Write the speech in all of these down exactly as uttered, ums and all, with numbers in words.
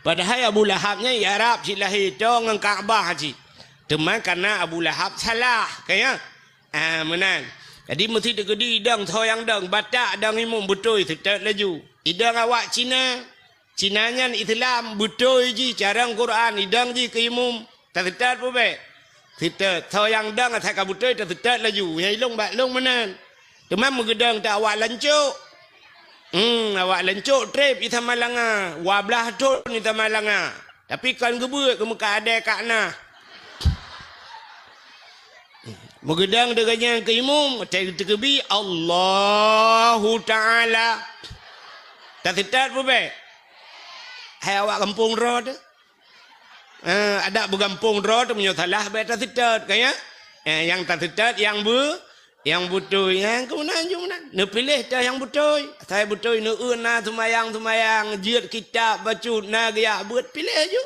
Padahai Abu Lahab nyan i Arab cit lahé, toe ngon Ka'bah cit. Teuma kareuna Abu Lahab salah, ka ya? Ah, meunan. Jadi meusti teukeudi idong soe nyang dong, batak dong imum beutôi seutôt laju. Idong awak Cina, Cina nyan Islam, beutôi jih carông Quran, idong jih keu imum. Taseutôt peue bèk? Seutôt. Soe nyang dong asai ka beutôi taseutôt laju. Nyang ilong bak long meunan. Teuma meugeudong ta awak lancok. Hmm, awak lancok trép i Samalanga. Dua blaih thon i Samalanga. Tapi kon geubeuet keu meukat adèe ka na. Meugeudong deungon nyang keu imum, teukeudi Allahu Ta'ala. Taseutôt peue bèk? Hai awak gampông droe teuh. Eh, adak beugampông droe teuh meunyoe salah bèk taseutôt, ka ya? Eh, nyang taseutôt nyang beu-, nyang beutôi, nyang keunan jeuet meunan. Neupiléh teuh nyang beutôi. Asai beutôi neueu na seumayang-seumayang, jeuet kitab bacut, na geujak beuet, piléh ju.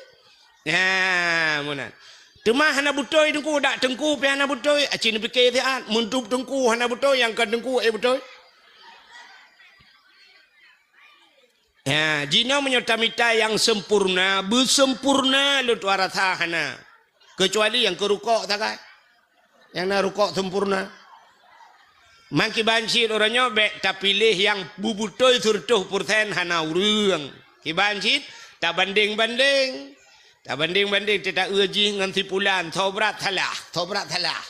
Nah, meunan. Teuma hana beutôi teungku, dak teungku pih hana beutôi. Aci neupike siat, meuntub teungku hana beutôi, nyang kon teungku eh beutôi. Ya, jinoe meunyoe tamita nyang sempurna, beusempurna lôn tuan rasa hana. Keucuali nyang keu rukok sagai. Nyang na rukok sempurna. Man kiban cit uroe nyoe bèk tapiléh nyang beubeutôi seureutôh peureusén hana ureueng. Kiban cit tabandeng-bandeng. Tabandeng-bandeng teuh taeu jih ngon si pulan, soe brat salah, soe brat salah.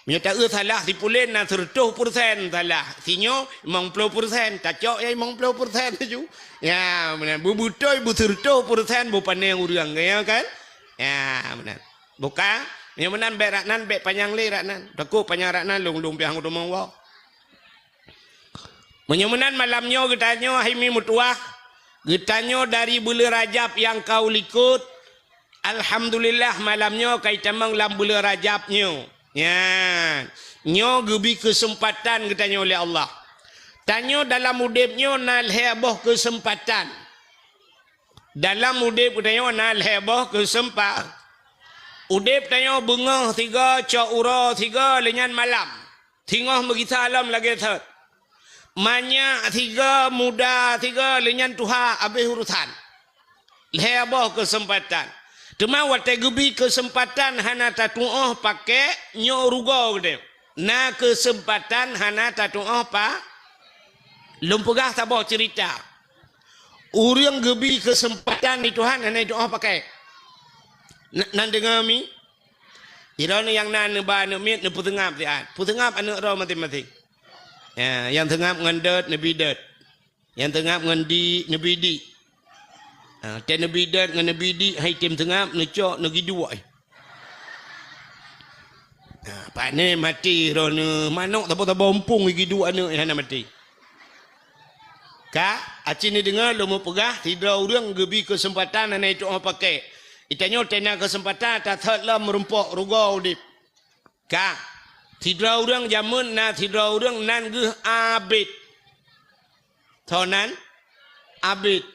Meunyoe taeu salah si pulan na seureutôh peureusén salah, si nyoe limong ploh peureusén, tacok ya limong ploh peureusén laju. Ya, meunan. Beubeutôi beuseureutôh peureusén beupané ureueng, ya kan? Ya, meunan. Buka, meunyoe meunan bèk rak nan, bèk panyang lé rak nan. Takot panyang rak nan, lôn-lôn piah ngon teumong woe. Meunyoe meunan malam nyoe geutanyoe hai mi meutuwah, geutanyoe dari buleuen Rajab nyang ka u likot, alhamdulillah malam nyoe ka itamong lam buleuen Rajab nyoe. Nyan, nyoe geubi keuseumpatan geutanyoe lé Allah. Tanyoe dalam udeb nyoe na lhèe boh keuseumpatan. Dalam udeb geutanyoe na lhèe boh keuseumpa-, udeb tanyoe beungoh sigoe, cok uroe sigoe, lheueh nyan malam. Singoh meugisa lom lagèe thot. Manyak sigoe, muda sigoe, lheueh nyan tuha, abéh urosan. Lhèe boh keuseumpatan. Teuma watèe geubi keuseumpatan hana tatu'oh pakèk, nyoe rugoe geutanyoe. Na keuseumpatan hana tatu'oh pa-, lôn peugah saboh ceurita. Ureueng geubi keuseumpatan di Tuhan hana jitu'oh pakèk. Na-, nan deungö mi? Droeneuh nyang na neuba aneuk miet neupeuseungab siat. Peuseungab aneuk droe maséng-maséng. Ya, nyang seungab ngon dot neubi dot. Nyang seungab ngon dik neubi dik. Ha, watèe neubi dot ngon neubi dik hai tem seungab neucok neugiduek. Ha, pane maté droeneuh, manok saboh-saboh umpung giduek aneuk hana maté. Ka, aci neudeungö lôn meupeugah, sidroe ureueng geubi keuseumpatan hana jitu'oh pakèk. Geutanyoe watèe na keuseumpatan tathot lom meurumpok rugoe udeb. Ka, sidroe ureueng jameun na sidroe ureueng nan geuh abet. Soe nan? Abet.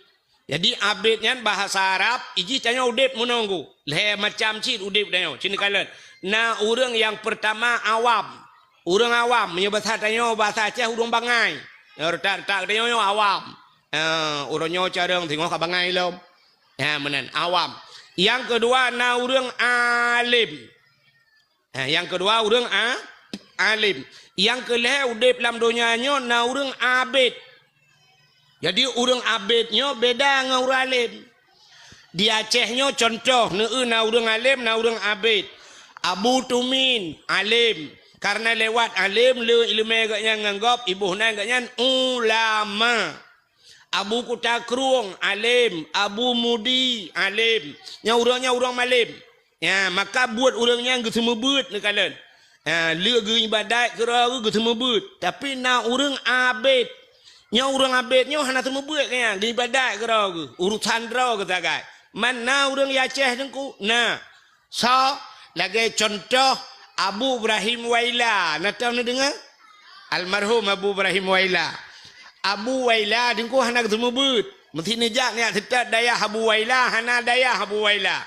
Jadi, abet nyan bahasa Arab, ijih tanyoe udeb meunoe gu. Lhèe macam cit udeb tanyoe. Sini kalon. Na ureueng nyang peurtama awam. Ureueng awam, meunyoe basa tanyoe, basa Aceh, ureueng bangai. Nyang reutak-reutak tanyoe nyoe awam. Eh, ureueng nyoe carông singoh ka bangai lom. Ha, meunan, awam. Nyang keudua na ureueng alem. Ha, nyang keudua ureueng a-, alem. Nyang keulhèe udeb lam donya nyoe na ureueng abet. Jadi, ureueng abet nyoe beda ngon ureueng alem. Di Aceh nyoe cuntoh, neueu na ureueng alem, na ureueng abet. Abu Tumin, alem. Kareuna lewat alem, le ileumèe geuhnyan ngon gob, iboh nan geuhnyan ulama. Abu Kuta Krueng, alem. Abu Mudi, alem. Nyan ureueng nyan ureueng malem. Ya, maka buet ureueng nyan geuseumeubeuet neukalon. Ya, le geuibadat keudroe geuh geuseumeubeuet. Tapi na ureueng abet. Nyoe ureueng abet nyoe hana seumeubeuet keu nyan, geuibadat keudroe geuh. Urosan droe geuh sagai. Man na ureueng di Aceh teungku? Na. Soe? Lagèe cuntoh Abu Ibrahim Waila. Na teuh neudeungö? Almarhum Abu Ibrahim Waila. Abu Waila teungku hana geuseumeubeuet. Meusti neujak neujak seutôt dayah Abu Waila, hana dayah Abu Waila.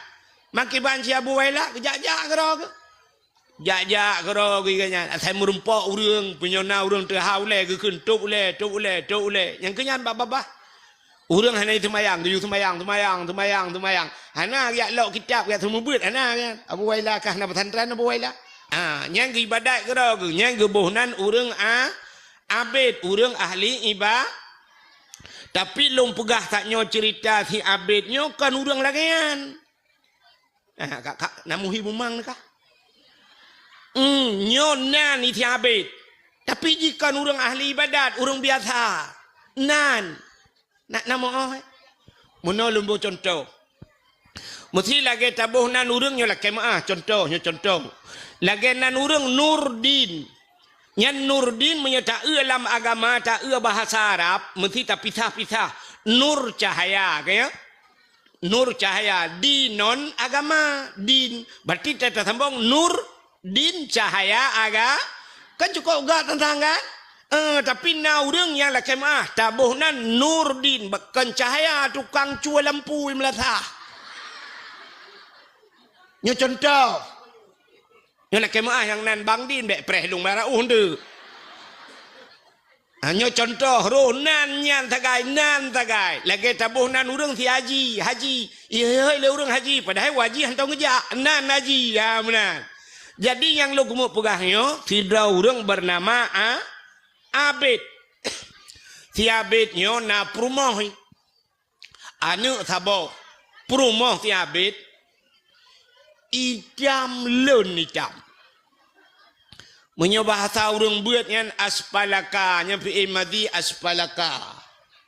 Makiban si Abu Waila geujak-jak keudroe geuh. Jak-jak keudroe geuh nyan. Asai meurumpok ureueng, peunyoe na ureueng teuhah ulèe geukheun, "Tôb ulèe, tôb ulèe, tôb ulèe." Nyang keu nyan babah-babah. Ureuëng hana seumayang, geuyue seumayang, seumayang, seumayang, seumayang. Hana geujak lok kitab, geujak seumeubeuet, hana nyan. Abu Wailah ka hana pesantren Abu Wailah. Ha, nyan geuibadat keudroe geuh, nyan geuboh nan ureuëng a-, abid, ureuëng ahli iba-, tapi lôn peugah tanyoe ceurita si Abid nyoe kon ureuëng lagée nyan. Ah, ka, ka, na muhi bumang ni kah? Hmm, nyoe nan isi abid. Tapi jih kon ureuëng ahli ibadat, ureuëng biasa. Nan. Nak nama oh, eh? Meunoe lôn boh contoh. Meusi lagée taboh nan ureuëng nyoe lakée meuah, contoh, nyoe contoh. Lagée nan ureuëng Nurdin. Nyan Nurdin meunyoe taeu lam agama, taeu bahasa Arab, meusi tapisah-pisah. Nur cahaya, ka ya? Nur cahaya, dinon agama, din. Berarti ta-, tasambong nur, din, cahaya, aga-, kan cukup gak tentang kan? Eh, tapi na ureuëng nyang lakée meuah, taboh nan nur din, bukan cahaya tukang cue lampu di meulasah. Nyoe contoh. Nyoe lakée meuah nyang nan bang din, bék preh lung bara uh ndeuk. Ha, nyoe contoh, roh nan nyan sagai, nan sagai. Lagée taboh nan ureuëng si haji, haji. Ihôi lé ureuëng haji, padahai haji hantong geujak. Nan haji, ya meunan. Jadi nyang lôn keumeung peugah nyoe, sidroe ureuëng beunama A-, Abid. Si Abid nyoe na peurumoh. Aneuëk saboh, peurumoh si Abid, itam lôn itam. Meunyoe bahasa ureuëng beuet nyan aspalaka, nyan fi'il madhi aspalaka.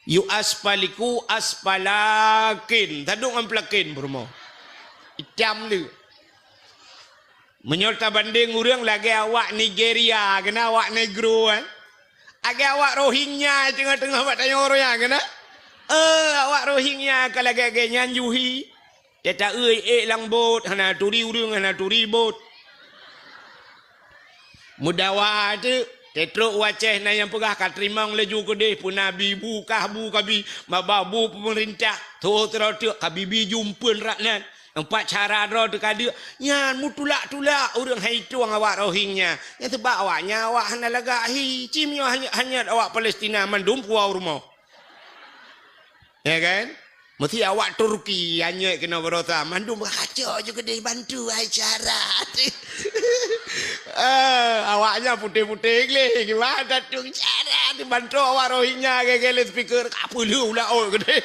Yu aspaliku aspalakin, tadong ngon pelakin peurumoh. Itam le. Meunyoe tabandeng ureuëng lagée awak Nigeria, keunan awak Negro, kan? Lagée awak Rohingya teungoh-teungoh bak tanyoe ureuëng nyan, keunan? Eh, awak Rohingya ka lagée-lagée nyan juhi. Teuta-eu ék lam bot, hana turi ureuëng, hana turi bot. Meudawa teuk, teutrok u Aceh na nyang peugah ka teurimong laju keudeh, peuna bi bu kah bu kabi, maba bu peumeurintah, tho sidroe teuk ka bibi jumpeuen rak nan. Empat cara droe teuka deuk, nyan meutulak-tulak ureuëng hai tueng awak Rohingya. Nyan seubab awaknyan awak hana lagak hi, ci meunyoe hanyut-hanyut awak Palestina mandum puwoe u rumoh. Ya kan? Meusi awak Turki hanyut keunoe baroesa, mandum kaco ju keudeh bantu hai cara. Eh, awaknyan putéh-putéh gleh, gimana tu cara dibantu awak Rohingya gaya-gaya speaker, ka peuleueh ulat ot keudeh.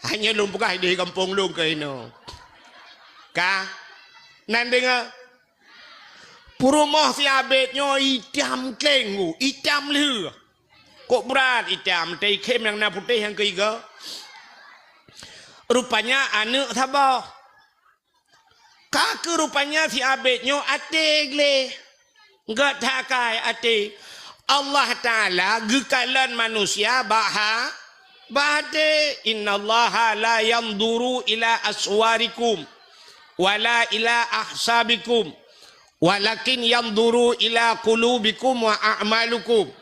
Hanya lôn peugah di gampông lôn keu inoe. Ka? Nan deungoe? Peurumoh si Abed nyoe itam kleng, itam lheueh. Kok brat itam, teuikhém nyang na putéh nyang keuigoe. Rupanya aneuëk saboh. Ka keuh rupanya si Abed nyoe até gleh. Gét that akai até. Allah Taala geukalon manusia bak ha-, bak até. "Innallaha la yanzuru ila aswarikum, wala ila ahsabikum, walakin yanzuru ila qulubikum wa a'malikum."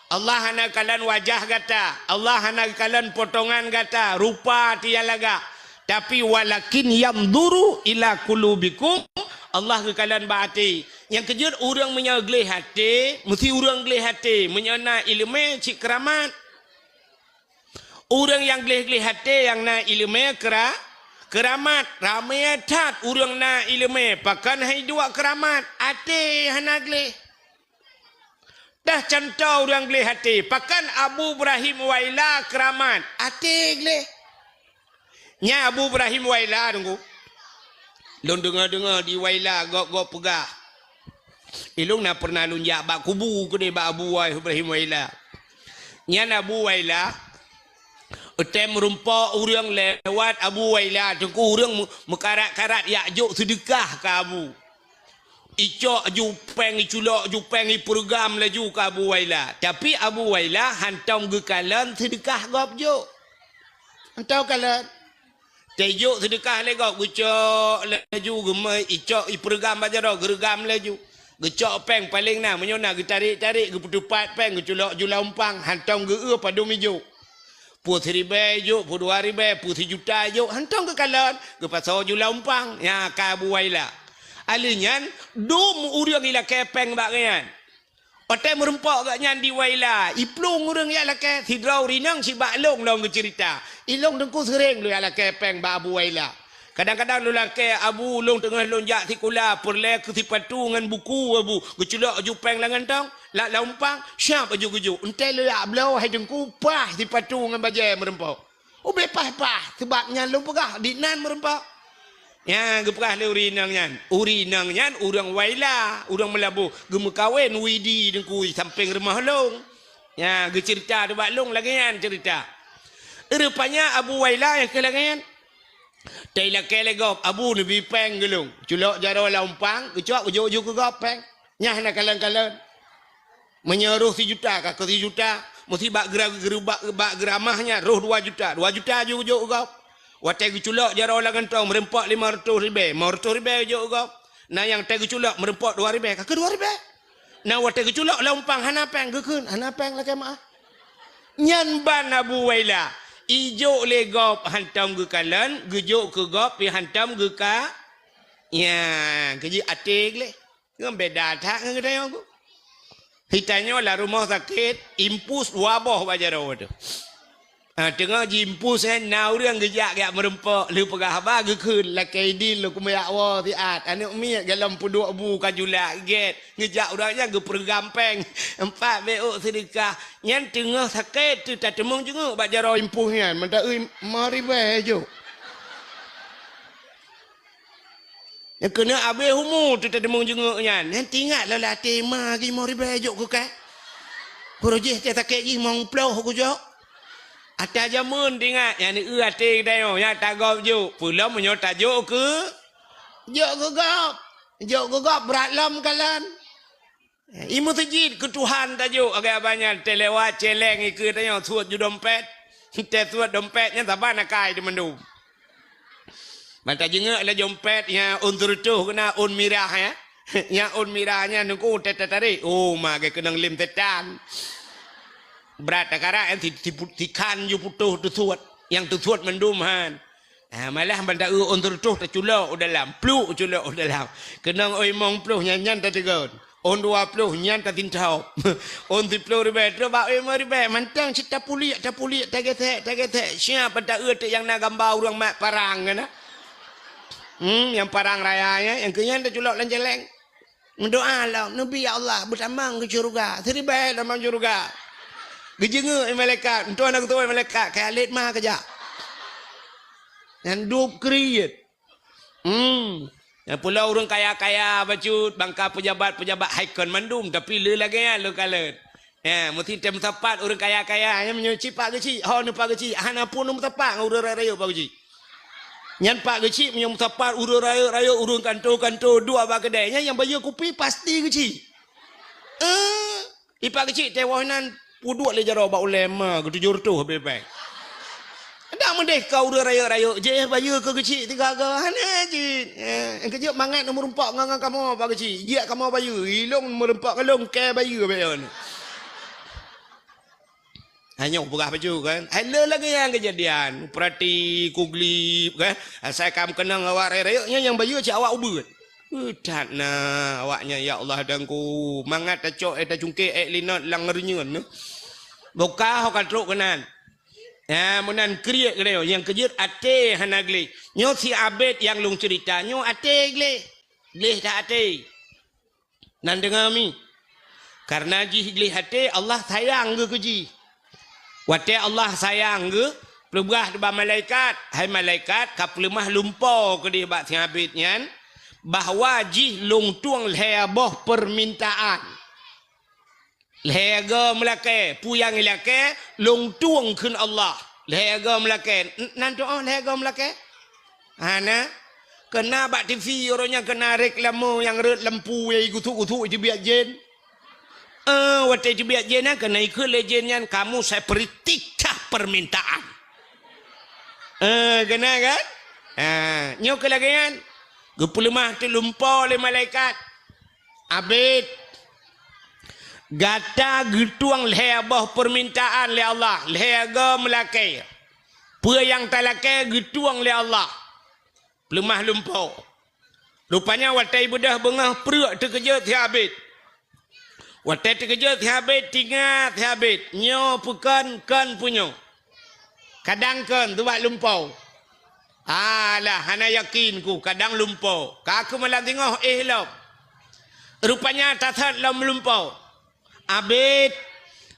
Allah hana geukalon wajah gata, Allah hana geukalon potongan gata, rupa tiya lagak. Tapi walakin yanzuru ila qulubikum, Allah geukalon bak até. Nyang keujeuet ureuëng meunyoe gleh até, meusti ureuëng gleh até. Meunyoe na iéleumé cit keuramat. Ureuëng nyang gleh-gleh até nyang na iéleumé keura-, keuramat. Ramé that ureuëng na iéleumé, pakon hai duek keuramat, até hana gleh. Dah contoh ureuëng gleh até, pakon Abu Ibrahim Waila keuramat, até gleh. Nyan Abu Ibrahim Waila, teungku. Lôn deungoe-deungoe di Waila gob-gob peugah. Ilôn na pernah lôn jak bak kubu keudeh bak Abu Wai-, Ibrahim Waila. Nyan Abu Waila, tem meurumpok ureuëng lewat Abu Waila, teungku, ureuëng meu-, meukarat-karat jak jok seudeukah keu Abu. Icok ju péng, iculok ju péng, ipeureugham laju keu Abu Waila. Tapi Abu Waila hántom geukalon seudeukah gob jok. Hántom kalon. Teujok seudeukah lé gob, geucok laju geumai, icok ipeureugham bak jaroe, geureugam laju. Geucok péng paleng na, meunyoe na geutarek-tarek, geupeuteupat péng, geuculok ju lam umpang, hántom geu-eu padum ijok. Peue siribèe ijok, peue dua ribèe, peue sijuta ijok, hántom geukalon, geupasoe ju lam umpang. Nyan ka Abu Waila. Alèh nyan, dum ureuëng ilakèe péng bak geuh nyan. Watée meureumpok gobnyan di Waila, iplueng ureuëng jak lakée, sidroe ureuëng inong sibak lôn lom geuceurita. Ilôn teungku seuréng lôn jak lakée péng bak Abu Waila. Kadang-kadang lôn lakée, "Abu, lôn teungoh lôn jak sikula, peureulée keu sipatu ngon buku, Abu." Geuculok ju péng lam gantong, lam, lam umpang, siab aju geujok. Enteuk lôn jak bloe hai teungku, paih sipatu ngon bajée meureumpok. Ubé paih-paih, sabab nyan lôn peugah, di nan meureumpok. Nyan geupeugah lé ureuëng inong nyan. Ureuëng inong nyan ureuëng Waila, ureuëng Meulaboh, geumeukawen Widi teungku sampéng rumoh lôn. Nyan geuceurita bak lôn lagée nyan ceurita. Rupanya Abu Waila nyang keu lagée nyan. Teilakée lé gob, "Abu, neubi péng keu lôn." Culok jaroe lam umpang, geucok geujok ju keu gob péng. Nyan hana kalon-kalon. Meunyoe roh sijuta, ka keu sijuta, meusi bak geura-, geura-, bak, bak geuramah nyan, roh dua juta, dua juta ju geujok keu gob. Watée geuculok jaroe lam gantong, meureumpok limong reutôh ribée, limong reutôh ribée geujok keu gob. Na nyang teuh geuculok meureumpok dua ribée, ka keu dua ribée. Na watée geuculok lam umpang hana péng, geukheun, "Hana péng lakée meuáh." Nyan ban Abu Waila, ijok lé gob hantom geukalon, geujok keu gob pih hantom geuka-, ya, keujeuet até gleh. Ngon beda that ngon geutanyoe. Geutanyoe lam rumoh sakét, impus dua boh bak jaroe teuh. Ha, teungoh jiimpus, eh, na ureuëng geujak, geujak meureumpok, lheueh peugah haba geukheun, "Lakée idin lôn keumeujak woe siat, aneuëk miet golom peuduek bu ka julak gét." Geujak ureuëng nyan geupeureugam péng empat beuôk seudeukah. Nyan teungoh sakét teuh tateumeung jeungeuk bak jaroe impus nyan, mantong eu limong ribée jok. Nyang keuneuk abéh umu teuh tateumeung jeungeuk nyan. Nyan teuingat lom lam até, "Ma, limong ribée jok keu kah. Keu roh jih teuh sakét jih limong ploh kujok." Ata jameun teuingat, nyan eu até geutanyoe, nyan tagob jok. Peulom meunyoe tajok keu, jok keu gob. Jok keu gob brat lom kalon. I meuseujid keu Tuhan tajok, agak banyak teuh lewat celeng ikeue tanyoe suet ju dompet. Teuh suet dompet nyan saban akai teuh mandum. Ban tajeungeuk lam dompet nyan ôn seureutôh keunan ôn mirah, ya. Nyan ôn mirah nyan teungku teuh tatarek. Oh, ma geukeunong lem setan. Brat takarak nyan si, si pu-, si khan ju putôh teusuet. Nyang teusuet mandum han. Ah, malah ban ta-eu ôn seureutôh taculok u dalam, pluk culok u dalam. Keunong ôn limong ploh nyan, nyan tateugon. Ôn dua ploh nyan tasintop. Ôn siploh ribée, trok bak ôn limong ribée, mantong cit tapuliek, tapuliek, tagesek, tagesek. Siap ban ta-eu teuk nyang na gamba ureuëng mat parang keunan. Hmm, nyang parang raya nyan, nyang keu nyan taculok lam jaleng. Meudoa lom, "Neubi ya Allah, beutamong keu syeuruga." Siribée tamong syeuruga. Geujeungeuk lé malaikat, meutuah na geutuwoe malaikat, "Kayalét ma keujak." Nyan dub kriet. Hmm. Nyang pulo ureuëng kaya-kaya bacut, bangka peujabat-peujabat hai kon mandum, tapi le lagée nyan le kalon. Ya, meusti teuh meusapat ureuëng kaya-kaya, nyan meunyoe cit pak geuchik, ho neuh pak geuchik, hana pun meusapat ngon ureuëng rayeuk-rayeuk pak geuchik. Nyan pak geuchik meunyoe meusapat ureuëng rayeuk-rayeuk, ureuëng kanto-kanto, duek bak keudée, nyan nyang bayeue kupi pasti geuchik. Eh, i pak geuchik teuh woh nan peuduek lé jaroe bak ulée ma geutujoh reutôh bée-bée. Dak meudeh ka ureuëng rayeuk-rayeuk, jih bayeue keu geuchik tiga go, hana jih. Eh, keujeuet mangat meureumpok ngon, ngon kamoe pak geuchik, jiak kamoe bayeue, ilong meureumpok ngon lôn kée bayeue bée nyoe. Hanyoe peugah bacut kan. Hai le lagée nyan keujadian. Peurati kuglib kan. Asai kam keunong awak rayeuk-rayeuk nyan nyang bayeue cit awak ubeut. Eh, that na awak nyan ya Allah dangku. Mangat tacok eh tacungkek eh linot lam reunyeun. Boka ho ka trok keunan. Ya, meunan kriet geutanyoe nyang keujeuet até hana gleh. Nyoe si abet nyang lôn ceurita, nyoe até gleh. Gleh that até. Nan deungoe mi. Kareuna jih gleh até, Allah sayang geuh keu jih. Watée Allah sayang geuh, peugah bak malaikat, "Hai malaikat, ka peuleumah lumpo keudeh bak si abet nyan, bahwa jih lôn tueng lhée boh peumintaan." Lhée go meulakée, peue nyang ilakée, lôn tueng kheun Allah. Lhée go meulakée, n-, nan tuoh lhée go meulakée? Hana. Keuna bak T V uroe nyan keuna reklame nyang rhot lampu nyang gusuk-gusuk iteubiet jén. Eh, watée iteubiet jén nyan keuna ikheun lé jén nyan, "Kamu saya beri tiga permintaan." Eh, keuna kan? Ha, nyoe keu lagée nyan. Geupeuleumah teulumpo lé malaikat. Abet, gata geutueng lhée boh peumintaan lé Allah, lhée go meulakée. Peue nyang talakée geutueng lé Allah. Peuleumah lumpo. Rupanya watée beudôh beungoh preuk teukeujot si abet. Watée teukeujot si Abed, tingat si Abed, nyoe peukon, kon peue nyoe. Kadang kon, teubak lumpoe. Alah, hana yakin ku, kadang lumpoe. Ka keuh malam singoh éh lom. Rupanya tasot lom lumpoe. Abed,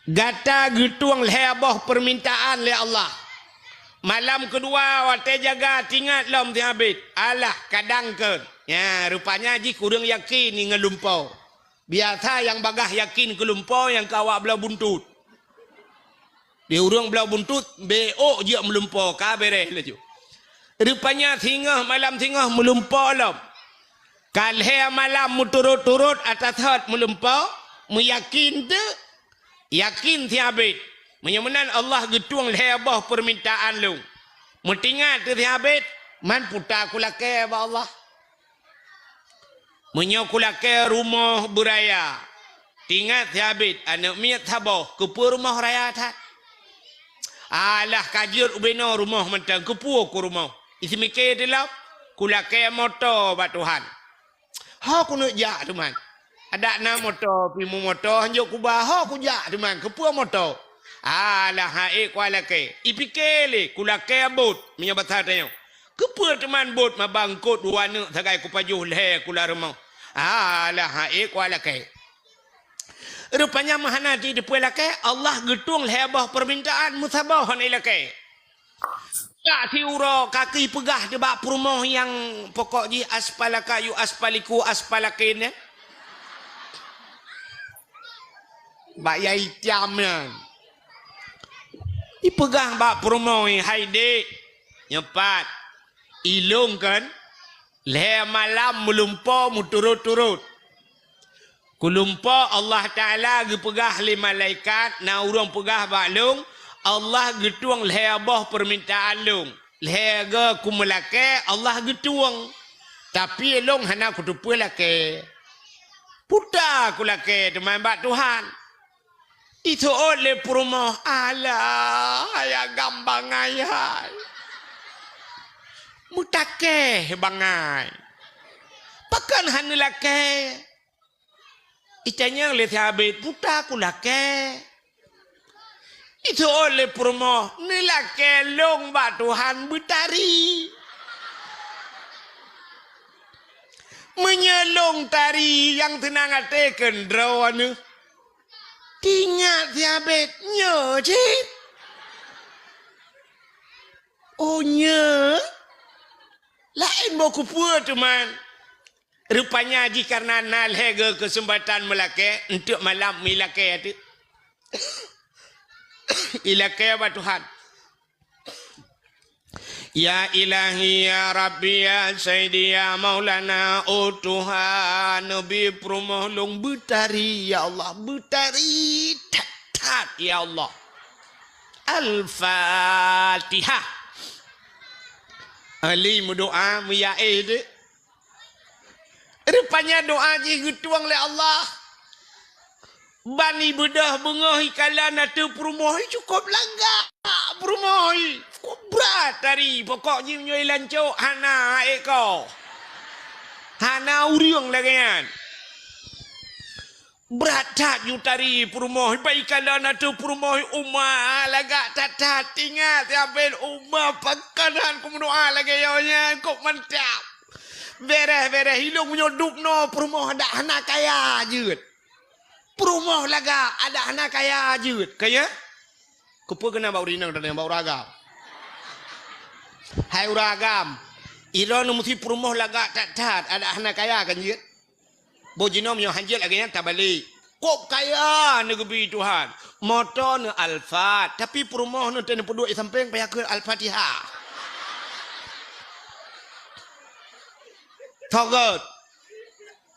gata geutueng lhée boh peumintaan lé Allah. Malam keudua watée jaga tingat lom si Abed. Alah, kadang kon. Nya, rupanya jih kureueng yakin ngon lumpoe. Biasa nyang bagaih yakin keu lumpoe nyang keu awak bloe buntut. Di ureuëng bloe buntut, bék jeuet meulumpoe, ka béréh laju. Rupanya singoh malam singoh meulumpoe lom. Ka lhée malam meuturot-turot ata thot meulumpoe, meuyakin teuk. Yakin si Abed. Meunyoe meunan Allah geutueng lhée boh peumintaan lôn. Meutingat teuk si Abed, man puta kulakée bak Allah. Meunyoe kulakée rumoh beuraya, tingat si Abed aneuëk miet saboh, keupeue rumoh raya that? Alah ka jeuet ubenoe rumoh mantong, keupeue ku rumoh? Iseumiké teulom, kulakée moto bak Tuhan. Ho kuneuk jak teuman. Adak na moto, pih meumoto, hanjok kuba, ho kujak teuman, keupeue moto? Alah, ha'ék kualakée. Ipiké lé, kulakée bot, meunyoe basa tanyoe. Keupeue teuman bot maba eungkot dua neuk sagai kupajoh lhée kula rumoh? Alah, ha'ék kualakée. Rupanya meuhana jiteupeue lakée, Allah geutueng lhée boh peumintaan meusaboh hana ilakée. Jak siuroe ka keuh ipeugah teubak peurumoh nyang pokok jih aspalaka yu aspaliku aspalakin nyan. Bak yai tiam nyan. Ipeugah bak peurumoh, "Hai dék, nyoe pat, ilôn kon lhée malam meulumpoe meuturot-turot. Kulumpoe Allah Taala geupeugah lé malaikat, na ureuëng peugah bak lôn, Allah geutueng lhée boh peumintaan lôn. Lhée goe kumeulakée, Allah geutueng. Tapi lôn hana kuteupeue lakée. Puta kulakée teuman bak Tuhan." Iseuôt lé peurumoh, "Alah, hai agam bangai hai. Meutakée bangai. Pakon hana lakée?" Itanyong lé si Abed, "Puta kulakée." Iseuôt lé peurumoh, "Neulakée lôn bak Tuhan beutari. Meunyoe lôn tari nyang teunang até keundroe neuh." Tingat si Abed, "Nyoe cit. Oh, nyoe? Laén boh keupeue teuman." Rupanya jih kareuna na lhée goe keuseumpatan meulakée, eunteuk malam meulakée teuk. Ilakée bak Tuhan. "Ya Ilahi, ya Rabbi, ya Sayyidi, ya Maulana, oh Tuhan, neubi peurumoh lôn beutari, ya Allah, beutari that-that, ya Allah." Al-Fatihah. Ahli meudoa, meuyaéh deh. Rupanya doa jih geutueng lé Allah. Ban ibeudôh beungoh ikalon ateueh peurumoh, cukôp lagak peurumoh, cukôp brat tari. Pokok jih meunyoe ilancok, hana ék ko. Hana ureuëng lagée nyan. Brat that yue tari peurumoh, ban ikalon ateueh peurumoh, uma lagak that-that. Ingat, ya ben uma, pakon han kumeudoa lagée nyoe nyan, kok mantap. Béréh-béréh ilôn meunyoe dubnoe peurumoh adak hana kaya jeuet. Peurumoh lagak adak hana kaya jeuet. Kaya? Keupeue keunan bak ureuëng inong dan bak ureuëng agam? Hai ureuëng agam, droeneuh meusi peurumoh lagak that-that, adak hana kaya kan jeuet? Boh jinoe meunyoe han jeuet lagée nyan tabalek. Kok kaya neugeubri Tuhan. Moto neuh Alphard, tapi peurumoh neuh teuh neupeuduek di sampéng payah kheun Al-Fatihah. Soe gét.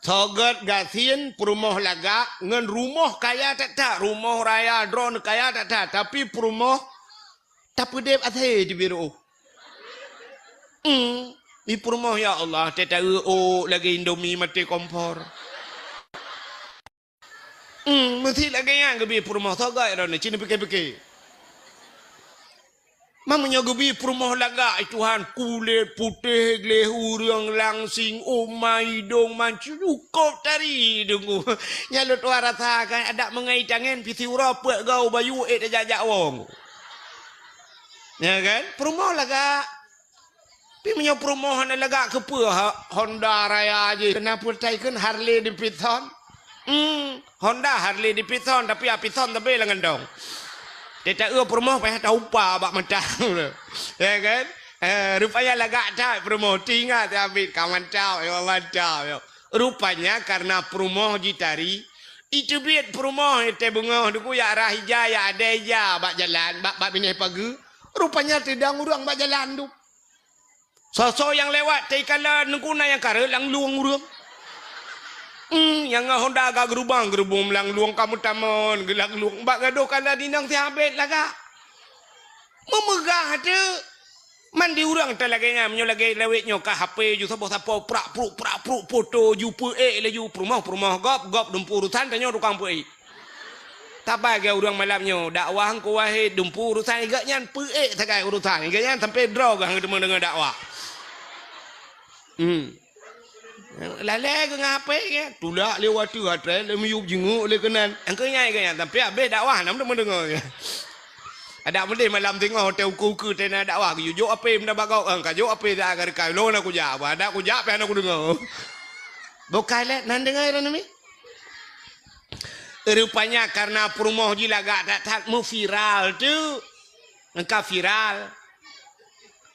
Soe gét gasien peurumoh lagak ngon rumoh kaya that-that, rumoh raya droeneuh kaya that-that, tapi peurumoh tapeudeb asée di biru. Hmm, di peurumoh, ya Allah, teuh taeu ôk lagée Indomie maté kompor. Hmm, meusi lagée nyan geubri peurumoh, soe gét droeneuh, ci neupiké-piké. Meunyoe geubi peurumoh lagak, ai Tuhan, kulét putéh, gleh ureueng, langsing, uma, idong mancung, cukôp tari deungoe. Nyan lôn tuan rasa kan, adak meungai tangen pih siuroe peuet goe bayu ék tajak-jak wong. Ya kan? Peurumoh lagak. Tapi meunyoe peurumoh hana lagak, keupeue ha-, Honda raya jih? Keuneuk peuretai kheun Harley Davidson? Hmm, Honda Harley Davidson, tapi Davidson tapi lam gandong. Teuta eu peurumoh payah taupa bak mata. Ya kan? Eh, rupanya lagak that peurumoh. Teuingat ya, Abid, ka mantap, ya Allah, mantap, ya. Rupanya karena peurumoh jitari, iteubiet peurumoh, itée beungoh, duku ya arah ija, ya adai ija bak jalan, bak, bak binéh pageue. Rupanya teudong ureueng bak jalan tu. Soe-soe nyang lewat, teukalon neungku na nyang kareuet lam lueng ureueng. Hmm, nyang ngon Honda ka geurubang-geurubong lam lueng, ka meutamon geulam lueng. Bak gadôh kalon inong si Abid lagak. Meumeugah teuk. Man di ureueng ta lagée nyan, meunyoe lagée lawét nyoe ka H P ju saboh sapo prak pruk, prak pruk, foto ju peuék laju, peurumoh, peurumoh gob, gob dumpu urusan, tanyoe tukang peuék. Tabai geu ureueng malam nyoe, dakwah Teungku Wahid dumpu urusan, gobnyan peuék sagai urusan, gobnyan sampai droe geuh teuma deungoe dakwah. Hmm. Lalée geuh ngon H P geuh, tulak lé watée até lé miyueb jingeuk lé keunan. Engkeu nyai gobnyan sampai habéh dakwah nam teuma deungoe. Adak meudeh malam singoh teuh ukeue-ukeue teuh na dakwah geuyue jok H P meunabak gob, eh, ka jok H P dak ka reukai lôn aku jak, adak kujak pih hana kudeungoe. Bukai lé nan deungoe ureueng nami. Rupanya karena peurumoh jih lagak that-that meuviral tu. Engka viral.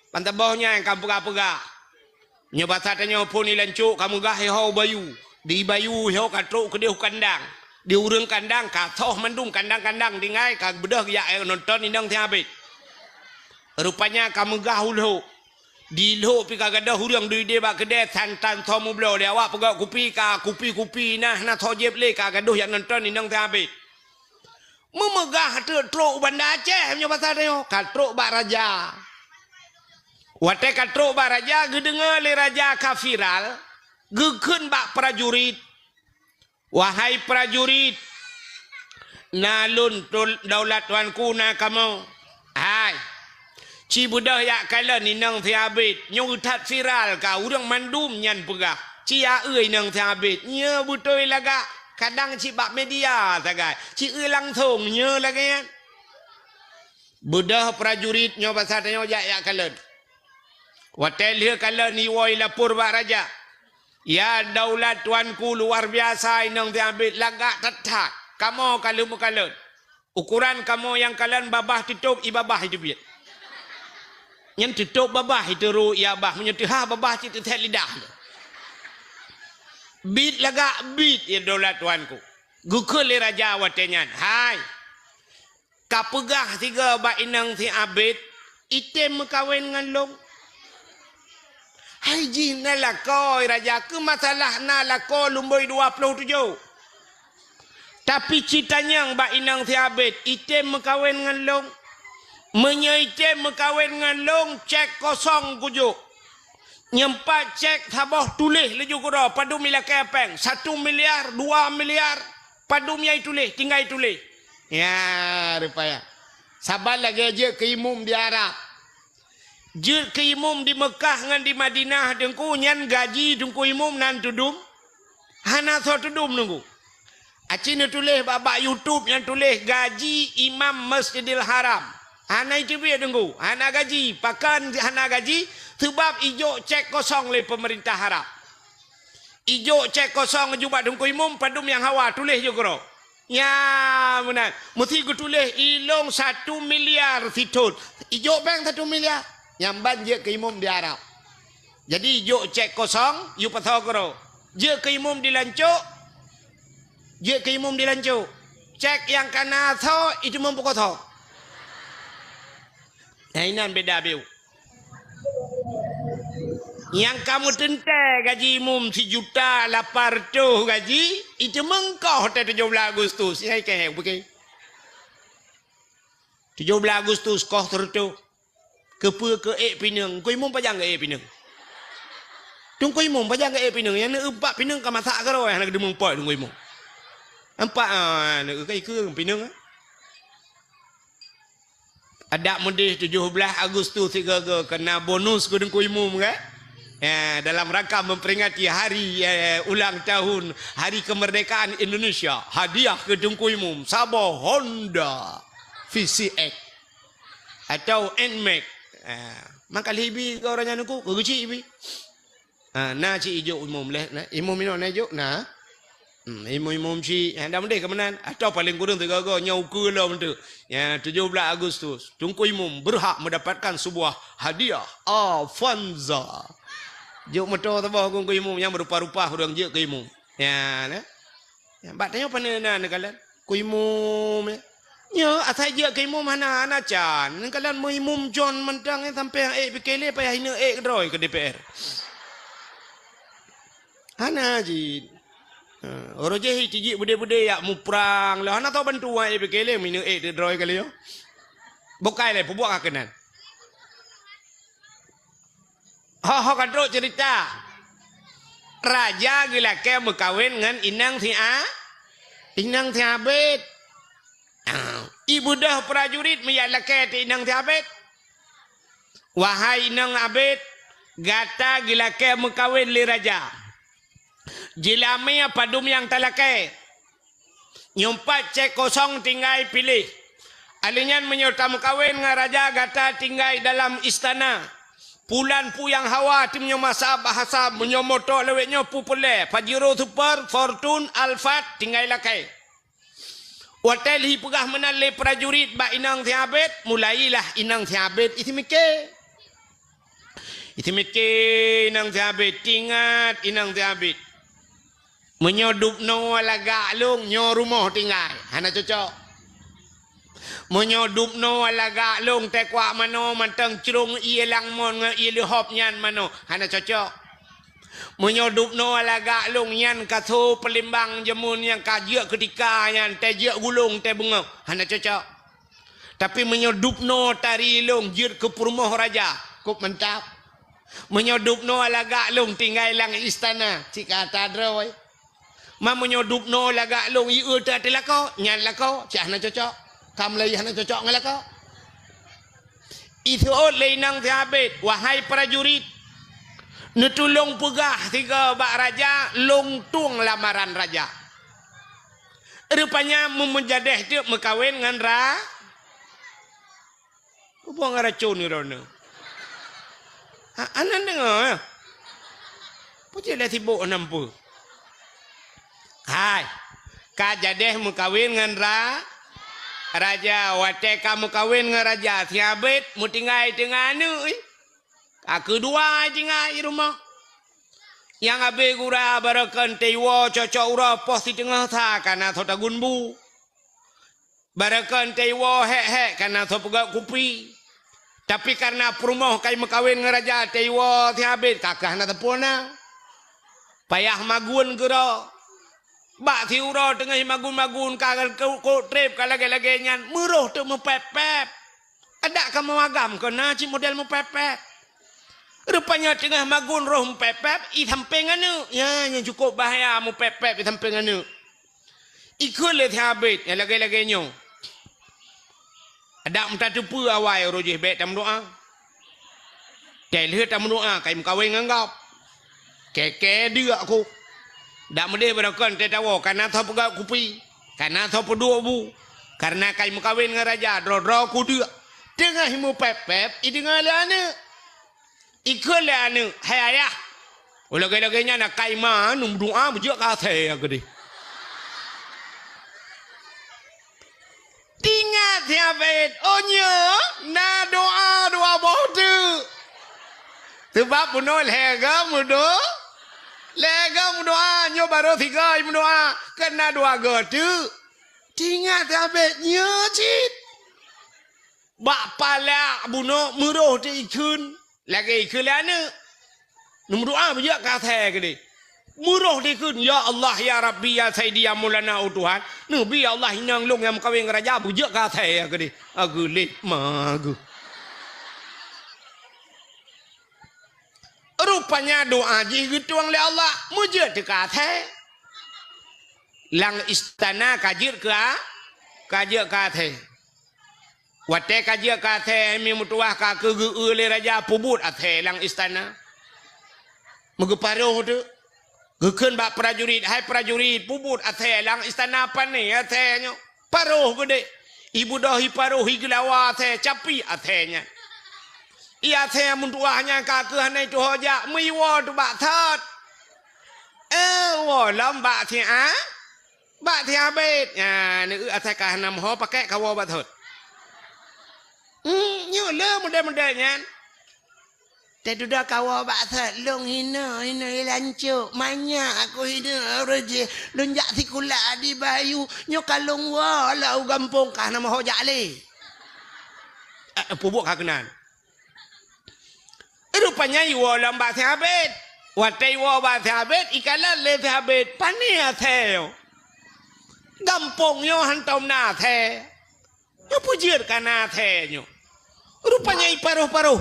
Ban saboh nyan ka peugah-peugah. Nyoe basa tanyoe phon ilan cok ka meugah iho bayu. Di bayu iho ka trok keudeh u kandang. Di ureueng kandang ka soh mandum kandang-kandang tinggai ka beudôh geujak nonton inong si Abid. Rupanya ka meugah u Lhok. Di Lhok pih ka gadôh ureueng duek ideh bak keudè santan soe meubloe lé awak peugöt kupi ka kupi-kupi na hana soe jieb lé ka gadôh jak nonton inong si Abid. Meumeugah teuk trok u Banda Aceh meunyoe basa tanyoe, ka trok bak raja. Watée ka trok bak raja, geudeungoe lé raja ka viral, geukheun bak prajurit, "Wahai prajurit, na lôn tul-, daulat tuanku na kamoe. Hai, ci beudôh jak kalon inong si Abid, nyoe that viral ka ureueng mandum nyan peugah, ci aeu inong si Abid, nyoe beutôi lagak, kadang cit bak media sagai, ci eu langsong nyoe lagée nyan." Beudôh prajurit nyoe basa tanyoe jak, jak kalon. Watée lheueh kalon iwoe ilapor bak raja, "Ya daulat tuanku, luar biasa inong si Abid, lagak that-that. Kamoe ka lheueh meukalon. Ukoran kamoe nyang kalon babah teutôb, i babah iteubiet." Nyan teutôb babah iteurô i babah, meunyoe teuhah babah cit teuthét lidah. "Bit lagak bit ya daulat tuanku." Geukheun lé raja watée nyan, "Hai, ka peugah sigoe bak inong si Abid, item meukawen ngon lôn." "Hai jih na lakoe raja, keu masalah na lakoe lumboi dua ploh tujoh. Tapi ci tanyong bak inong si Abid, item meukawen ngon lôn. Meunyoe item meukawen ngon lôn, cek kosong kujok. Nyoe pat cek saboh tuléh laju keudroe, padum ilakée péng, satu miliar, dua miliar, padum nyang ituléh, tinggai ituléh." Ya, rupaya. Saban lagée jeuet keu imum di Arab. Jeuet keu imum di Meukah ngon di Madinah, Teungku, nyan gaji Teungku imum nan teudum? Hana soe teudum, Teungku. Aci neutuléh bak, bak YouTube nyang tuléh gaji imam Masjidil Haram. Hana iteubiet, Teungku. Hana gaji. Pakon hana gaji? Seubab ijok cek kosong lé peumeurintah Arab. Ijok cek kosong laju bak Teungku Imum, padum nyang hawa tuléh jih keudroe. Nya meunan. Meusti geutuléh ilong satu miliar sithon. Ijok péng satu miliar. Nyang ban jeuet keu imum di Arab. Jadi ijok cek kosong, yue pasoe keudroe. Jeuet keu imum di lancok. Jeuet keu imum di lancok. Cek nyang kana soe, ijok imum peukosoe. Nah, inan beda biu. Nyang ka meuteuntée gaji imum sijuta lapan reutôh gaji, iteumeung koh teuh tujoh blaih Agustus. Nyang ikei, bukon? Tujoh blaih Agustus koh sireutôh. Keupeue keu ék pineung? Teungku Imum pajan geuék pineung? Teungku Imum pajan geuék pineung? Nyang neueumpat pineung ka masak keudroe, hana geudeumeung pot Teungku Imum. Empat, ah, neueukeu pineung, ah. Adak meudeh tujoh blaih Agustus sigoe-goe keu na bonus keu Teungku Imum, kan? Ya, dalam rangka memperingati hari, eh, ulang tahun Hari Kemerdekaan Indonesia, hadiah keu Teungku Imum saboh Honda V C X atau Nmax. Eh, maka lheuh ibi keu ureueng nyan Teungku, keu geuchik ibi. Ha, na cit ijok imum leh, na. Imum inoe na ijok, na. Hmm, imum-imum cit, ha, dak meudeh keu meunan. Atau paléng kureueng sigoe-goe nyoe ukeue lom tu. Ya, tujoh blaih Agustus, Teungku Imum berhak mendapatkan sebuah hadiah Avanza. Jok moto saboh Teungku Imum nyang meurupa-rupa ureueng jeuet keu imum. Ya, na. Ya, bak tanyoe pane na neukalon? Keu imum, ya. Nyoe asai jeuet keu imum hana, hana can. Neukalon meuimum John mantong, eh, sampai ék pike lé payah ineuk ék keudroe keu D P R. Hana jih. Ha, uroe jih tijik beudé-beudé yak muprang lé. Hana tao bantu ék pike lé meuineuk ék keudroe kali nyoe. Bukai lé, peubuet ka keunan. Ho, ho ka trok cerita. Raja geulakée meukawen ngon inong si A-, inong si Abed. Ah, ibeudôh prajurit meujak lakée teu inong si Abed. "Wahai inong Abed, gata geulakée meukawen lé raja. Jeulamé padum nyang talakée. Nyoe pat cék kosong tinggai piléh. Alèh nyan meunyoe tameukawen ngon raja gata tinggai dalam istana. Pulan puyang hawa, tim nyoe masa bahasa, meunyoe moto lewat nyoe peupuléh, Pajero Super, Fortune, Alphard, tinggai lakée." Watée lheuh peugah meunan lé prajurit bak inong si Abed, mulailah inong si Abed isi miké. Isi miké inong si Abed, teuingat inong si Abed. Meunyoe dubnoe lagak lôn, nyoe rumoh tinggai, hana cocok. Meunyoe dubnoe lagak lôn, teukuak manoe mantong crông ié langmon ngon ié leuhop nyan manoe, hana cocok. Meunyoe dubnoe lagak lôn, nyan ka so peulimbang jameun nyang ka jeuet keutika nyan, teuh jeuet gulong, teuh beungoh, hana cocok. Tapi meunyoe dubnoe tari lôn jeuet keu peurumoh raja, kôp mantap. Meunyoe dubnoe lagak lôn tinggai lam istana, cit ka ata droe. Ma meunyoe dubnoe lagak lôn ié teuh ateueh lakoe, nyan lakoe, cit hana cocok. Ka mulai hana cocok ngon lakoe. Iseuôt lé inong si Abed, "Wahai prajurit, neutulông peugah sigoe bak raja, lôn tueng lamaran raja." Rupanya meumeujadeh teuk meukawen ngon ra-, Peue buet ngon racôn droeneuh? Ha, aneuk deungoe, eh? Peue cit lé sibok nam peue? Hai, ka jadeh meukawen ngon ra-, raja. Watée ka meukawen ngon raja, si Abed meutinggai teungoh aneuk, ih. Ka keudua tinggai rumoh. Nyang abéh gura barokon teuiwoe cocok uroe poh siteungoh sa ka na soe tagun bu. Barokon teuiwoe hék-hék ka na soe peugöt kupi. Tapi kareuna peurumoh ka meukawen ngon raja teuiwoe si Abed ka keuh hana teupeu na. Payah magun keudroe. Bak siuroe teungoh magun-magun ka kok treb ka lagée-lagée nyan, meuroh teuk meupép-pép. Adak ka meuagam keu na cit model meupép-pép. Rupanya teungoh magun roh meupép-pép, i sampéng aneuk. Ya, nyang cukup bahaya meupép-pép i sampéng aneuk. Ikheun lé si Abed nyang lagée-lagée nyoe. Adak meutateupeue awai uroe jih bék tameudoá. Teuh lheueh tameudoá ka meukawen ngon gob. Kée-kée deuk ku. Dak meudeh barokon teuh tawoe, ka na soe peugöt kupi, ka na soe peuduek bu. Kareuna ka meukawen ngon raja, droe-droe ku deuk. Teungoh meupép-pép, ideungoe lé aneuk. Ikheun lé aneuk, "Hai ayah, lagée-lagée nyan akai ma neumeudoá beujeuet keu asèe keudeh." Teuingat si Abed, "Oh nyoe na doá dua boh teuk." Sabab bunoe lhée goe meudo-, lhée goe meudoá, nyoe barô sigoe meudoá, kan na dua goe teuk. Teuingat si Abed, nyoe cit. Bak palak bunoe meuroh teuk ikheun. Lagée ikheun lé aneuk. Neumeudoá beujeuet keu asèe keudeh. Meuroh teuk ikheun, "Ya Allah, ya Rabbi, ya Sayyidi, ya Maulana, oh Tuhan. Neubi ya Allah inong lôn nyang meukawen ngon raja beujeuet keu asèe keudeh." Ageuléh ma geuh. Rupanya doá jih geutueng lé Allah, meujeuet teuk keu asèe. Lam istana ka jeuet keu a-, ka jeuet keu asèe. Watée ka jeuet keu asèe, mi meutuwah ka keu geu-eu lé raja, peubuet asèe lam istana. Meugeuparoh teuk. Geukheun bak prajurit, "Hai prajurit, peubuet asèe lam istana, pané asèe nyoe." Paroh geudeh. Ibeudôh iparoh, igeulawa asèe, capi asèe nyan. Ié asèe meutuwah nyan ka keuh hana tuho jak, meuiwoe teuk bak sot. Eh, woe lom bak siat, bak siat abét. Nyan, neueu asèe ka hana meuho, pakèk kawoe bak sot. Hmm, nyoe le model-model nyan. Teududoe kawoe bak sot, lôn hina, hina ilancok, manyak aku hina, ureueng jih. Lôn jak sikula di Bayu, nyoe ka lôn woe lom u gampông, ka hana meuho jak lé. Eh, peubuet ka keunan. Rupanya iwoe lom bak si Abed. Watèe iwoe bak si Abed, ikalon lé si Abed, pané asèe nyoe. Gampông nyoe hantom na asèe. Nyoe peue jeuet ka na asèe nyoe. Rupanya iparoh-paroh.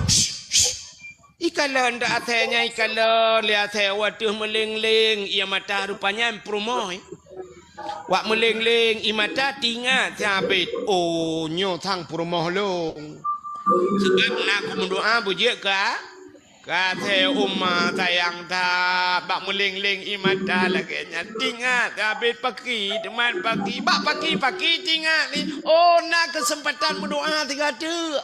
Ikalon dak asèe nyan, ikalon lé asèe, watèe meuléng-léng ié mata, rupanya peurumoh. Wak meuléng-léng ié mata, teuingat si Abed, "Oh, nyoe sang peurumoh lôn." Sabab na kumeudoa beujeuet ka Ka asèe uma sayang that, bak meuléng-léng ié mata lagèe nyan. Teuingat, Abed paki, teuman paki, bak paki-paki teuingat ni. Oh, na keuseumpatan meudoa sigoe teuk.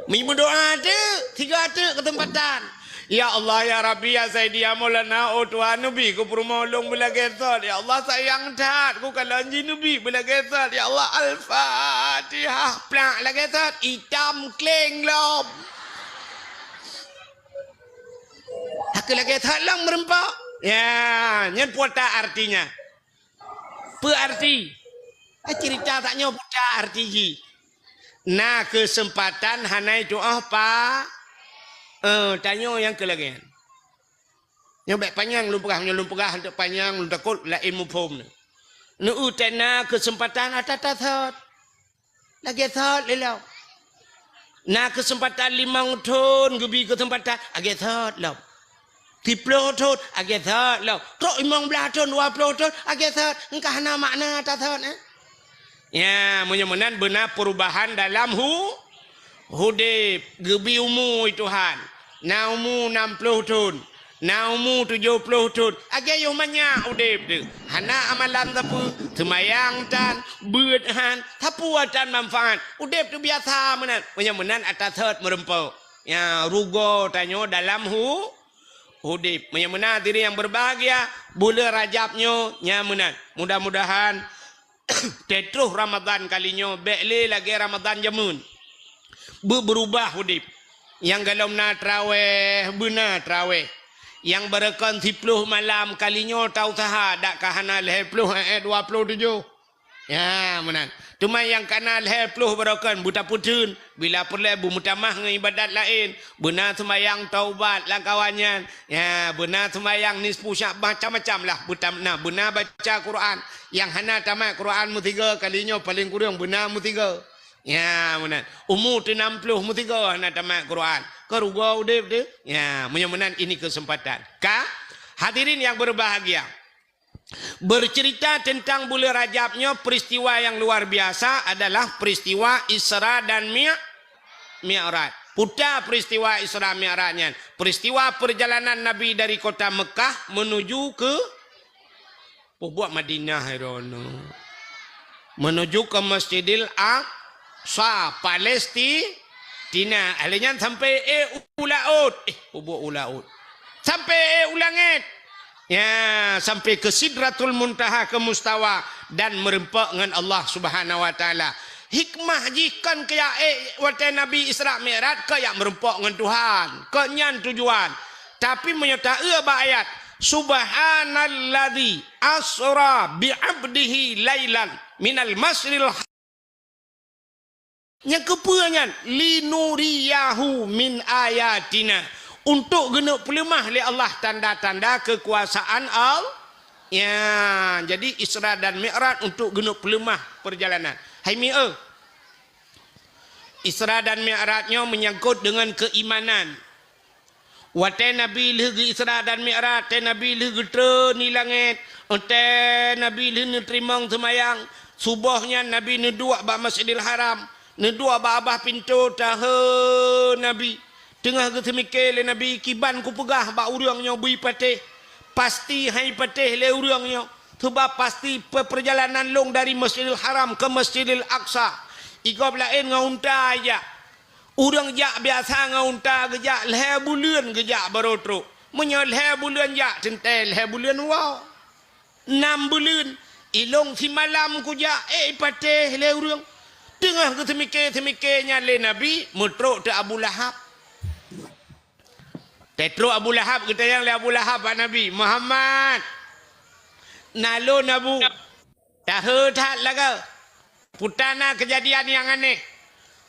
Mi meudoa teuk, sigoe teuk keuseumpatan. Ya Allah, ya Rabbi, ya Sayyidi, ya Maulana, oh Tuhan, neubi keu peurumoh lôn beulagèe sot. Ya Allah, sayang that, kukalon jih neubi beulagèe sot. Ya Allah, Al-Fatihah, plak lagèe sot, itam kléng lom. Hana lagèe that lom meureumpok. Ya, nyan peue artinya. Peue arti? Eh, cerita tanyoe peue arti jih. Na keuseumpatan hana tu'oh pa. Eh, tanyoe nyang keu lagèe nyan. Nyoe bèk panyang lôn peugah, nyoe lôn peugah hantom panyang, lôn takot laén muphom nyoe. Neueu teuh na keuseumpatan ata-ata sot. Lagèe sot lé lom. Na keuseumpatan limong thon geubi keuseumpatan, lagèe sot lom. Siploh thon, lagèe sot lom. Trok limong blaih thon, dua ploh thon, lagèe sot. Engka hana makna ata sot, eh? Ya, meunyoe meunan beuna perubahan dalam hu-, udép, geubi umu Tuhan. Na umu nam ploh thon. Na umu tujoh ploh thon, lagèe yoh manyak udép teuh. Hana amalan sapeue, seumayang tan, beuet han, sapeue tan manfaat. Udép teuh biasa meunan. Meunyoe meunan ata sot meureumpok. Ya, rugoe tanyoe dalam hu-, udép. Meunyoe meunan hadirin nyang berbahagia, buleuen Rajab nyoe nyang meunan. Mudah-mudahan Teutroh Ramadhan kali nyoe bèk lé lagèe Ramadhan jameun. Beu-, beurubah udép. Nyang golom na traweh, beuna traweh. Nyang barokon siploh malam kali nyoe tausaha dak ka hana lhèe ploh, eh, eh, dua ploh tujoh. Ya, meunan. Teuma nyang ka na lhèe ploh barokon beutapeutheun. Bila peureulèe beumeutamah ngon ibadat laén, beuna seumayang taubat lam kawan nyan, ya, beuna seumayang nisfu Sya'ban, macam-macam lah, beutam-, na, beuna baca Quran. Nyang hana tamat Quran meusigoe kali nyoe paleng kureueng beuna meusigoe. Ya, meunan. Umu teuh nam ploh meusigoe hana tamat Quran. Ka rugoe udép teuh. Ya, meunyoe meunan ini keuseumpatan. Ka, hadirin nyang berbahagia. Bercerita tentang buleuen Rajab nyoe, peristiwa yang luar biasa adalah peristiwa Isra dan Mi-, Mi'raj. Peue ta peristiwa Isra Mi'raj nyan? Peristiwa perjalanan Nabi dari kota Mekah menuju ke, peubuet Madinah, hai droeneuh. Menuju ke Masjidil Aqsa, Palestina. Ahli nyan sampai, eh, u laôt. Eh, peubuet u laôt. Sampai, eh, u langèt. Ya, sampai ke Sidratul Muntaha, ke mustawa, dan meureumpok ngon Allah Subhanahu wa Taala. Hikmah jih kon keu jak ék watèe Nabi Isra Mi'raj, keu jak meureumpok ngon Tuhan. Kon nyan tujuan. Tapi meunyoe taeu bak ayat, "Subhanalladzi asra bi 'abdihi lailan minal masjidil Nyang keupeue nyan? Linuriyahu min ayatina, untuk geuneuk peuleumah lé Allah tanda-tanda keukuasaan Allah. Ya, jadi Isra dan Mi'raj untuk geuneuk peuleumah peurjalanan. Hai mi-, eh. Isra dan Mi'raj nyoe meunyangkot deungon keuimanan. Watèe Nabi lheueh geu-Isra dan Mi'raj, watèe Nabi lheueh geutreun di langèt, watèe Nabi lheueh neuteurimong seumayang, Suboh nyan Nabi neuduek bak Masjidil Haram, neuduek bak babah pintoe, tahe Nabi. Teungoh geuseumike lé Nabi, "Kiban kupeugah bak ureuëng nyoe bri patéh? Pasti han jipatéh lé ureuëng nyoe, sabab pasti pe-, peurjalanan lôn dari Masjidil Haram keu Masjidil Aqsa, i gob laén ngon unta jak. Ureuëng jak biasa ngon unta geujak lhée buleuen geujak barô trok. Meunyoe lhée buleuen jak, teuntée lhée buleuen woe. Nam buleuen, ilôn simalam kujak, ék jipatéh lé ureuëng." Teungoh geuseumike-seumike nyan lé Nabi, meutrok teuk Abu Lahab. Teutrok Abu Lahab, geutanyong lé Abu Lahab bak Nabi, "Muhammad, na lôn, Abu, tahe that lagée. Peue na keujadian nyang aneh."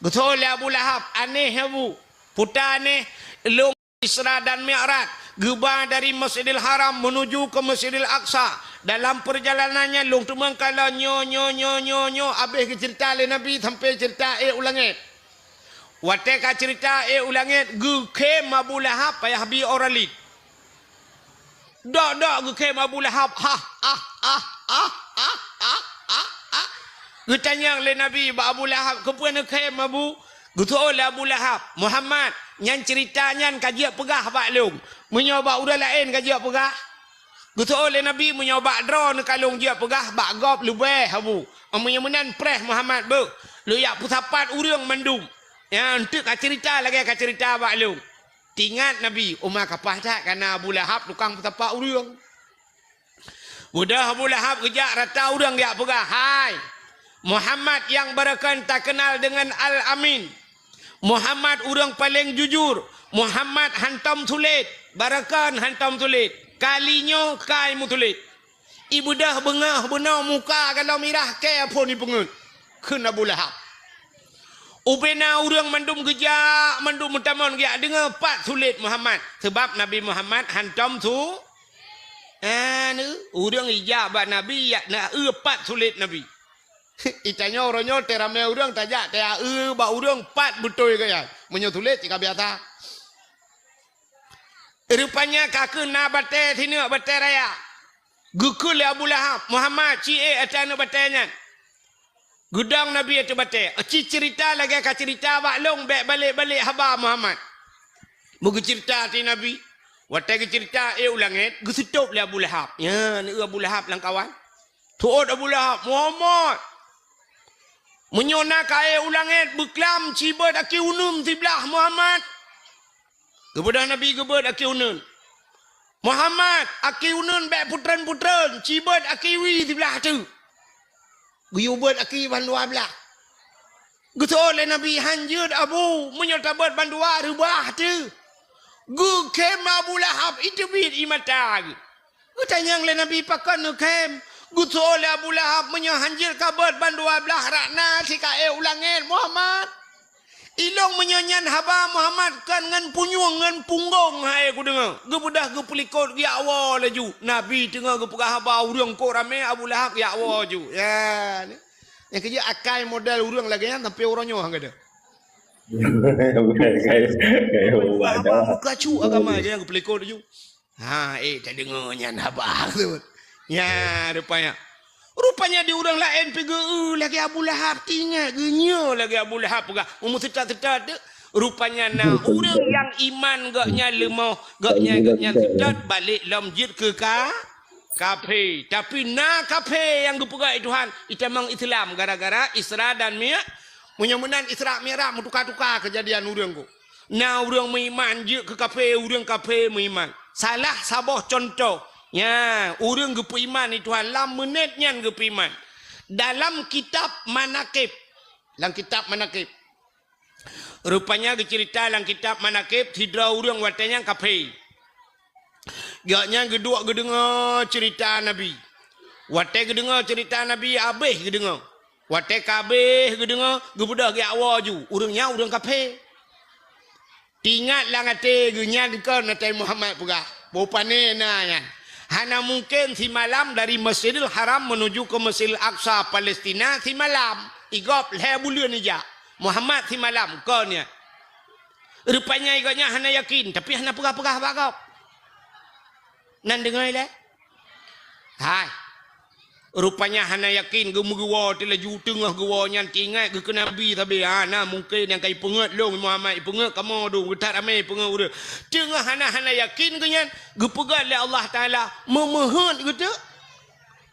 Geutanyong lé Abu Lahab, "Aneh, Abu." "Peue aneh?" "Lôn Isra dan Mi'raj, geuba dari Masjidil Haram menuju ke Masjidil Aqsa. Dalam perjalanan nyan lôn teumeung kalon nyoe, nyoe, nyoe, nyoe, nyoe." Abéh geuceurita lé Nabi sampai ceurita ék u langét. Watée ka ceurita ék u langét, geukhém Abu Lahab payah bi ora lid. Dok-dok geukhém Abu Lahab, "Hah, ah, ah, ah, ah, ah, ah, ah, ah." Geutanyong lé Nabi bak Abu Lahab, "Keupeue neukhém, Abu?" Geutanyong lé Abu Lahab, "Muhammad, nyan ceurita nyan ka jeuet peugah bak lôn. Meunyoe bak ureuëng laén ka jeuet peugah?" Geutanyong lé Nabi, "Meunyoe bak droeneuh ka lôn jeuet peugah, bak gob leubeh, Abu. Meunyoe meunan preh Muhammad beuh, lôn jak peusapat ureuëng mandum nyang teuk ka ceurita lagée ka ceurita bak lôn." Teuingat Nabi, uma kapah that kana Abu Lahab tukang peusapat ureuëng. Udah Abu Lahab geujak rata ureuëng geujak peugah, "Hai, Muhammad nyang barokon takeunal deungon Al-Amin. Muhammad ureuëng paleng jujur. Muhammad hantom sulet, barokon hantom sulet. Kali nyoe kai meusulet. Ibeudôh beungoh bunoe muka galom mirah kée phon ipeungeuet," kheun Abu Lahab. Ubena ureuëng mandum geujak, mandum meutamong geujak deungoe pat sulet Muhammad. Sabab Nabi Muhammad hantom su-, Anu, ureuëng ijak bak Nabi, jak na eu pat sulet Nabi. Itanyoe uroe nyoe teuramé ureuëng tajak, ta eu bak ureuëng pat beutôi gaya. Meunyoe sulet cit ka biasa. Rupanya ka keuh na batée sineuk, batée raya. Geukheun lé Abu Lahab, "Muhammad, ci ék ateueh aneuëk batée nyan." Geudong Nabi ateueh batée, "Ci ceurita lagée ka ceurita bak lôn, bék balek-balek haba Muhammad." Beugeuceurita ateueh Nabi. Watée geuceurita ék u langét, geuseutôb lé Abu Lahab. Nyan, eu Abu Lahab lam kawan. Teuôt Abu Lahab, "Muhammad, meunyoe na ka ék u langét, beuklam ci beuet aki uneuen siblah Muhammad." Geubeudôh Nabi geubeuet aki uneuen. "Muhammad, aki uneuen bék putreun-putreun, ci beuet aki wie siblah teuk." Geuyue beuet aki bandua blah. Geuteuôt lé Nabi, "Han jeuet, Abu, meunyoe tabeuet bandua reubah teuh." Geukhém Abu Lahab, iteubiet ie mata geuh. Geutanyong lé Nabi, "Pakon neukhém?" Geuteuôt lé Abu Lahab, "Meunyoe han jeuet kabeuet bandua blah rot na sikaék u langét, Muhammad, ilôn meunyoe nyan haba Muhammad kon ngon punyueng ngon punggong hai kudeungoe." Geubeudôh geupeulikot geujak woe laju. Nabi teungoh geupeugah haba ureuëng kok ramé, Abu Lahab geujak woe ju. Ya, ni. Nyang keujeuet akai model ureuëng lagée nyan sampai uroe nyoe han gadôh. Kayu, kayu, kayu, Abu Lahab, muka cu agama je nyang geupeulikot laju. Ha, éh, tadeungoe nyan haba tersebut. Nya, rupanya. Rupanya di ureuëng laén pih geu-, eu, lagée Abu Lahab, teuingat geuh nyoe lagée Abu Lahab peugah. Meumeuseutôt-seutôt tu, rupanya na ureuëng nyang iman gobnyan leumoh, gobnyan, gobnyan seutôt balek lom jeuet keu ka, kafé. Tapi na kafé nyang geupeugah lé Tuhan, itamong Islam gara-gara Isra dan Mi-, meunyoe meunan Isra Mi'raj meutuka-tuka keujadian ureuëng kok. Na ureuëng meuiman jeuet keu kafé, ureuëng kafé meuiman. Salah saboh cuntoh, nya, ureuëng geupeuiman lé Tuhan lam meunét nyan geupeuiman. Dalam kitab Manaqib, lam kitab Manaqib, rupanya geuceurita lam kitab Manaqib, sidroe ureuëng watée nyan kafé. Gobnyan geuduek geudeungoe ceurita Nabi. Watée geudeungoe ceurita Nabi, habéh geudeungoe. Watée ka habéh geudeungoe, geubeudôh geujak woe ju. Ureuëng nyan ureuëng kafé. Teuingat lam até geuh nyan kon Nabi Muhammad peugah, boh pané na nyan. Hana mungken simalam dari Masjidil Haram menuju ke Masjidil Aqsa, Palestina, simalam. I gob lhée buleuen ijak. Muhammad simalam, kon nyan. Rupanya gobnyan hana yakin, tapi hana peugah-peugah bak gob. Nan deungoe ilée? Hai. Rupanya hana yakin, geumeugewoe teulaju, teungoh geuwoe nyan teuingat geuh keu Nabi sabe. Ha, na mungken nyang ka ipeungeut lôn, Muhammad, ipeungeut kamoe dum, geuthat ramé ipeungeut ureuëng. Teungoh hana, hana yakin geuh nyan, geupeugah lé Allah Taala, meumeuheuet geuh teuk.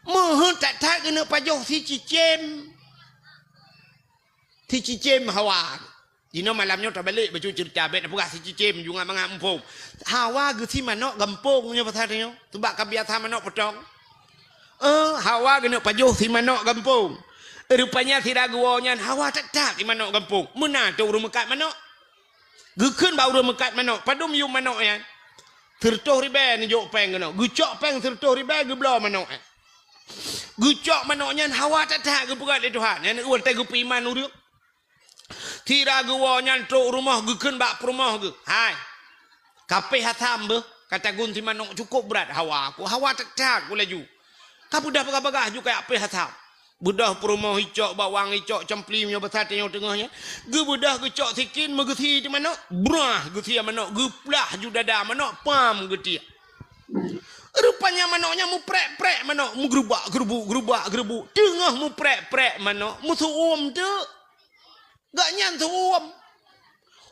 Meuheuet that-that geuneuk pajoh sicicém. Sicicém Hawa. Jinoe malam nyoe tabalek bacut ceurita, bék tapeugah sicicém, jungat mangat muphom. Hawa geusi manök gampông nyoe pasal nyoe. Seubab ka biasa manök peutong. Eh, Hawa geuneuk pajoh si manök gampông. Rupanya sira geuwoe nyan Hawa that-that si manök gampông. Meunan teuh ureuëng meukat manök. Geukheun bak ureuëng meukat manök, padum yum manök nyan. Sireutôh ribée neujok péng keunoe. Geucok péng sireutôh ribée geubloe manök nyan. Geucok manök nyan Hawa that-that geupeugah lé Tuhan. Nyan watée geupeuiman ureuëng. Sira geuwoe nyan trok rumoh geukheun bak peurumoh geuh, "Hai, kapéh asam beuh, ka tagun si manök cukôp brat Hawa ku, Hawa that-that ku laju. Ka beudôh bagah-bagah ju kajak péh asam." Beudôh peurumoh icok bawang, icok cempli meunyoe basa tanyoe teungoh nyan. Geubeudôh geucok sikin meugeusi di manök, brah geusi manök, geuplah ju dada manök, pam geutiek. Rupanya manök nyan muprek-prek manök, meugeurubak-geurubuk, geurubak-geurubuk. Teungoh muprek-prek manök, meusu'uem teuk. Gobnyan su'uem.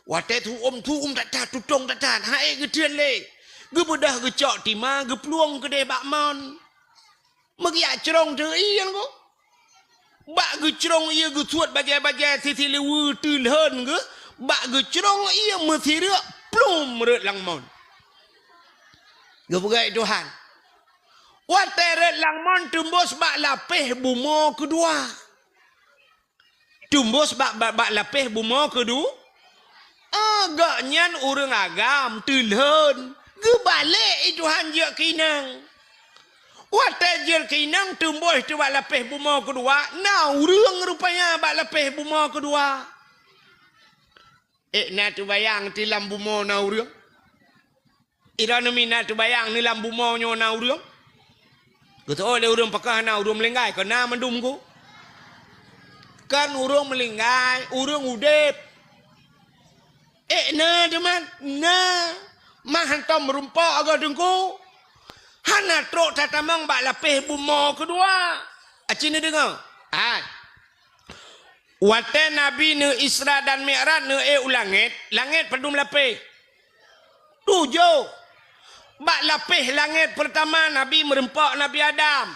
Watée su'uem, su'uem that-that, tutong that-that, han ék geuteuen lé. Geubeudôh geucok tima, geuplueng keudeh bak mon. Meugiak crông teuk ié nyan ko. Bak geucrông ié geusuet bajée-bajée sisileue teulhon geuh, bak geucrông ié meusireuk plum rot lam mon. Geupeugah Tuhan. Watée rot lam mon teumbôs bak lapéh bumoe keudua. Teumbôs bak, bak, bak lapéh bumoe keudu-, ah, gobnyan ureuëng agam teulhon, geubalek i Tuhan jeuet keu inong. Watée jeuet keu inong teumbôs teuh bak lapéh bumoe keudua, na ureuëng rupanya bak lapéh bumoe keudua. Ék na teubayang ti lam bumoe na ureuëng? Droeneuh mina teubayang ni lam bumoe nyoe na ureuëng? Geuteuôt lé ureuëng pakon hana ureuëng meulinggai, kon na mandum ku. Kon ureuëng meulinggai, ureuëng udeb. Ék na teuma, na. Mah hantom meurumpok agoe teungku. Hana trok tatamong bak lapéh bumoe keudua. Aci neudeungoe? Hai. Watée Nabi neu Isra dan Mi'raj neu ék u langét, langét padum lapéh? Tujoh. Bak lapéh langét peurtama Nabi meurumpok Nabi Adam.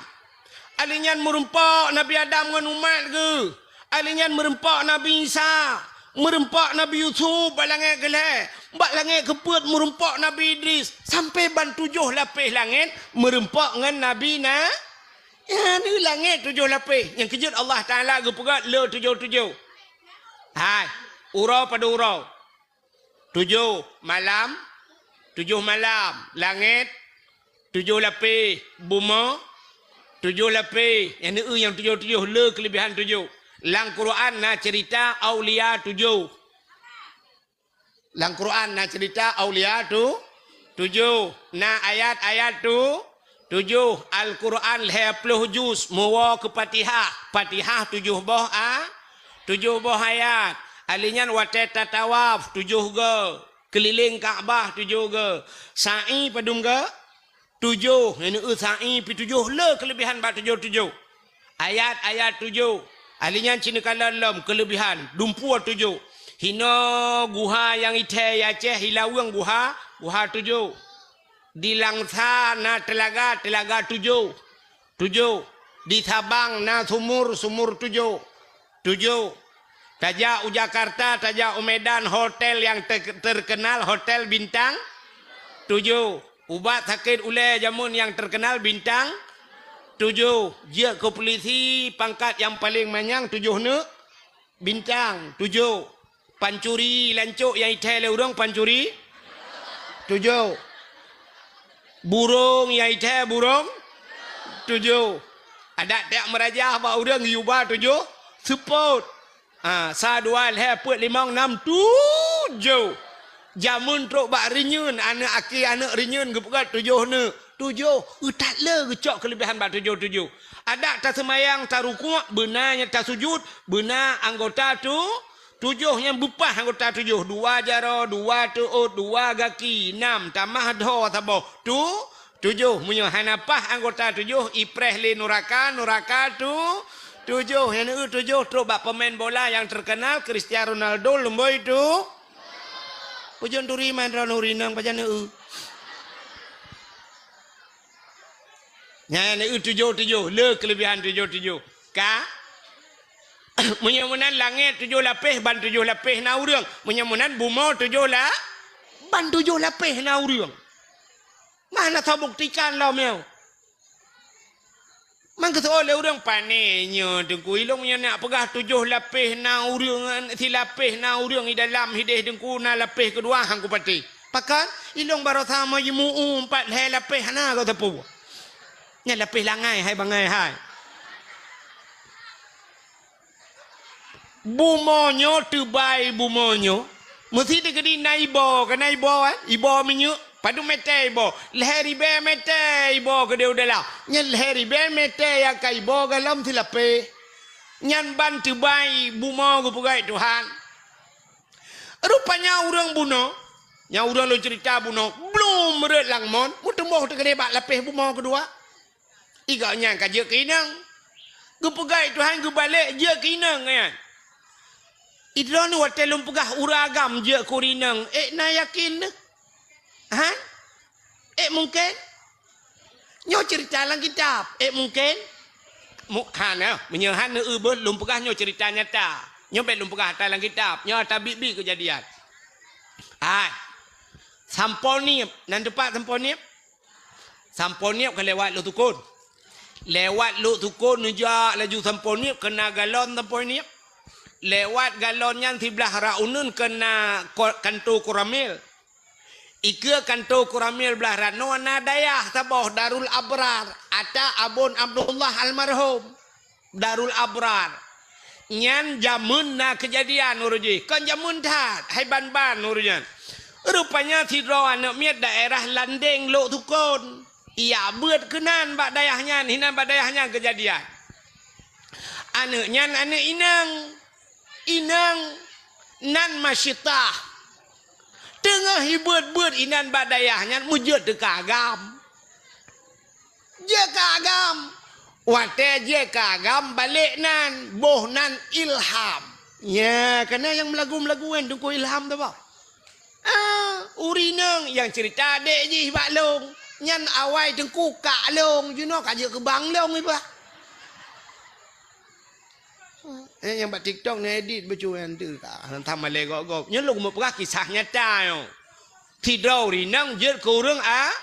Ali nyan meurumpok Nabi Adam ngon umat geuh. Ali nyan meurumpok Nabi Isa. Meurumpok Nabi Yusuf bak langét keulhée. Bak langét keupeuet meurumpok Nabi Idris. Sampoe ban tujoh lapéh langét meurumpok ngon Nabi na. Nyan langét tujoh lapéh. Nyang keujeuet Allah Taala geupeugah le tujoh-tujoh. Hai, uroe padum uroe? Tujoh malam, tujoh malam. Langét, tujoh lapéh. Bumoe, tujoh lapéh. Nyang neu nyang tujoh-tujoh, le keuleubihan tujoh. Lam Quran na ceurita aulia tujoh. Lam Quran na ceurita aulia tu tujoh. Na ayat-ayat tu tujoh. Al-Quran lhée ploh juz, meuwoe keu Fatihah. Fatihah tujoh boh a, tujoh boh ayat. Ali nyan watée tatawaf tujoh goe, keulileng Ka'bah tujoh goe. Sa'i padum goe? Tujoh, nyan neu sa'i pi tujoh, le keuleubihan bak tujoh-tujoh. Ayat-ayat tujoh. Ali nyan ci neukalon lom keuleubihan, dumpeue tujoh. Hinoe guha nyang ithée i Aceh, i Laweueng guha, guha tujoh. Di Langsa na teulaga, teulaga tujoh. Tujoh. Di Sabang na sumur, sumur tujoh. Tujoh. Tajak u Jakarta, tajak u Medan, hotel nyang te-, terkenal, hotel bintang tujoh. Ubat sakét ulée jameun nyang terkenal bintang tujoh. Jeuet keu pulisi pangkat nyang paleng manyang tujoh neuk bintang tujoh. Pancuri lancok nyang ithée lé ureuëng pancuri tujoh. Burông nyang ithée burông tujoh. Adak tajak meurajah bak ureuëng yuba tujoh seupôt. Ha, sa dua lhée peuet limong nam tujoh. Jameun trok bak reunyeun, aneuëk aki aneuëk reunyeun geupeugah tujoh neuk. Tujoh, eu that le geucok keuleubihan bak tujoh-tujoh. Adak taseumayang, tarukuk, beuna nyang tasujut, beuna anggota tu, tujoh nyang beupah anggota tujoh, dua jaroe, dua teuôt, dua gaki, nam, tamah dhoe saboh, tu, Tujoh, meunyoe hana paih anggota tujoh, ipreh lé nuraka, nuraka tu, tujoh. Nyang neueu tujoh trok bak pemain bola nyang terkenal, Cristiano Ronaldo, lumboi tu. Ujong turi man droeneuh ureueng inong pajan neueu. Nyan neueu tujoh-tujoh, le kelebihan tujoh-tujoh. Ka? Meunyoe meunan langét tujoh lapéh, ban tujoh lapéh na ureueng. Meunyoe meunan bumoe tujoh la-, ban tujoh lapéh na ureueng. Mana tabuktikan lom nyoe? Mangkeuseuôt lé ureueng, "Pané nyoe Teungku, ilong nyoe nak peugah tujoh lapéh na ureueng, silapéh na ureueng di dalam hideh Teungku, na lapéh keudua han kupatéh." Pakon? Ilong baroesa meujimu'u pat lhée lapéh hana goe teupeu. Nyan lapéh langai hai bangai hai. Bumoe nyoe teubai bumoe nyoe, meusi teukeudi na iboh, ka na iboh, eh? Iboh minyeuk, padub mètè iboh? Lhée ribée mètè iboh keudeh u dalam. Nyan lhée ribée mètè nyang ka iboh galom silapéh. Nyan ban teubai bumoe geupeugét Tuhan. Rupanya ureueng bunoe, nyang ureueng lôn ceurita bunoe, blom rhot lam mon, meuteumboh teukeudi bak lapéh bumoe keudua. Igoe nyan ka jeuet keu inong. Geupeugah Tuhan geubalek jeuet keu inong nyan. Idroeneuh watée lôn peugah ureueng agam jeuet keu inong, ék na yakin neuh? Ha? Ék mungken? Nyoe ceurita lam kitab, ék mungken? Mu-, hana, meunyoe hana eu beuh lôn peugah nyoe ceurita nyata. Nyoe bék lôn peugah ata lam kitab, nyoe ata biet-biet keujadian. Hai. Sampoe Nieb, nan teupat Sampoe Nieb? Sampoe Nieb ka lewat Lhoksukon. Lewat Lhoksukon neujak laju Sampoe Nieb, keuna galon Sampoe Nieb. Lewat galon nyan siblaih rot uneuen keuna ko-, kanto Koramil. Ikeue kanto Koramil blaih rot nyoe na dayah saboh Darul Abrar, ata Abon Abdullah almarhum. Darul Abrar. Nyan jameun na keujadian uroe jih. Kon jameun that, hai ban-ban uroe nyan. Rupanya sidroe aneuk miet daerah Landeng Lhoksukon. Ijak beuet keunan bak dayah nyan, hinan bak dayah nyan keujadian. Aneuk nyan aneuk inong. Inong nan Masyitah. Teungoh ibeuet-beuet inan bak dayah nyan meujeuet teuka agam. Jeuet ka agam. Watée jeuet ka agam balek nan, boh nan Ilham. Nya, kana nyang meulagu-meulagu nyan Teungku Ilham tu bah. Ah, ureueng inong nyang ceurita adék jih bak lôn. Nyan awai Teungku kak lôn, jinoe ka jeuet keu bang lôn iba. Eh, nyang bak TikTok neuedit bacut nyan teuh ka. Hantom malée gob-gob. Nyoe lôn meupeugah kisah nyata nyoe. Sidroe ureueng inong jeuet keu ureueng a-,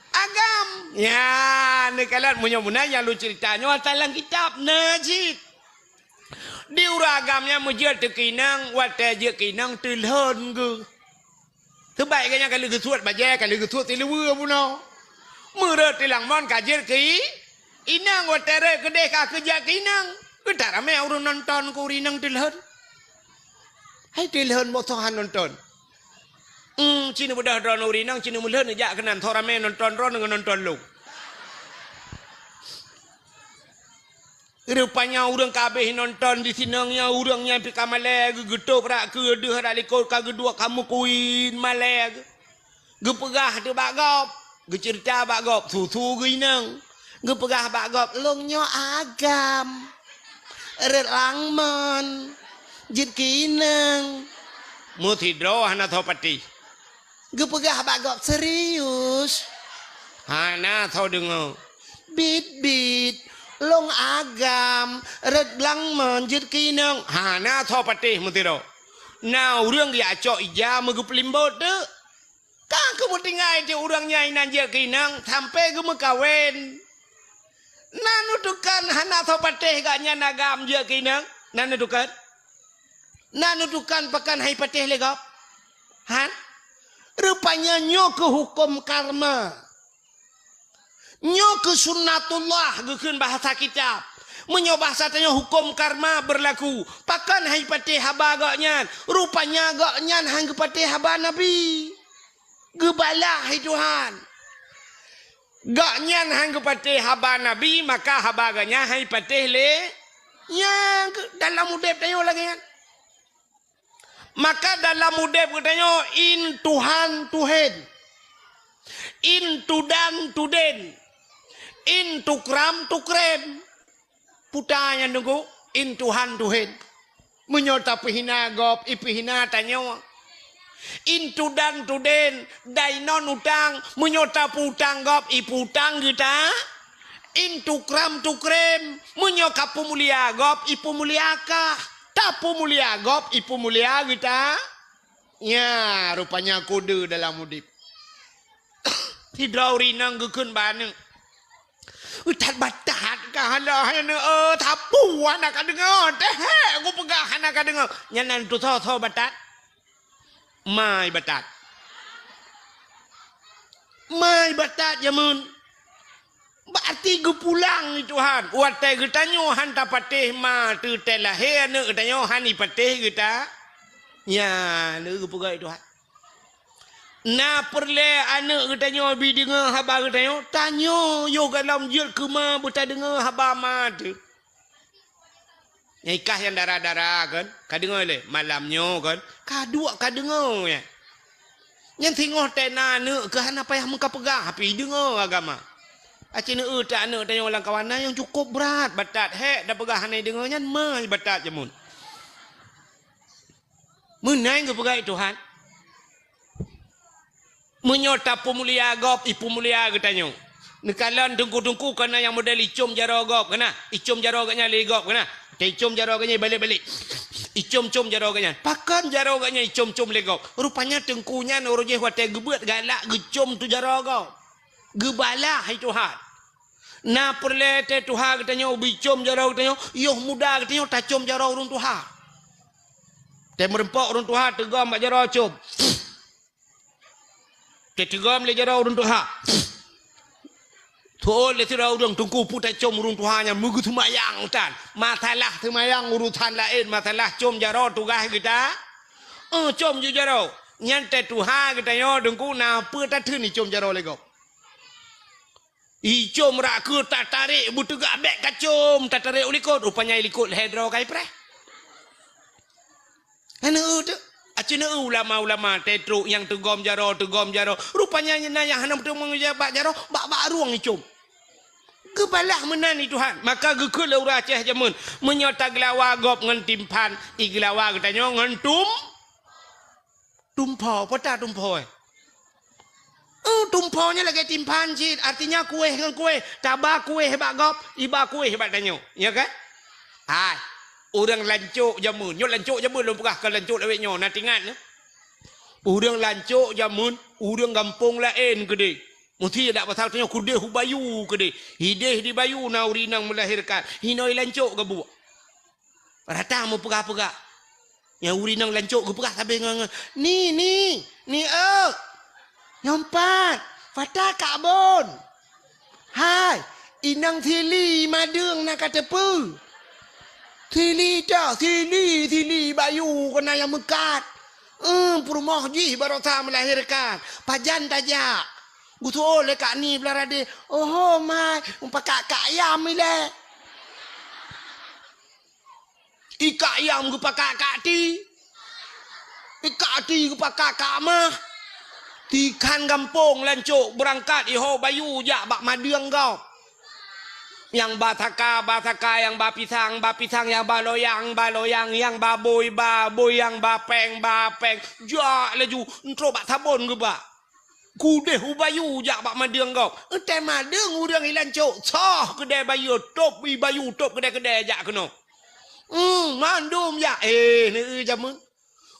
agam. Nyan, neukalon meunyoe meunan nyang lôn ceurita nyoe ata lam kitab na cit. Di ureueng agam nyan meujeuet teuh keu inong, watée jeuet keu inong teulhon geuh. Teubaik geuh nyan ka lheueh geusuet bajée, ka lheueh geusuet siluweue bunoe. Meurhot tilang mon ka jeuet keu i-, inong, watée rhot keudeh ka keu jak keu inong. Geutak ramé ureueng nonton keu ureueng inong teulhon. Hai teulhon boh soe han nonton. Hmm, ci neubeudôh droeneuh ureueng inong, ci neumeulhon jak keunan, soe ramé nonton droeneuh ngon nonton lôn. Rupanya ureueng ka habéh nonton di sinong nyan, ureueng nyan pih ka malée, geu-, geutôb brat keue deuh brat likot ka geuduek ka meukuin malée. Geupeugah teuh bak gob, geuceurita bak gob, su-su geuinong. Geupeugah bak gob, "Lôn nyoe agam. Rhot lam mon. Jeuet keu inong." Meusidroe hana soe patéh. Geupeugah bak gob, "Serius?" Hana soe deungoe. "Bit-bit, lôn agam, rhot lam mon jeuet keu inong." Hana soe patéh meusidroe. Na ureueng geujak cok ija meugeupeulimbot teuk. Ka geumeutinggai teuk ureueng nyan inan jeuet keu inong sampoe geumeukawen. Na neutukon hana soe patéh gobnyan agam jeuet keu inong? Na neutukon? Na neutukon pakon han ipatéh lé gob? Han? Rupanya nyoe keuh huköm karma. Nyoe keuh sunnatullah geukheun bahasa kitab. Meunyoe bahasa tanyoe huköm karma beurlaku, pakon han ipatéh haba gobnyan? Rupanya gobnyan han geupatéh haba Nabi. Geubalah lé Tuhan. Gobnyan han geupatéh haba Nabi, maka haba gobnyan han ipatéh lé nyang keu-, dalam udeb tanyoe lagée nyan. Maka dalam udeb geutanyoe in Tuhan tuhen. In tudan tuden. In tukram tukrem. Puta nyan Teungku, in Tuhan tuhen. Meunyoe tapeuhina gob, ipeuhina tanyoe. In tudan tuden, dai non utang, meunyoe tapeutang gob, ipeutang geuta. In tukram tukrem, meunyoe kapeumulia gob, ipeumulia kah. Tapeumulia gob, ipeumulia geuta. Nya, rupanya kode dalam udeb. Sidroe ureueng inong geukheun bak aneuk. That batat ka hana, hana, eh, sapeue hana ka deungoe. Teuhek kupeugah hana ka deungoe. Nyan nan tusoe-soe batat. Mai batat. Mai batat jameun. Berarti geupulang lé Tuhan. Watèe geutanyoe han tapatéh ma teuh teuh lahé aneuk geutanyoe han ipatéh geuta. Nyan lé geupeugah lé Tuhan. Na peureulèe aneuk geutanyoe bi deungoe haba geutanyoe, tanyoe yoh gohlom jeuet keu ma beutadeungoe haba ma teuh. Nyang ikah nyang dara-dara kan, ka deungoe lé, malam nyoe kan, ka duek ka deungoe nyan. Nyan singoh teuh na aneuk keuh hana payah meukapeugah, tapi deungoe agama. Aci neueu that aneuk tanyoe lam kawan na nyang cukôp brat, batat hék tapeugah hana deungoe nyan, mai batat jameun. Meunan geupeugah lé Tuhan. Meunyoe tapeumulia gob, ipeumulia geutanyoe. Neukalon teungku-teungku kana nyang model icom jaroe gob kana, icom jaroe geuh nyan lé gob kana. Teuicom jaroe geuh nyan balek-balek. Icom-com jaroe geuh nyan. Pakon jaroe geuh nyan icom-com lé gob? Rupanya teungku nyan uroe jéh watèe geubeuet galak geucom tu jaroe gob. Geubalah lé Tuhan. Na peureulèe teuh tuha geutanyoe bicom jaroe geutanyoe, yoh muda geutanyoe tacom jaroe ureueng tuha. Teumeureumpok ureueng tuha teugom bak jaroe com. Teuteugom lé jaroe ureueng tuha. Thon lé sidroe ureueng teungku peue tacom ureueng tuha nyan meugeuseumayang tan. Masalah seumayang urusan laén, masalah com jaroe tugaih geuta. Eh, com ju jaroe. Nyan teuh tuha geutanyoe teungku na peue tatheun icom jaroe lé gob. Icom rak keu tatarek beuteugak bék kacom, tatarek u likot, rupanya i likot lhèe droe ka ipreh. Hana eu teuk. Aci neueu ulama-ulama teutrok nyang teugom jaroe, teugom jaroe. Rupanya na nyang hana meuteumé bak jaroe, bak-bak rueng icom. Geubalah meunan lé Tuhan. Maka geukheun lé ureueng Aceh jameun, meunyoe tageulawa gob ngon timphan, igeulawa geutanyoe ngon tum Tumpho, peue ta tumpho, eh? Eh, tumpho nyan lagèe timphan cit, artinya kueh ngon kueh. Taba kueh bak gob, iba kueh bak tanyoe. Ya kan? Hai, ureueng lancok jameun. Nyoe lancok jameun lôn peugah, kon lancok lawét nyoe, na tingat nyoe. Ureueng lancok jameun, ureueng gampông laén keudeh. Meusti dak pasal tanyoe keudeh u bayu keudeh. Hideh di bayu na ureueng inong meulahérkan. Hinoe lancok geubuek. Rata meupeugah-peugah. Nyang ureueng inong lancok geupeugah sabe ngon, ngon, "Ni, ni, ni, eu! Nyoe pat, fata kak bon. Hai, inong sili madeueng na ka teupeue. Sili ta, sili, sili bayu keunan nyang meukat. Eum, peurumoh jih barosa meulahérkan. Pajan tajak?" Geusu'oh lé kak ni blah radeh, "Oho, mai, mupakak kak yam ilèe." Ikak yam geupakak kak ti. Ikak ti geupakak kak mah. Tikhan gampông lancok beurangkat iho bayu jak bak madeueng gob. Nyang ba saka, ba saka, nyang ba pisang, ba pisang, nyang ba loyang, ba loyang, nyang ba bôi, ba bôi, nyang ba péng, ba péng. Jak laju, entrok bak sabon geubak. Kudeh u bayu jak bak madeueng gob. Eunteuk madeueng ureueng ilan cok, soh keudè bayu, tôb i bayu, tôb keudè-keudè jak keunoe. Hmm, mandum jak. Eh, neueu jameun.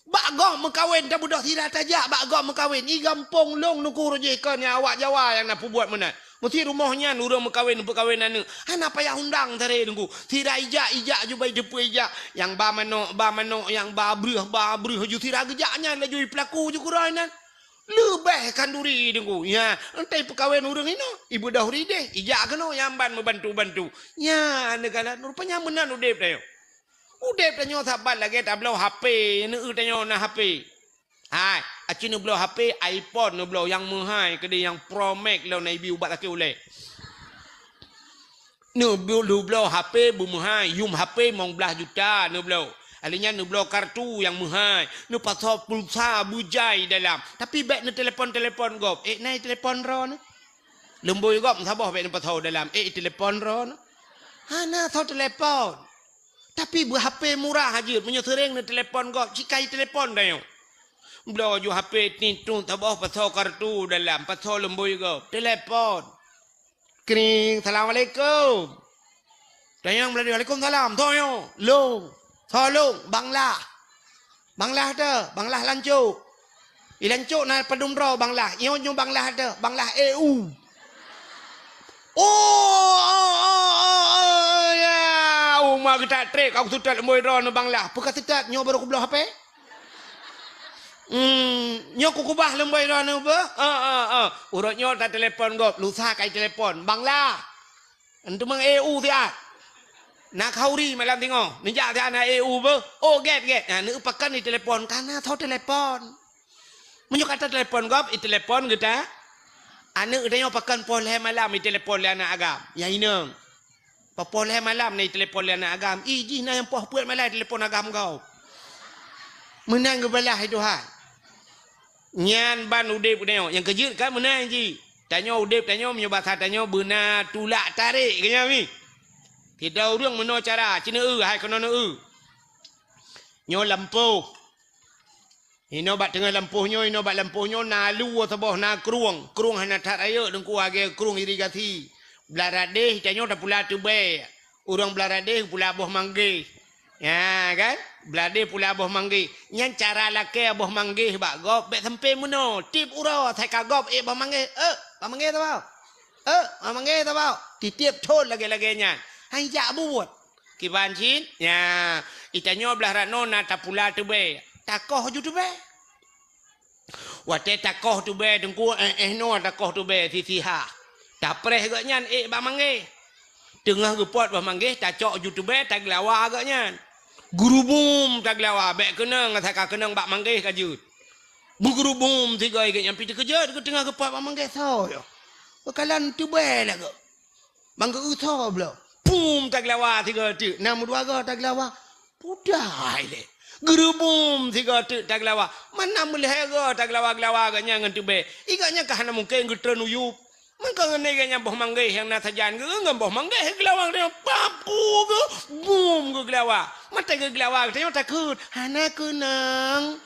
Bak gob meukawen, tabeudôh sira tajak bak gob meukawen. I gampông lôn nuku rujih kon nyang awak Jawa nyang na peubuet meunan. Meusti rumoh nyan ureueng meukawen, peukawén aneuk. Hana payah undang taré nunggu. Sira ijak, ijak ju bai teupeu ijak. Nyang ba manok, ba manok, nyang ba breuh, ba breuh ju sira geujak nyan laju i peulaku ju keurôi nan. Leubeh khanduri deungoe. Nyan, entah peukawén ureueng inoe, ibeudôh rideh, ijak keunoe nyang ban meubantu-bantu. Nyan, neukalon, rupanya meunan udeb tanyoe. Udeb tanyoe saban lagèe tabloe H P, neueu tanyoe na H P. Hai, aci neubloe H P, iPhone neubloe nyang meuhai keudeh nyang Pro Max lom na ibi ubat lakèe ulèe. Neubloe, neubloe H P beumeuhai, yum H P limong blaih juta neubloe. Alèh nyan neubloe kartu nyang meuhai, neupasoe pulsa beujai dalam. Tapi bèk neutelepon-telepon gob. Ék na telepon droeneuh? Lumbôi gob saboh bèk neupasoe dalam. Ék telepon droeneuh? Hana soe telepon. Tapi beu-H P murah jeuet, meunyoe seuréng neutelepon gob, cit ka jitelepon tanyoe. Bloe ju H P tintu saboh pasoe kartu dalam, pasoe lumbôi gob, telepon. Kring, "Assalamualaikum." Tanyong meulalu, "Waalaikumsalam." Soe nyoe? "Lôn." "Soe lôn?" "Bang Lah." "Bang Lah teuh?" "Bang Lah Lancok." "I Lancok na padum droe Bang Lah?" "Nyoe nyoe Bang Lah teuh, Bang Lah E U." "Oh, oh, oh, oh, oh, ya. Uma geutak trek, aku seutôt lumbôi droeneuh Bang Lah." "Peue ka seutôt, nyoe barô kubloe H P." Hmm, nyoe kukubah lumbôi droeneuh beuh. Ah, ah, ah. Uroe nyoe tatelepon gob, lusa ka jitelepon. Bang Lah. Enteuk mang E U siat. Na khauri malam singoh. Neujak siat na E U beuh. Oh, gét, gét. Nah, neupakan jitelepon. Kana soe telepon. Meunyoe ka tatelepon gob, jitelepon geuta. Aneuk geutanyoe pakan poh lhèe malam jitelepon lé aneuk agam. Nyang inong. Poh lhèe malam na jitelepon lé aneuk agam, ih jih na nyang poh peuet malam jitelepon agam gob. Meunan geubalah lé Tuhan. Nyan ban udép geutanyoe. Nyang keujeuet kan meunan jih. Tanyoe udép tanyoe meunyoe basa tanyoe beuna tulak tarek keu nyan mi. Sidroe ureueng meunoe cara, ci neueu hai keunoe neueu. Nyoe lampôh. Inoe bak teungoh lampôh nyoe, inoe bak lampôh nyoe na luwa saboh, na krueng. Krueng hana that rayeuk, Teungku, lagèe krueng irigasi. Blah radeh tanyoe tapula teubèe. Ureueng blah radeh pula boh manggèh. Ya kan? Blah radeh pula boh manggèh. Nyan cara lakèe boh manggèh bak gob, bèk sampé meunoe. Tiep uroe, asai ka gob, ék boh manggèh. Eh, boh manggèh saboh. Eh, boh manggèh saboh. Titiep thon lagèe-lagèe nyan. Han jak buet. Kiban cit, nya, geutanyoe blah rot nyoe na tapula teubèe, takoh ju teubèe. Watèe takoh teubèe Teungku, eh, eh, noe takoh teubèe sisi ha. Tapreh gobnyan ék bak manggèh. Teungoh geupot bak manggèh, tacok ju teubèe, tageulawa gobnyan. Geurubum tageulawa, bèk keunong, asai ka keunong bak manggèh ka jeuet. Beugeurubum sigoe gobnyan, pih teukeujot geuteungoh geupot bak manggèh soe nyoe. Geukalon teubèe lagoe. Bang geu-eu tho bloe. Pum tageulawa sigoe teuk. Na meudua goe tageulawa. Pudai lé. Geurubum sigoe teuk tageulawa. Mana meulhèe goe tageulawa-geulawa gobnyan ngon teubèe. Ih gobnyan ka hana mungken geutreun u yup. Mangko ngon lagèe nyan boh manggèh nyang na sajan geu ngon boh manggèh geulawa geutanyoe. Pap ku geu. Bum geugeulawa. Mata geugeulawa geutanyoe takot. Hana keunong.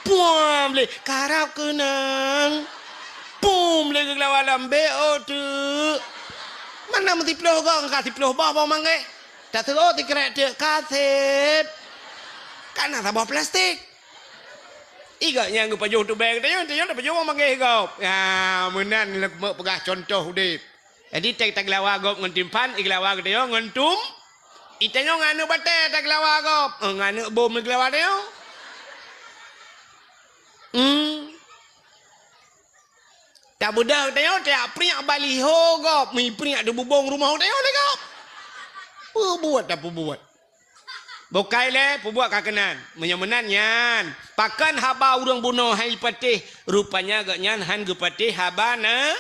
Puam lé, karab keunong. Pum lé geugeulawa lom, bèk ôk teuk. Mana meusiploh gong ka siploh boh boh manggèh. Taseuôt sikrek teuk ka sép. Ka na saboh plastik. Ih gobnyan geupajoh teubèe geutanyoe, geutanyoe tapajoh boh manggèh gob. Ya, meunan lé keumeuk peugah cuntoh udép. Jadi, teuh tageulawa gob ngon timphan, igeulawa geutanyoe ngon tum. Itanyoe ngon aneuk batèe tageulawa gob, eh, ngon aneuk bom igeulawa tanyoe. Hmm. Tabeudôh geutanyoe, tajak priek baliho gob, meupriek di bubông rumoh geutanyoe lé gob. Peubuet tapeubuet. Bukai lé, peubuet ka keunan. Meunyoe meunan nyan, pakon haba ureueng bunoe han jipatéh, rupanya gobnyan han geupatéh haba na.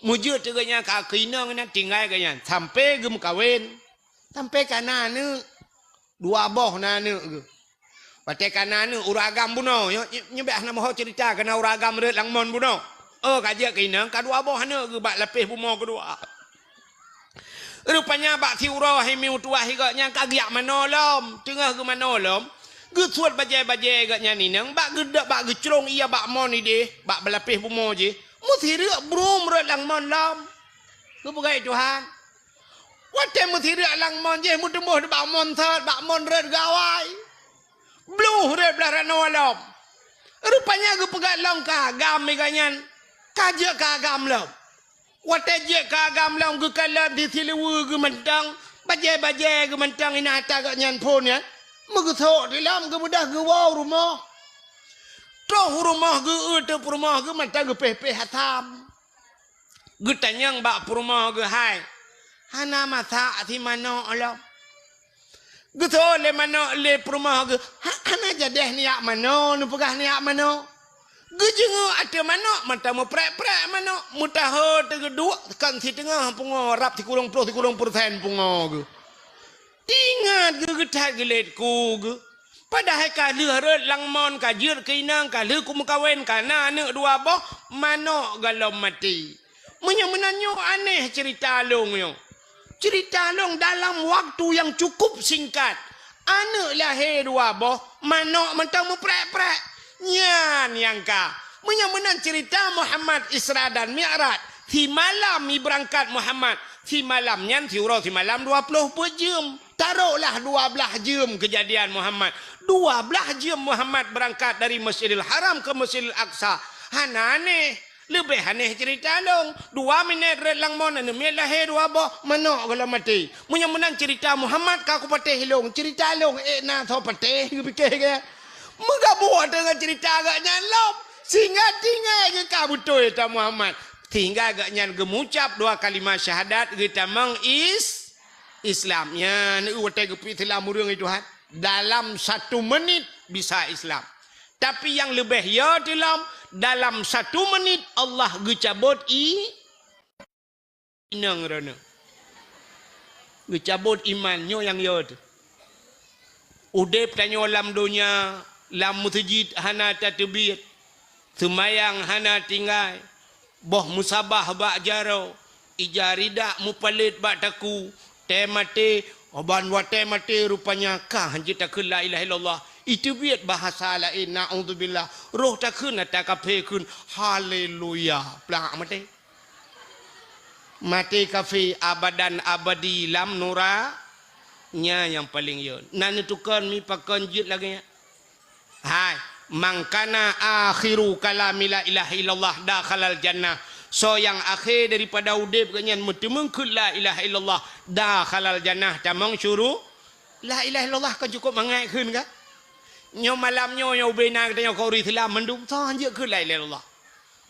Meujeuet teuk gobnyan ka keu inong nyan tinggai gobnyan, sampoe geumeukawen. Sampoe ka na aneuk. Dua boh na aneuk geuh. Watèe ka na aneuk ureueng agam bunoe, nyoe, nyoe, nyoe bèk hana meuho ceurita, ka na ureueng agam rhot lam mon bunoe. Oh, ka jeuet keu inong, ka dua boh aneuk geuh bak lapéh bumoe keudua. Rupanya bak siuroe hai mié tuwah gobnyan ka geujak manoe lom. Teungoh geumanoe lom, geusuet bajèe-bajèe gobnyan inong, bak geuda-, bak geucrông ie bak mon idéh, bak beulapéh bumoe jih. Meusireuk brum rhot lam mon lom. Geupeugah Tuhan. Watèe meusireuk lam mon jih, meuteumboh bak mon sot, bak mon rhot gawai. Bluh rhot blah rot nyoe lom. Rupanya geupeugah lom keu agam gobnyan. Ka jeuet keu agam lom. Watèe jeuet keu agam lom geukalon di siluweue geuh mantong, bajèe-bajèe geuh mantong inan ata gobnyan phon nyan, meugeusok di lom geubeudôh geuwoe u rumoh. Troh u rumoh geu-eu teuk peurumoh geuh mantong geupéh-péh asam. Geutanyong bak peurumoh geuh hai, hana masak si manok lom. Geuseuôt lé manok lé peurumoh geuh, ha-, hana jadèh neujak manoe, neupeugah neujak manoe. Geujeungeuk ateueh manok, mantong meuprek-prek manok, meutaho teugeuduek, kon siteungoh pungo, rab sikureueng ploh, sikureueng peureusén pungo geuh. Ingat geuh, geuthat geulet ku geuh. Padahai ka lheueh rot lam mon, ka jeuet keu inong, ka lheueh kumeukawen, ka na aneuk dua boh, manok gohlom maté. Meunyoe meunan nyoe aneh ceurita lôn nyoe. Ceurita lôn dalam waktu nyang cukup singkat. Aneuk lahé dua boh, manok mantong meuprek-prek. Nyan nyang ka. Meunyoe meunan ceurita Muhammad Isra dan Mi'raj, simalam ibeurangkat Muhammad, simalam nyan siuroe simalam dua ploh peuet jeuem. Taroklah dua blaih jeuem keujadian Muhammad. Dua blaih jeuem Muhammad beurangkat dari Masjidil Haram keu Masjidil Aqsa. Hana aneh. Leubeh aneh ceurita lôn. Dua minét rot lam mon aneuk miet lahé dua boh, manok gohlom maté. Meunyoe meunan ceurita Muhammad ka kupatéh lôn, ceurita lôn ék na soe patéh, geupike gét. Meugabuk teungoh ceurita gobnyan lom. Sehingga tinggai geuh ka beutôi ta Muhammad. Sehingga gobnyan geumucab dua kalimah syahadat geutamong is-, Islam. Nyan watée geupeuislam ureuëng itu, ha, dalam satu menit bisa Islam. Tapi nyang leubeh yo teulom, dalam satu menit Allah geucabot i-, inong droeneuh. Geucabot iman, nyoe nyang yo teuh. Udeb tanyoe lam donya, lam meuseujid hana tateubiet, seumayang hana tinggai, boh meusabah bak jaroe, ija ridak mupalét bak takue, tée maté, ban watée maté rupanya ka hanjeuet takheun la ilaha illallah. Iteubiet bahasa laén, naudzubillah. Roh takheun ata kafé kheun, haleluya. Plak maté. Maté kafé abadan abadi lam nura-, nya nyang paleng yo. Na neutukon mi pakon jeuet lagée nyan. Hai, "Man kana akhiru kalami la ilaha illallah dakhalal jannah." Soe nyang akhé daripada udeb geuh nyan meuteumeung kheun la ilaha illallah, dakhalal jannah, tamong syuru-, la ilaha illallah kan cukup mangat kheun ka? Nyoe malam nyoe, nyoe ubena geutanyoe keu ureuëng Islam mandum, soe hanjeuet kheun la ilaha illallah.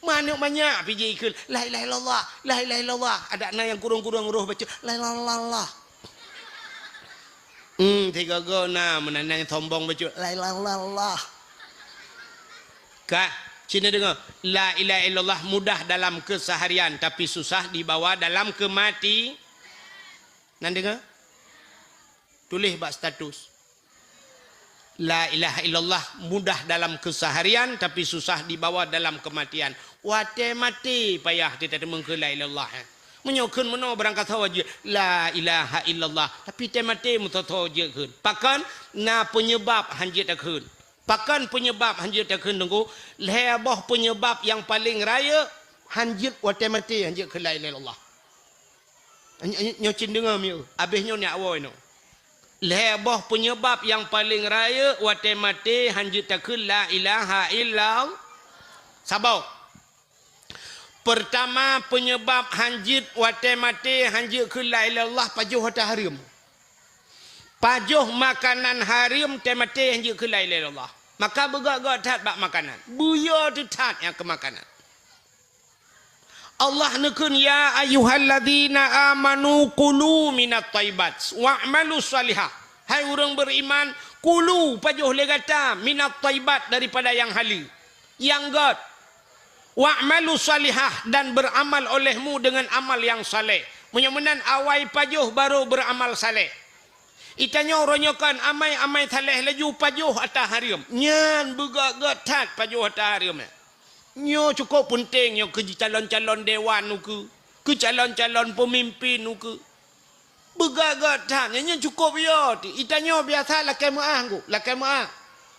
Manök manyak pih jikheun, "La ilaha illallah, la ilaha illallah." Adak na nyang kurong-kurong roh baca, "La ilaha illallah." Hmm, tiga go na meunan nyang sombong baca, "La ilaha illallah." Ka, sini dengar. La ilaha illallah mudah dalam keseharian, tapi susah dibawa dalam kemati-, nan dengar? Tuléh bak status. La ilaha illallah mudah dalam keseharian, tapi susah dibawa dalam kematian. Watée maté payah teuteumeukeun la ilaha illallah, eh. Meunyoe kheun meunoe barangkasoe jeuet la ilaha illallah, tapi tée maté meusoe-soe jeuet kheun. Pakon? Na peunyeubab hanjeuet takheun. Pakon peunyeubab hanjeuet takheun, Teungku? Lhée boh peunyeubab nyang paleng rayeuk hanjeuet watée maté hanjeuet kheun la ilaha illallah. Nyoe, nyoe, nyoe cit deungoe mieu, abéh nyoe nyak woe nyoe. Lhée boh peunyeubab nyang paleng rayeuk watée maté hanjeuet takheun la ilaha illallah. Saboh. Peurtama, peunyeubab hanjeuet watée maté hanjeuet kheun la ilaha illallah, pajoh hareuem. Pajoh makanan hareuem tée maté hanjeuet kheun la ilaha illallah. Maka beugét-gét that bak makanan. Beuyo teuh that nyang keu makanan. Allah neukheun, "Ya ayyuhalladzina amanu kulu minat thayyibat wa'malu shalihah." Hai ureuëng beriman, kulu, pajoh lé gata, minat thayyibat, daripada nyang haleue, nyang gét. "Wa'malu shalihah," dan beramal olehmu dengan amal nyang saleh. Meunyoe meunan awai pajoh baru beramal saleh. Itanyoe uroe nyoe kon amai-amai saleh laju pajoh ata hareuem. Nyan beugét-gét that pajoh ata hareuem. Nyoe cukup peunteng nyoe keu calon-calon dewan ukeue, keu calon-calon peumimpin ukeue. Beugét-gét that, nyan, nyan cukup yo teuh. Itanyoe biasa lakée meuáh, Teungku, lakée meuáh.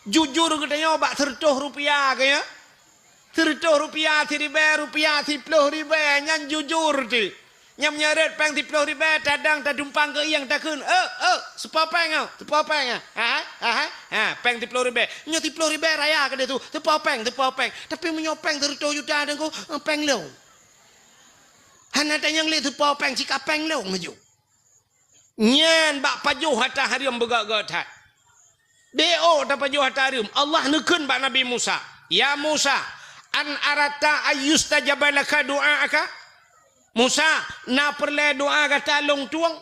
Jujur geutanyoe bak seureutôh rupiah keu nyoe. Seureutôh rupiah, siribée rupiah, siploh ribée, nyan jujur teuh. Nyang meunyoe rot péng siploh ribée, tadong tadumpang keu ieng takheun, "Eh, eh, seupo péng, oh, seupo péng, ah. Ha, ha, ha, ha, péng siploh ribée." Nyoe siploh ribée raya keudeh su, "Seupo péng, seupo péng." Tapi meunyoe péng seureutôh juta, Teungku, eh, péng lôn. Hana tanyong lé seupo péng, sika péng lôn laju. Nyan bak pajoh ata hareuem beugét-gét that. Di ôk tapajoh ata hareuem, Allah neukheun bak Nabi Musa, "Ya Musa, an aratta ayyustajaba laka du'aaka?" "Musa, na peureulée doá gata lôn tueng?"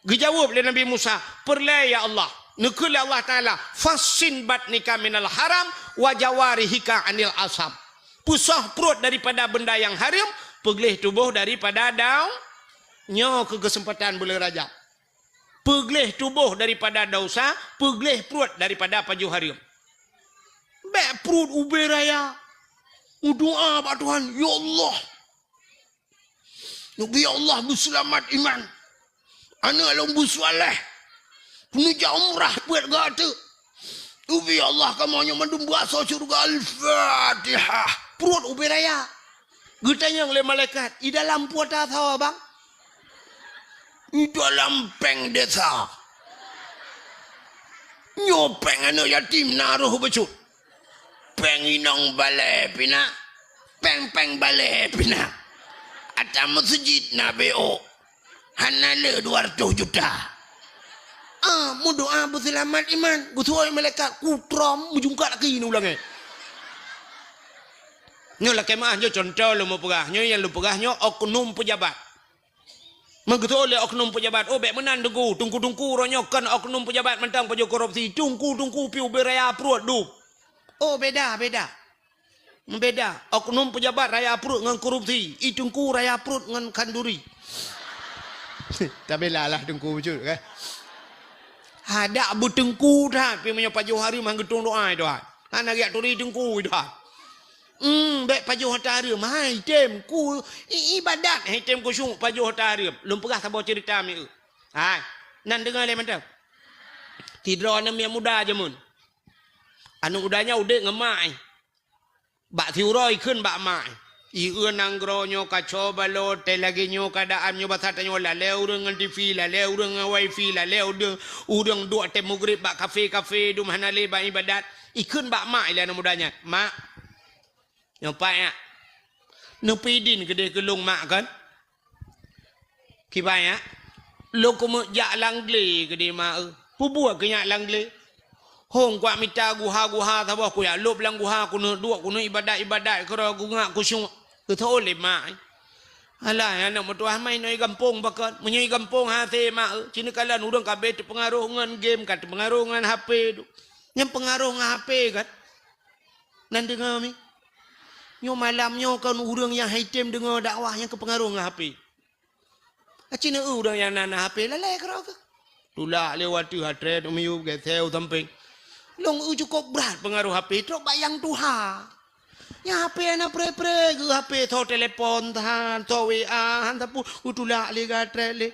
Geujaweueb lé Nabi Musa, "Peureulée, ya Allah." Neukheun lé Allah Taala, "Fassin batnika minal haram wa jawarihika anil asam." Peusoh pruet daripada benda nyang hareuem, peugleh tuboh daripada dau-, nyoe keu keuseumpatan buleuen Rajab. Peugleh tuboh daripada desya, peugleh pruet daripada pajoh hareuem. Bèk pruet ubé raya. Meudoa bak Tuhan, "Ya Allah, neubi Allah beuseulamat iman. Aneuk lôn beuseuleh. Peuneujak umrah peuet gata. Neubi Allah kamoe nyoe mandum beuasoe syeuruga." Al-Fatihah. Pruet ubé raya. Geutanyong lé malaikat, "I dalam peue ata soe, Bang?" "I dalam péng desa. Nyoe péng aneuk yatim na roh bacut. Péng inong balè pih na. Péng-péng balè pih na. Ata meuseujid na B O. Hana le dua ratus juta." Ah, meudoa beuseulamat iman. Geuseuôt malaikat, kutrom meujungkat lagèe nyoe u langèt. Nyoe lakèe meu'ah, nyoe cuntoh lôn meupeugah. Nyoe nyang lôn peugah nyoe oknum peujabat. Meugeutôi lé oknum peujabat, "Oh, bèk meunan teungku, teungku-teungku uroe nyoe kon oknum peujabat mantong pajoh korupsi, teungku-teungku pih ubé raya pruet dum." Oh, beda, beda. Beda. Oknum peujabat raya pruet ngon korupsi, i teungku raya pruet ngon khanduri. Tabila lah teungku bacut, kan? Hadak beuteungku that, pih meunyoe pajoh hareuem han geutueng doa, doa. Hana geujak turi teungku, doa. Hmm, bèk pajoh ata hareuem. Hai, tem ku i-, ibadat, hai tem khusyuk pajoh ata hareuem. Lôn peugah saboh ceurita mieu. Hai, nan deungö lé mantong. Sidroe aneuk miet muda jameun. Aneuk muda nyan udép ngon mak, eh. Bak siuroe ikheun bak mak, eh. Ieu nanggroe nyoe kaco balot, teuh lagèe nyoe keuadaan nyoe basa tanyoe lalè ureueng ngon T V, lalè ureueng ngon wifi, lalè ureueng, ureueng duek teuh mugrib bak kafe-kafe, dum hana lé bak ibadat. Ikheun bak mak ilèe aneuk muda nyan, "Mak, nyoe pat nyak. Neupeudin keudeh keu lôn mak kon?" "Kiban nyak?" "Lôn keumeuk jak lam glé keudeh mak eu." "Peue buet keu nyak lam glé?" "Hông kuat mita guha-guha saboh, kujak lôb lam guha, keuneuk duek, keuneuk ibadat-ibadat keudroe, kungak khusyuk." Geutôi lé mak. "Alah, aneuk meutuah, ma inoe i gampông pakon? Meunyoe i gampông hase mak eu, ci neukalon ureueng ka abéh teupeungaroh ngon game, ka teupeungaroh ngon H P tu." Nyang peungaroh ngon H P kan? Nan deungö mi. Nyoe malam nyoe kon ureueng nyang han item deungö dakwah nyang keupeungaroh ngon H P. Aci neu ureueng nyang na, na H P lalè keudroe keuh. Tulak lé watèe hatré miyueb geuseu sampéng. Lôn eu cukôp brat peungaroh H P trok bak nyang tuha. Nyang H P hana pré-pré geuh H P, tho telepon than, tho W A han sapeue, geutulak lé gatré lé.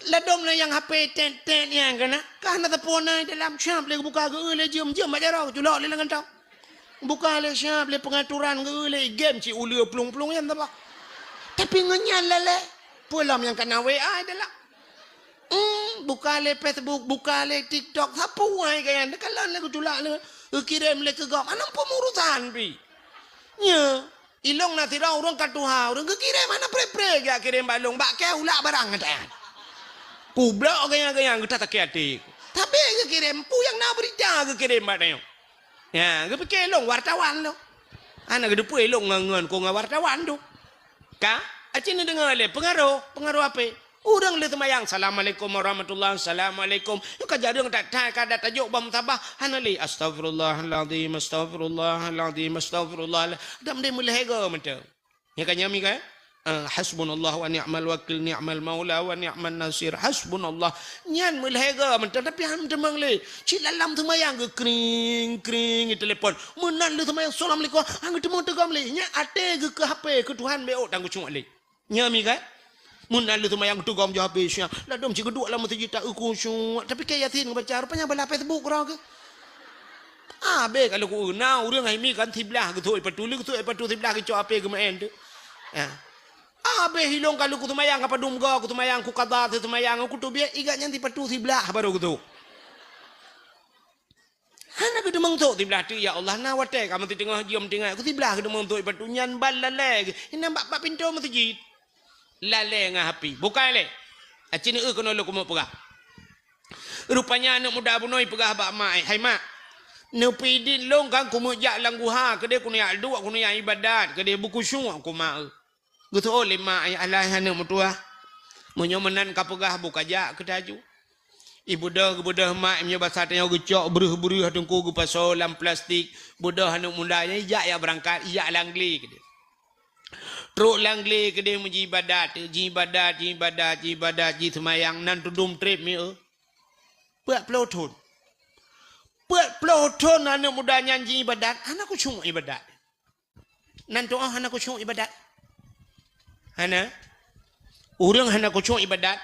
Ladôm lé nyang H P tét-tét nyang kana, ka hana sapeue na dalam, siap lé geubuka geu lé jeuem, jeuem bak jaroe, culok lé lam kantong. Buka lé siap lé pengaturan geu lé game cit uleue plueng-plueng nyan saboh. Tapi ngon nyan lalè, peue lom nyang kana W A dalam. Hmm, buka lé Facebook, buka lé TikTok, sapeue ai keu nyan, teukalon lé geutulak lé, geukirém lé keu gob, hana peumurusan pih. Nyo, ilong na sidroe ureueng ka tuha, ureueng geukirém hana pré-pré geujak kirém bak lôn, bak kèe ulak barang gata nyan. Kublok geunyang-geunyang geuta sakét até. Tapi geukirém, peue nyang na beurita geukirém bak tanyoe. Ya, geupike lôn wartawan lôn. Hana geuteupeue lôn ngon, ngon ku ngon wartawan tu. Ka? Aci neudeungoe lé peungaroh, peungaroh H P. Ureueng lheueh seumayang, "Assalamualaikum warahmatullah, assalamualaikum." Nyoe ka jareueng that-that, ka dat tajok bak musabah, hana lé, "Astaghfirullahalazim, astaghfirullahalazim, astaghfirullah." Dam deh meulhèe goe mantong. Nyoe ka nyan mi kan? Ah, "Hasbunallah wa ni'mal wakil, ni'mal maula wa ni'man nasir. Hasbunallah." Nyan meulhèe goe mantong, tapi han meuteumong lé. Cit lam seumayang geu kring, kring, telepon. Meunan lheueh seumayang, "Assalamualaikum." Han geuteumong teugom lé. Nyan até geu keu H P, keu Tuhan B O tan geucok lé. Nyan mi kan? Meunan lheueh seumayang teugom ju H P siang. Ladôm cit geuduek lam meuseujid ta eu khusyuk. Tapi keu Yasin geubaca, rupanya bala Facebook keudroe keuh. Abéh ka lôn ku na ureueng hai mi kan siblah geuthok ipatu, lé geuthok ipatu siblah geucok H P geumeu'en tu. Ya. Abéh ilong ka lôn ku seumayang, ka padum goe ku seumayang, ku qadha seumayang, ku teubiet igat nyan sipatu siblah baru geuthok. Hana geuteumong thok siblah teuk, ya Allah, na watèe ka meuteungoh jeuem tinggai, ku siblah geuteumong thok ipatu nyan ban lalè geuh. Inan bak, bak pintoe meuseujid. Lalè ngon H P. Bukai lé. Aci neu keunoe lôn keumeung peugah. Rupanya aneuk muda bunoe peugah bak mak, "Hai mak, neupeudin lôn kan keumeung jak lam guha, keudeh keuneuk jak duek, keuneuk jak ibadat, keudeh beukhusyuk," ku mak eu. Geuseuôt lé mak, "Alah aneuk meutuah, meunyoe meunan ka peugah, bu kajak keu taju." Ibeudôh, geubeudôh mak, meunyoe basa tanyoe geucok breuh-breuh teungku geupasoe lam plastik, beudôh aneuk muda nyan ijak jak beurangkat, ijak lam glé keudeh. Trok lam glé keudeh meujibadat, jibadat, jibadat, jibadat, jiseumayang, nan tudum treb mi, eh. Peuet ploh thon. Peuet ploh thon aneuk muda nyan jiibadat, hana khusyuk ibadat. Nan tu'oh hana khusyuk ibadat. Hana. Ureuëng hana khusyuk ibadat.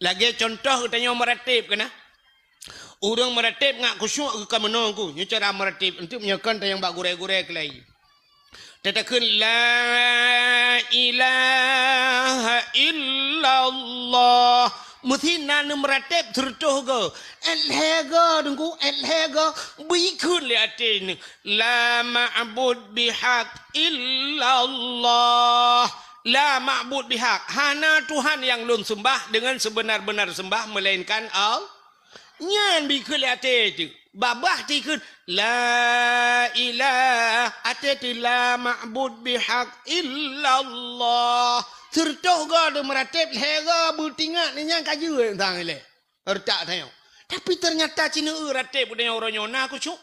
Lagée contoh geutanyoe meuratéb keunan. Ureuëng meuratéb ngat khusyuk geuka meunoe ku. Nyoe cara meuratéb, untuk meunyoe kon tanyong bak gurée-gurée keulai. Tatakheun, "La ilaha illallah." Meusi na neumeuratéb sireutôh goe. Ék lhée goe, Teungku, ék lhée goe. Beukheun lé até neuh, "La ma'bud bihaq illallah." La ma'bud bihaq. Hana Tuhan nyang lôn seumbah deungon seubeuna-beuna seumbah meulainkan Allah. Nyan beukheun lé até teuh. Babah tikheun, "La ilah." Até teuh, "La ma'bud bihaq illallah." Sireutôh goe neumeuratéb, lhée goe beutingat, nyan ka jeuet sang ilée. Retak tanyoe. Tapi teunyata cit neueu ratéb geutanyoe uroe nyoe na khusyuk.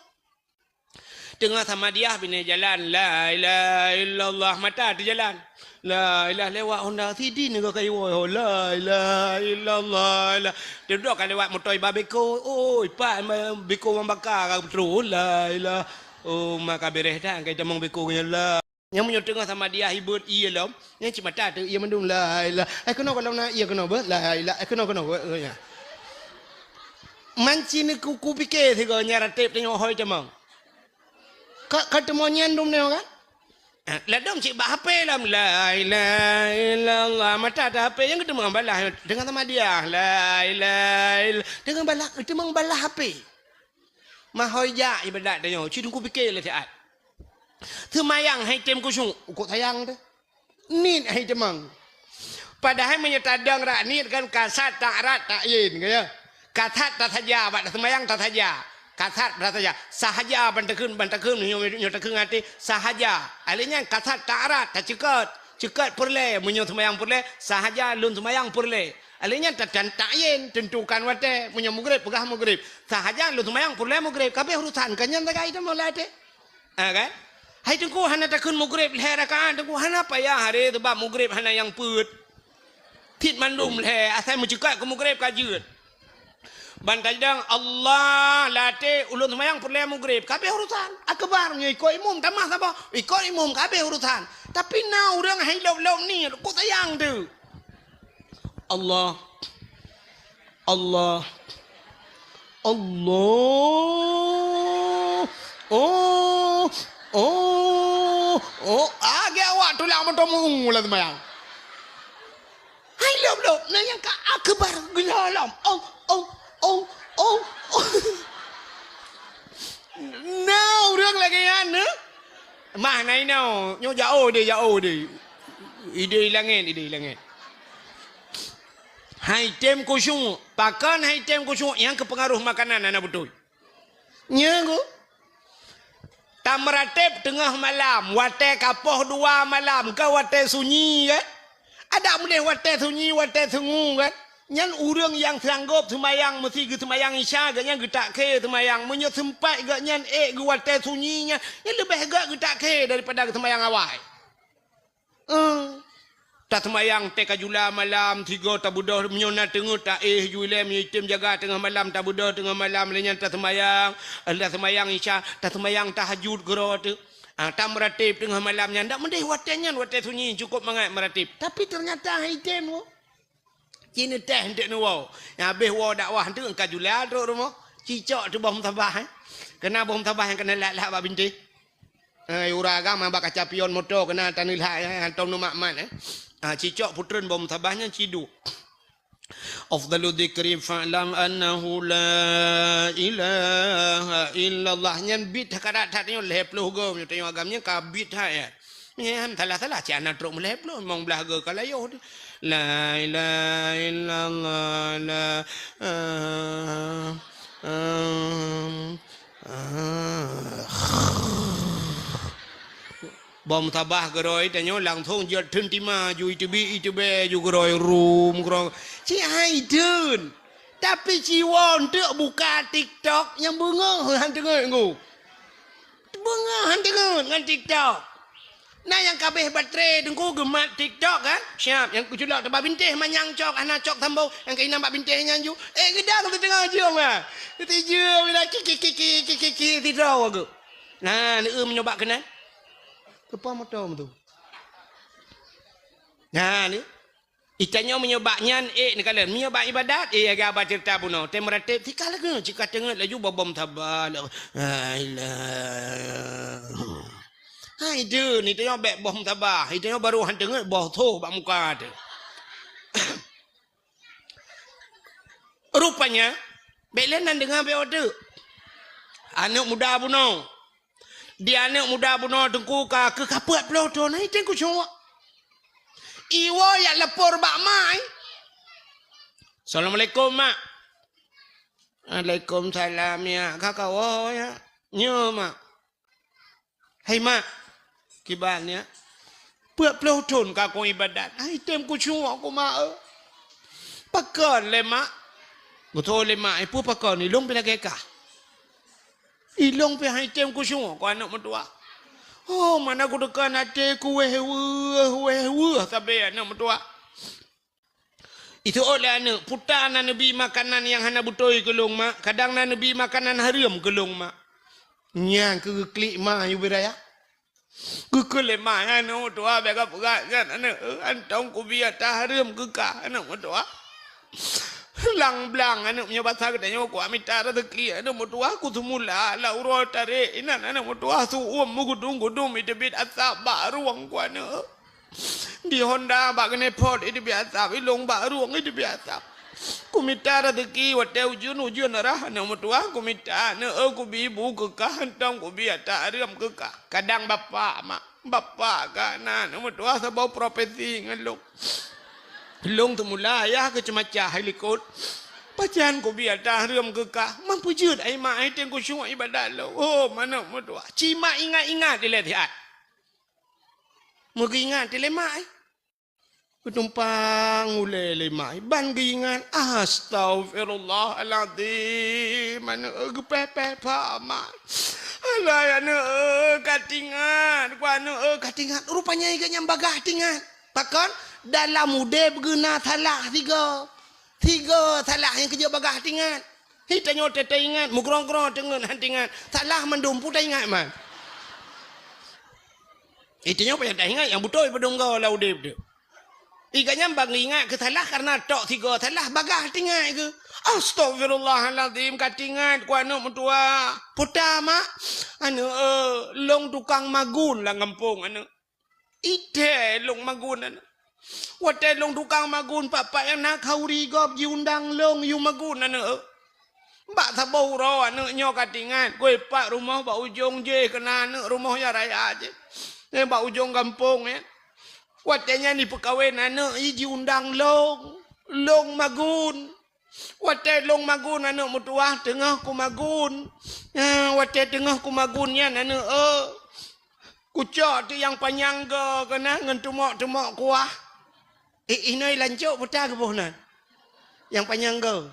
Teungoh samadiah binéh jalan, "La ilaha illallah," mata teujalan. "La ilaha," lewat honda sidin ka kayue, "La ilaha illallah, la." Teudok ka lewat moto iba beko, "Oi, pat beko mambaka ka beutôi, la ilaha." Oh, maka bereh that angkai tamong beko nyan, la. Nyang meunyoe teungoh samadiah ibeuet ié lom, nyang cit mata teuh ié mandum, "La ilaha." Eh, keunoe gohlom na ié keunoe beuh, "La ilaha." Eh, keunoe, keunoe beuh, eh, nya. Manci neuku-, kupike sigoe nyan ratéb tanyoe hôi tamong. Ka, ka teumo nyan dum nyoe kan? Eh, ladom cit bak H P lom, "La ilaha illallah." Mata teuh H P nyang geuteumong balah deungon samadiah, "La ilaha ill-," deungon balah, geuteumong balah H P. Mahôi jak ibadat tanyoe, cit kupike lé siat. Seumayang hai tem khusyuk, ukok sayang teuh. Niet hai teumang. Padahai meunyoe tadong rak niet kan kasat ta'rat ta'yin, ka ya. Kasat tasaja, bak taseumayang tasaja. Kasat tasaja. Sahaja ban takheun, ban takheun, nyoe, nyoe takheun até, sahaja. Alé nyan kasat ta'rat, taceukeut. Ceukeut peureulée, meunyoe seumayang peureulée, sahaja lôn seumayang peureulée. Alé nyan ta-, ta-, ta'yin, tentukan watée, meunyoe mugrib, peugah mugrib. Sahaja lôn seumayang peureulée mugrib, kabeh urusan, ka nyan sagai teuma lam até. Ha, kan? Hai Teungku hana takheun mugrib lhée rakaat, Teungku hana payah haré, sabab mugrib hana nyang peuet. Cit mandum lhée, asai meuceukat keu mugrib ka jeuet. Ban tajidong Allah lam até ulôn seumayang peureulée mugrib, kabeh urusan. Akbar nyoe ikot imum tamah saboh, ikot imum kabeh urusan. Tapi na ureuëng hai lop-lop niet, kok sayang teuh. Allah. Allah. Allah. Oh. Oh. Oh. Agak awak tulak moto muung lam seumayang. Hai lop-lop, na nyang ka akbar geulolom. Oh, oh, oh, oh, oh. Na ureuëng lagée nyan, eh? Mah na inoe, nyoe jaoh deh, jaoh deh. Idéh langét, idéh langét. Hai tem khusyuk, pakon hai tem khusyuk nyang keupeungaruh makanan hana beutôi. Nyan ku. Tameuratéb teungoh malam, watée ka poh dua malam, ka watée sunyi kan? Adak meudeh watée sunyi, watée sungu kan? Nyan ureuëng nyang sanggob seumayang meusi geuseumayang Isya, geuhnyan geutak khe seumayang. Meunyoe seumpat geuhnyan ék geuwatée sunyi nyan, nyan leubeh gét geutak khe daripada geuseumayang awai. Eh, taseumayang teuka jula malam, sigoe tabeudôh, meunyoe na teungeut taéh ju ilée, meunyoe item jaga teungoh malam, tabeudôh teungoh malam, lheueh nyan taseumayang, taseumayang Isya, taseumayang tahajud keudroe teuh. Ah, tameuratéb teungoh malam nyan, dak meudeh watée nyan, watée sunyi, cukôp mangat meuratéb. Tapi teunyata han item, oh. Ci neutéh eunteuk neuwoe. Nyang habéh woe dakwah eunteuk ka jula trok rumoh. Ci cok teuh boh musabah, eh. Keuna boh musabah nyang keuna lat-lat bak bintéh. Eh, ura agam bak kaca pion moto keuna taneulhak, eh, hantom neumat-mat, eh. Ah, ci cok putreun boh musabah nyan ci duek. Afdalu dzikri fa'lam annahu la ilaha illallah. Nyan bit that karat that nyoe lhée ploh goe, meunyoe tanyoe agam nyan ka bit that, ya. Nyan salah-salah, cit hana trok meulhée ploh, limong blaih goe ka layoh teuh. La ilaha illallah, la, ah, ah, ah. Boh musabah geurôi, tanyoe langsong jeuet theun tima, ju iteubiet, iteubée, ju geurôi, rum, geurôi. Cit hai theun. Tapi siwoe eunteuk buka TikTok nyang beungoh han teungeut ngku. Beungoh han teungeut ngon TikTok. Na nyang ka abéh baterai teungku geumat TikTok kan? Siap, nyang keuculok teubak bintéh manyang cok, hana cok sambông, nyang keunan bak bintéh nyan ju. Eh, geudang teuteungoh jeuem ah. Teuteujeuem ila ki, ki, ki, sidroe geuh. Nah, neueu meunyoe bak keunan. Keupa moto tu. Nah, ni. Itanyoe meunyoe bak nyan, eh, neukalon. Meunyoe bak ibadat, eh, agak abah ceurita bunoe. Tem rateb, tika lagèe, cika teungeut laju bobom saba. La ilaha. Hai deuh, ni tanyoe bèk bom saba. Itanyoe baru han teungeut boh tho bak muka teuh. Rupanya, bèk lé nan deungoe bèk odeuk. Aneuk muda bunoe. Di aneuk muda bunoe teungku ka keu ka peuet ploh thon, hai tem kucok. Iwoe yak lapor bak mak, eh. Assalamualaikum, Mak. Waalaikumsalam, ya. Ka kawoe, ya. Nyo, Mak. Hai, Mak. Kiban, ya. Peuet ploh thon ka kong ibadat. Hai tem kucok ku, Mak, eh. Pakon lé, Mak? Beutôi lé, Mak. Eh, peue pakon? Ilong pih lagèe kah. Ilong pih hai tem kucok ku aneuk meutuah. Oh, mana kuteuka até ku wéh weuh, wéh weuh sabe aneuk meutuah. Itu lé aneuk, puta na neubi makanan nyang hana beutôi keu lôn, Mak. Kadang na neubi makanan hareuem keu lôn, Mak. Nyan keu geuklik ma yue beu raya. Geukheun lé ma nyan, aneuk meutuah, bèk kapeugah nyan, aneuk, eh, hantom kubi ata hareuem keu kah, aneuk meutuah. Blang-blang, aneuk, meunyoe basa geutanyoe, kuat mita raseuki, aneuk meutuah, kuseumula lam uroe tarek inan, aneuk meutuah, su uem meugudum-gudum iteubiet asap bak rueng ku, aneuk. Di honda bak keuneuk phot iteubiet asap, ilong bak rueng iteubiet asap. Kumita raseuki watèe ujeuen-ujeuen rhah aneuk meutuah, kumita aneuk, eh, kubi bu keu kah, hantom kubi ata hareuem keu kah. Kadang bapak, mak, bapak ka na aneuk meutuah saboh profesi ngon lôn. Lôn teumula ayah keu ceumacah hai likot. Pajan kubi ata hareuem keu kah, man peujeuet ai mak, ai tem kucok ibadat lôn. Oh, aneuk meutuah. Ci mak ingat-ingat ilèe siat. Meugeuingat ilèe mak, eh. Geutumpang ulèe lé mak, ban geuingat, "Astaghfirullahalazim, aneuk, eh, geupèh-pèh pha mak. Alah, aneuk, eh, ka tingat, ku aneuk, eh, ka tingat." Rupanya geuh nyan bagaih tingat. Pakon? Dalam udép geuh na salah sigoe. Sigoe salah nyang keujeuet bagaih tingat. Hi tanyoe teuingat, meugrong-grong teungeut han tingat. Salah mandum peue taingat man. Hi tanyoe payah taingat nyang beutôi padum goe lam udép teuh. Iga nyan ban ingat keu salah kareuna tok sigoe salah bagaih tingat keuh. Astaghfirullahalazim, ka tingat ku aneuk meutuah. Puta mak, aneuk, eh, lôn tukang magun lam gampông aneuk. Ideh lôn magun aneuk. Watèe lôn tukang magun, pat-pat nyang na khauri gob jiundang lôn yue magun aneuk. Bak saboh uroe aneuk nyoe ka tingat, keu pat rumoh bak ujong jéh keunan aneuk rumoh nyang raya jéh. Eh, bak ujong gampông, eh. Watèe nyan jipeukawen aneuk, i jiundang lôn, lôn magun. Watèe lôn magun aneuk meutuah, teungoh kumagun. Eh, watèe teungoh kumagun nyan aneuk, eh, kucok teuk nyang panyang goe keunan ngon teumok-teumok kuah. Eh, inoe lancok peue ta geuboh nan? Nyang panyang goe.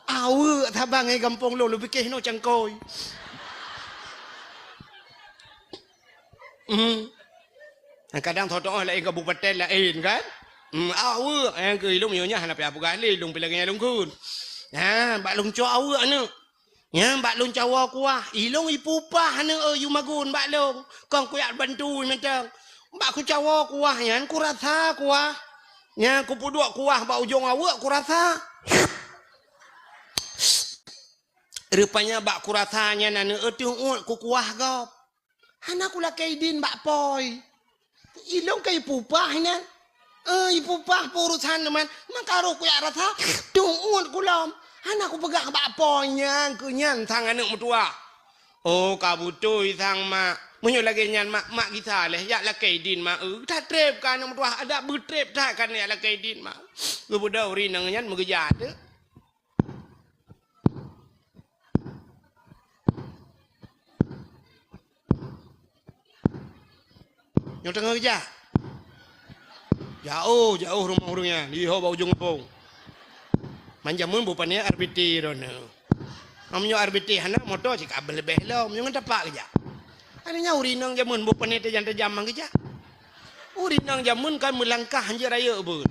Aweuek saban ngon gampông lôn, lôn piké inoe cangkôi. Hmm. Kadang tho-tho laén kabupaten laén kan? Hmm, aweuek, eh, keu ilong nyoe nyan hana payah peugah lé, ilong pih lagèe nyan lôn kheun. Nyan, bak lôn cok aweuek aneuk. Nyan, bak lôn cawoe kuah. Ilong ipupah aneuk, eh, yue magun bak lôn. Kon kuyak bantu mantong. Bak kucawoe kuah nyan, kurasa kuah. Nyan, kupeuduek kuah bak ujong aweuek, kurasa. Rupanya bak kurasa nyan aneuk, eh, teuh uet kukuah gob. Hana kulakèe idin bak pôi. Ilong ka ipupah inan. Eh, ipupah peurusan teuma. Maka roh kuyak rasa, teuh uet kulom. Hana kupeugah bak pôi nyan, keu nyan sang aneuk meutuah. Oh, ka beutôi sang mak. Meunyoe lagèe nyan mak, mak gisa lé, yak lakèe idin mak. Eh, that trép ka aneuk meutuah, adak beutrép that ka yak lakèe idin mak. Geubeudôh uri nang nyan meugeujak teuh. Nyoe teungoh geujak. Jaoh, jaoh rumoh ureueng nyan, di ho bak ujong gampông. Nyan jameun boh pané R B T droeneuh. Meunyoe R B T hana, moto cit ka leubeh lom, nyoe ngon tapak geujak. Akhirnya ureueng inong jameun boh pané tajam-tajam mang geujak. Ureueng inong jameun kan meulangkah hanjeuet rayeuk beuet.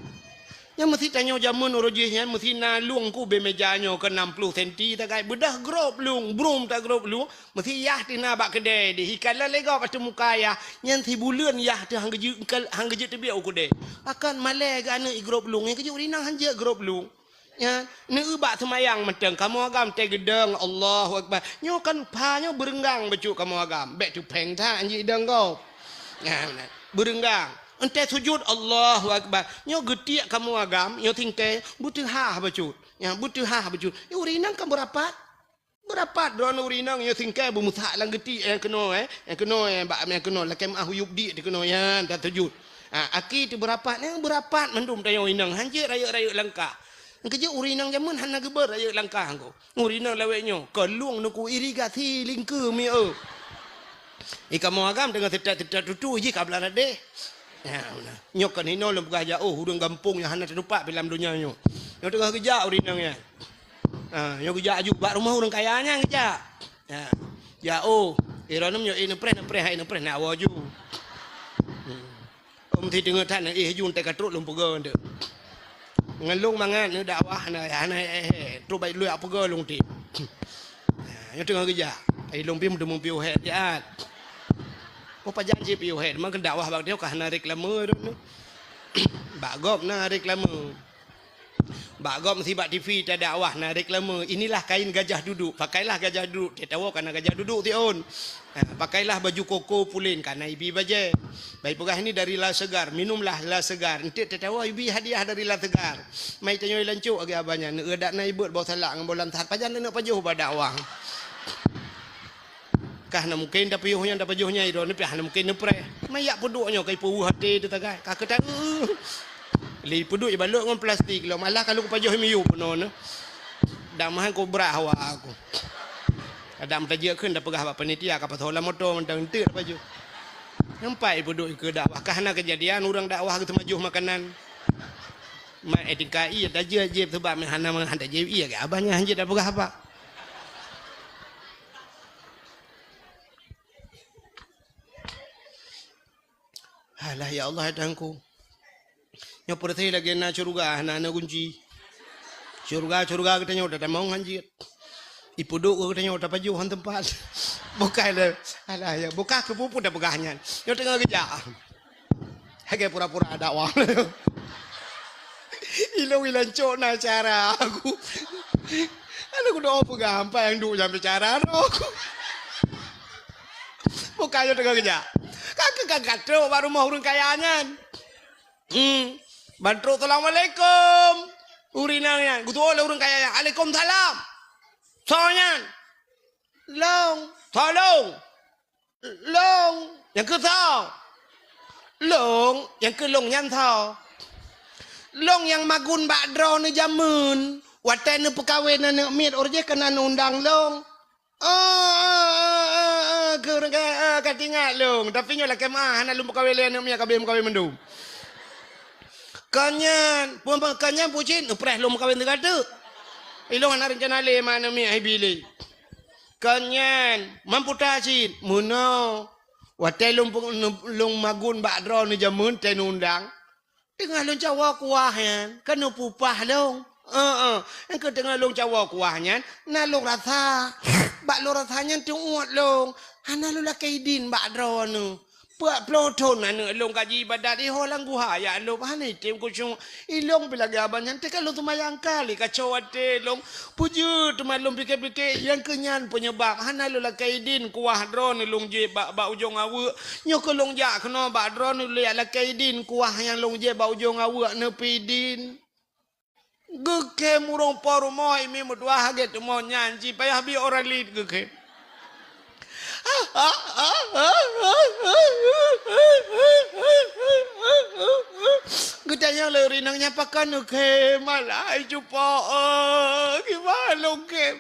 Nyan meusi tanyoe jameun uroe jih nyan meusi na lueng keu ubé meja nyoe keu enam ploh senti tagai beudah grob lueng, brum tagrob lueng, meusi yah teuh na bak keudè deh. Ikalon lé gob ateueh muka yah, nyan sibuleuen yah teuh han geujeuet, han geujeuet teubiet u keudè. Pakon malèe geuh aneuk igrob lueng, nyan keujeuet ureueng inong hanjeuet grob lueng. Nyan, neueu bak seumayang mantong, kamoe agam teugeudong, Allahu Akbar. Nyoe kan pha nyoe beureunggang bacut kamoe agam. Bèk tupèng that jidong gob. Nyan, beureunggang. Entèe sujut, Allahu Akbar. Nyoe geutiek kamoe agam, nyoe singkèe, beuteuhah bacut. Nyan, beuteuhah bacut. Nyoe ureueng inong kan beurapat. Beurapat droeneuh ureueng inong nyoe singkèe beumeusak lam geutiek nyang keunoe, eh. Nyang keunoe, eh, bak nyang keunoe lakèe meuah u yup diek teuh keunoe nyan dan teujut. Ha, aki teuh beurapat, nyang beurapat mandum tanyoe inong hanjeuet rayeuk-rayeuk langkah. Nyang keujeuet ureueng inong jameun hana geubeuet rayeuk langkah ko. Ureueng inong lawét nyoe, ka lueng nuku irigasi lingkeue mi eu. I kamoe agam deungon seutat-seutat tutu jih ka blah radeh. Ya, beuna. Nyoe kan hinoe lôn peugah jak, oh, ureueng gampông nyang hana teutupat pih lam donya nyoe. Nyoe teungoh geujak ureueng inong nyan. Ha, nyoe geujak aju bak rumoh ureueng kaya nyan geujak. Ha. Ya oh, ironom nyoe eh neupreh neupreh hai neupreh nak awoe aju. Hmm. Om ti deungoe that na eh aju teuka trok lôn peugah tu. Ngon lôn mangat neudakwah hana hana eh eh trok bai lôn peugah lôn ti. Ha, nyoe teungoh geujak. Ai lôn pih meuteumé piôh hèk siat. Oh pajan cit piôh hèk, meukeun dakwah bak dia ka hana reklame tu. Bak gob na reklame. Bak gob meusi bak T V tadakwah na reklame, "Inilah kain gajah duduk, pakailah gajah duduk." Teuh tawoe kana gajah duduk siôn. Ha, "Pakailah baju koko pulen, kana ibi bajèe. Bai peugah ini dari La Segar, minumlah La Segar." Enteuk teuh tawoe ibi hadiah dari La Segar. Mai tanyoe lancok lagèe abah nyan, neueu dak na ibeuet boh salak ngon boh lam that pajan neuneuk pajoh bak dakwah. Kah na mungken tapiôh nyan tapajoh nyan droeneuh pih hana mungken neupreh. Mayak peuduek nyoe ka ipeuweuh até teuh tagai. Ka keuta, lé peuduek ibalot ngon plastik lom. Alah ka lôn pajoh miyueb bunoe nyoe. Dam han kobra hawa aku. Kadang tajak kheun tapeugah bak panitia ka pasoe lam moto mantong enteuk tapajoh. Nampak ipeuduek keu dakwah. Kah na keujadian ureueng dakwah geuteumajoh makanan. Mak eh tingkai tajak jép sebab meuhana meuhan tajak iya ke abah nyan hanjeuet tapeugah apa. Alah, ya Allah, ya Tuhanku. Nyoe peureuté lagèe na syeuruga, hana na gunci. Syeuruga, syeuruga geutanyoe tatamong hanjeuet. Ipeuduek geutanyoe tapajoh han teumpat. Bukai le. Alah, ya, bukai keu peue-peue tapeugah nyan. Nyoe teungoh geujak. Lagèe pura-pura dakwah. Ilôn ilan cok na cara aku. Aneuk kudoe peugah ampai nyang duek nyang bicara roh. Bukan nyoe teungoh geujak. Ka keu ka gatrok bak rumoh ureueng kaya nyan. Hmm. Ban trok, "Assalamualaikum." Ureueng inong nyan, geutuwoe lé ureueng kaya nyan, "Alaikumsalam." "Soe nyan?" "Lôn." "Soe lôn?" "Lôn." "Nyang keu soe?" "Lôn." "Nyang keu lôn nyan soe?" "Lôn nyang magun bak droeneuh jameun. Watèe neupeukawen aneuk miet, uroe jéh ka na neuundang lôn." "Oh, oh, oh, oh, oh, keu ureueng ka, oh, ka teuingat lôn. Tapi nyoe lakèe meu'ah, hana lôn peukawen lé aneuk miet, ka abéh meukawen mandum." "Kon nyan, peue, peue, kon nyan peue cit, neupreh lôn meukawen teuka teuk. Ilôn hana reuncana lé ma aneuk miet, hai bi lé." "Kon nyan, mamputa cit, meunoe. Watèe lôn pe-, lôn magun bak droeneuh jameun teuh neuundang. Teungoh lôn cawoe kuah nyan, ka neupeupah lôn. Heeh, nyang keu teungoh lôn cawoe kuah nyan, na lôn rasa. Bak lôn rasa nyan teuôt lôn. Hana lôn lakèe idin bak droeneuh. Peuet ploh thon aneuk lôn ka jiibadat ihoe lam guha jak lôn, hana item khusyuk. Ilôn pih lagèe abah nyan, teuka lôn seumayang kali kaco até lôn. Peue jeuet teuma lôn pike-pike, nyang keu nyan peunyebab hana lôn lakèe idin kuah droeneuh lôn jieb bak, bak ujong aweuek. Nyoe keuh lôn jak keunoe bak droeneuh lôn jak lakèe idin kuah nyang lôn jieb bak ujong aweuek neupeuidin. Geukhem ureueng po rumoh, imi meutuah lagèe teumon nyan, ci payah bi ora lit geukhem. Geutanyong lé ureueng inong nyan, "Pakon neukhem?" "Alah, hai cupo, kiban lôn khem."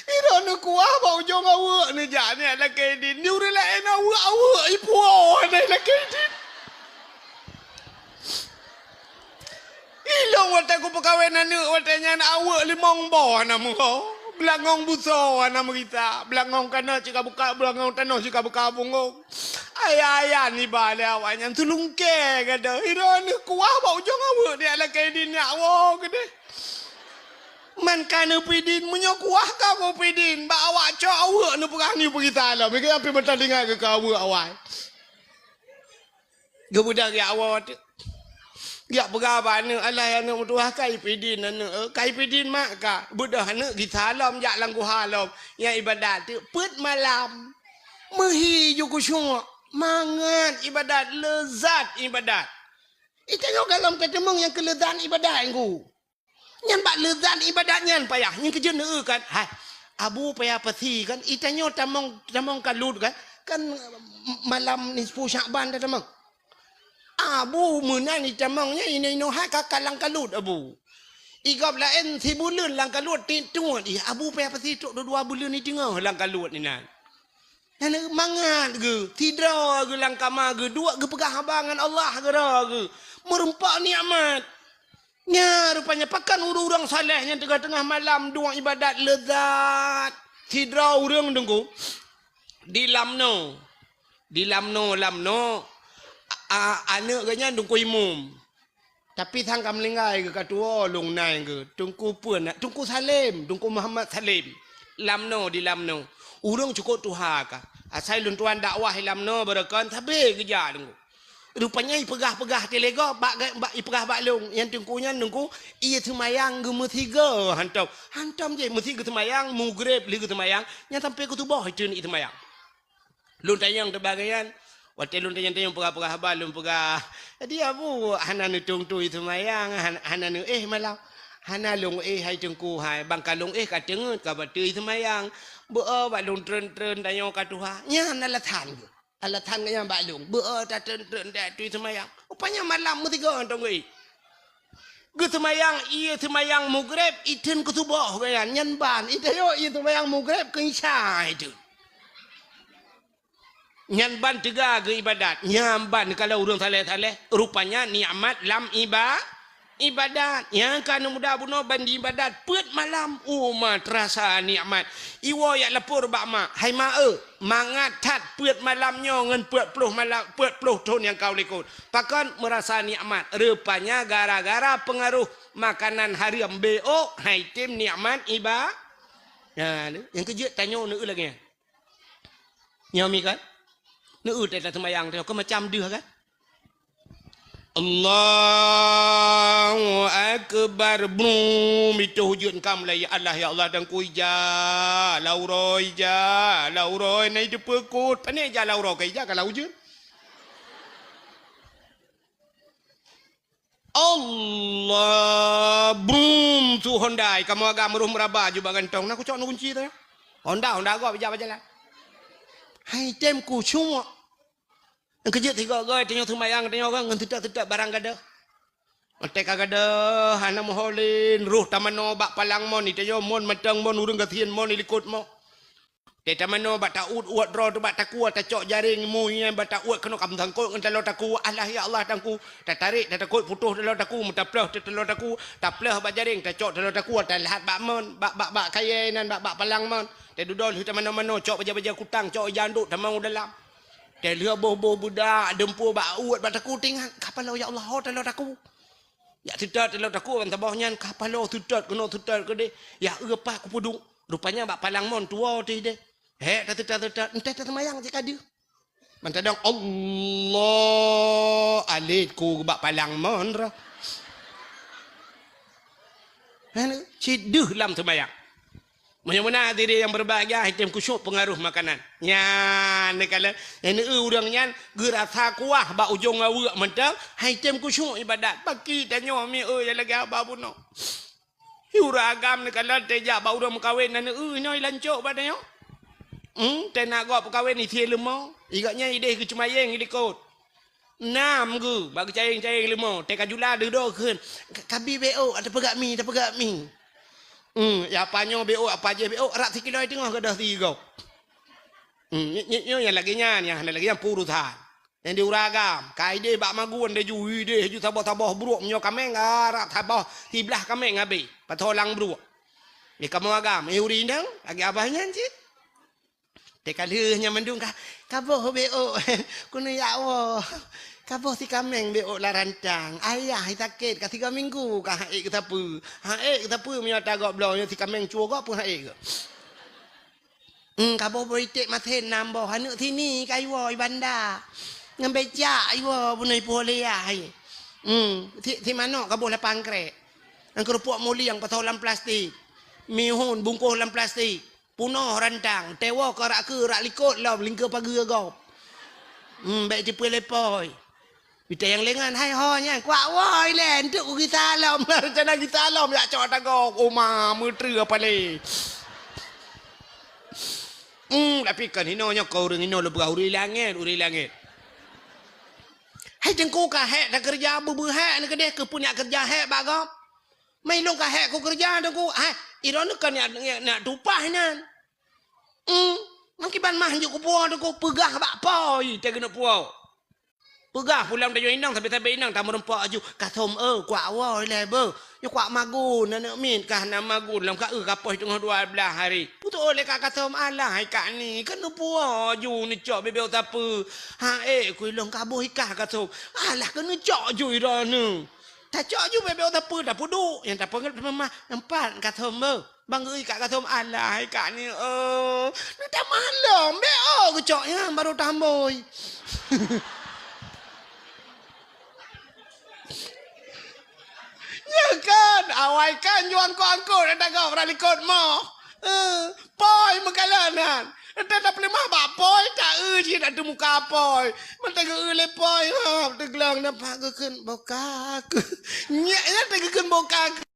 Droeneuh kuah bak ujong aweuek neujak nyan lakèe idin. Di ureueng laén aweuek-aweuek ipuwoe nyan lakèe idin. Ilôn watèe kupeukawen aneuk watèe nyan aweuek Mong boh hana meuho, beulangong busoe hana meurita, beulangong tanoh cit ka buka, beulangong tanoh cit ka buka punggong. Ayah-ayah niba lé awaknyan teulungkée gata. Droeneuh kuah bak ujong aweuek nyak lakée dien nyak woe keudeh. Man ka neupidin, meunyoe kuah ka neupidin, bak awak cok aweuek neupeugah nyoe peugisa lom. Meukeue pih meuteulinggai keu aweuek awai. Geubeudôh geujak woe teuk. Geujak peugah bak aneuk, "Alah, aneuk meutuah, ka ipidin aneuk, eh, ka ipidin mak ka." Beudôh aneuk gisa lom jak lam guha lom. Nyang ibadat teuk peuet malam. Meuhi ju khusyuk, mangat ibadat, leuzat ibadat. Itanyoe gohlom ka teumeung nyang keuh leuzat ibadat, Teungku. Nyan bak leuzat ibadat nyan payah. Nyan keuh jeuet neueu kan. Hai, Abu payah pasi kan. Itanyoe tamong, tamong kalut kan. Kan malam nisfu Syakban dah tamong. Abu meunan itamong nyan inoe-inoe hai ka kalang kalut Abu. Igob laén sibuleuen lam kalut tiep tuet. Ih, Abu payah pasi trok dua buleuen iteungoh lam kalut inan. Nyan mangat geuh, sidroe geuh lam kama geuh duek geupeugah haba ngon Allah keudroe geuh. Meureumpok nikmat. Nya rupanya pakon ureuëng-ureuëng saleh nyang teungoh-teungoh malam duek ibadat leuzat. Sidroe ureuëng Teungku di Lamno. Di Lamno, Lamno, a, a, aneuk geuh nyan Teungku Imum. Tapi sang ka meuninggai geuh ka tuwoe lôn nai geuh. Teungku peue na, Teungku Salim, Teungku Muhammad Salim. Lamno di Lamno. Ureuëng cukôp tuha ka. Asai lôn tuan dakwah di Lamno beureukan sabe geujak Teungku. Rupanya ipeugah-peugah teulego bak, bak ipeugah bak lôn. Nyang Teungku nyan Teungku ie seumayang geumeusigoe hantom. Hantom jih meusi geuseumayang, mugreb lheueh geuseumayang, nyan sampai keu suboh iteuneuk ie seumayang. Lôn tanyong teubagayan, watée lôn tanyong-tanyong peugah-peugah haba lôn peugah, "Jadi Abu hana neutung tui seumayang, han-, hana neuéh malam?" "Hana lôn éh hai Teungku hai, bang ka lôn éh ka teungeut ka batui seumayang. Beu-o bak lôn treun-treun tanyoe ka tuha." Nyan alasan geuh. Alasan geuh nyan bak lôn. Beu-o tatreun-treun tatui seumayang. Rupanya malam meusigoe hantom geuéh. Geuseumayang ie seumayang mugreb, itheun keu suboh geuyan, nyan ban. Itanyoe ie seumayang mugreb keu isya itheun. Nyan ban teuga geuibadat. Nyan ban kalau ureuëng saleh-saleh, rupanya nikmat lam iba-, ibadat. Nyang ka neuh muda bunoe ban diibadat peuet malam. Uma teurasa nikmat. Iwoe jak lapor bak mak, "Hai mak eu, mangat that peuet malam nyoe ngon peuet ploh malam, peuet ploh thon nyang ka u likot." Pakon meurasa nikmat? Rupanya gara-gara peungaroh makanan hareuem, B O, hai tem nikmat iba-, nah, nyang keujeuet tanyoe neueu lagée nyan. Nyoe mi kan? Neueu teuh taseumayang teuh, keu macam deuh kan? Allahu Akbar. Brum, itoh ujeuen ka mulai, "Ya Allah, ya Allah, Teungku ija, lam uroe ija, lam uroe na iteupeue kot." Pane ija lam uroe, ka ija ka lam ujeuen. Allah, brum, su Honda, kamoe agam roh meuraba ju bak gantong. Na kucok na kunci teuh. Honda, Honda gob ija bak jalan. Hai tem khusyuk. Nyang keujeuet sigoe-goe tanyoe seumayang tanyoe ngon teutab-teutab barang gadoh. Watée ka gadoh hana meuho lé, roh tamanoe bak palang mon, itanyoe mon mantong mon, ureuëng gasien mon ilikot mon. Teutamanoe bak ta-uet-uet droe teuh bak takue, tacok jaréng mu nyan bak ta-uet keunoe ka meusangkot ngon taloe takue. Allah ya Allah Teungku, tatarek tatakot putôh taloe takue, meutaplôh teuh taloe takue, taplôh bak jaréng, tacok taloe takue, talhat bak mon, bak, bak, bak kayée nan, bak, bak palang mon. Tadudoe lheueh tamanoe-manoe, cok bajée-bajée kutang, cok ija andok tamong u dalam. Talheueh boh-boh beudak, deumpue bak uet bak takue, tingat, ka paloe ya Allah, ho taloe takue. Jak seutôt taloe takue ban saboh nyan, ka paloe seutôt keunoe seutôt keudeh. Ya eu pah kupeuduek. Rupanya bak palang mon tuwoe teuh deh. Hék taseutôt-seutôt, enteh taseumayang cit ka deuh. Mantadong Allah alet ku bak palang mon roh. Hana, cit deuh lam seumayang. Meunyoe meunan hadirin nyang berbahagia, item khusyuk pengaruh makanan. Nyan, neukalon, nyang neu ureuëng nyan geurasa kuah bak ujong aweuek mantong, hai item khusyuk ibadat. Baki tanyoe mi eu nyang lagée haba bunoe. Ureuëng agam neukalon teuh jak bak ureuëng meukawen na neu nyoe ilancok bak tanyoe. Hmm, teunak gob peukawen isie leumo. Igak nyan ideh geuceumayeng ilikot. Nam geu bak geucayeng-cayeng leumo, teuka jula deuh doh kheun, "Kabi B O, tapeugah mi, tapeugah mi." Hmm, ya apa nyoe B O, apa jih B O, rab sikilo teungoh gadoh sigoe. Hmm, nyoe, nyoe, nyoe nyang lagée nyan, nyang hana lagée nyan peurusan. Nyang di ureuëng agam, ka ideh bak magun deh ju, ideh ju saboh-saboh bruek meunyoe kaméng, ah, rab saboh siblah kaméng habéh, patholang bruek. Eh, kamoe agam, eh, ureueng inong, lagèe abah nyan cit. Teuka lheueh nyan mandum ka, ka boh beuôk, keuneuk jak woe. Ka boh si kaméng beuôk lam rantang. Ayah sakét ka tiga minggu ka han ék geusapeue. Han ék geusapeue meunyoe ata gob bloe, nyoe si kaméng cuwoe gob peue han ék geuh. Hmm, ka boh beuiték masén nam boh, aneuk sini ka iwoe i banda. Ngon becak iwoe bunoe i Pulo Leah. Hmm, si, si manok ka boh lapan krek. Ngon keurupuk mulieng pasoe lam plastik. Mihun bungkôh lam plastik. Punoh rantang, tewoe keu rak keue rak likot lom lingkeue pageue gob. Hmm, bèk tipeu lé pôi. Bita nyang lengan, hai ho nyan, kuak woe ilèe, enteuk kugisa lom, rencana gisa lom, jak cok ata gob, oma, meutreue apa lé. Hmm, tapi kan hinoe nyoe keu ureueng hinoe lôn peugah ureueng langèt, ureueng langèt. Hai teungku ka hék takeureuja beubeue hék neuh keudeh keupeue nyak keureuja hék bak gob. Mai lôn ka hék kukeureuja teungku, hai, droeneuh kan nyak, nyak, nyak tupah inan. Hmm, meukiban mah jeuet kupuwoe teungku, peugah bak pôi teuh keuneuk puwoe. Peugah pulang tanyoe inong, sabe-sabe inong tameurumpok aju, "Kathom, eh, kuak woe ilèe beuh. Nyoe kuak magun, aneuk miet kah na magun lam ka eu ka poh teungoh dua blah hari." Putôh lé ka Kathom, "Alah hai kak ni, keuneuk puwoe aju neucok beubeue sapeue." "Han ék ku ilôn ka boh ikah Kathom." "Alah keuneuk cok aju droeneuh." Tacok ju beubeue sapeue, tapeuduek, nyang tapeugét teuma mah, empat Kathom beuh. Bang geui kak Kathom, alah hai kak ni, oh. Neutamah lom, beuôk geucok nyan baru tambôi. Nyan kan, awai kan ju angkot-angkot ata gob rak likot moh. Eh, pôi meukalon nyan. Ata tapeuleumah bak pôi, ta eu cit atu muka pôi. Mantong geu-eu lé pôi, ha, teuglong nampak geukheun boka keuh. Nyak nyan teugeukheun boka keuh.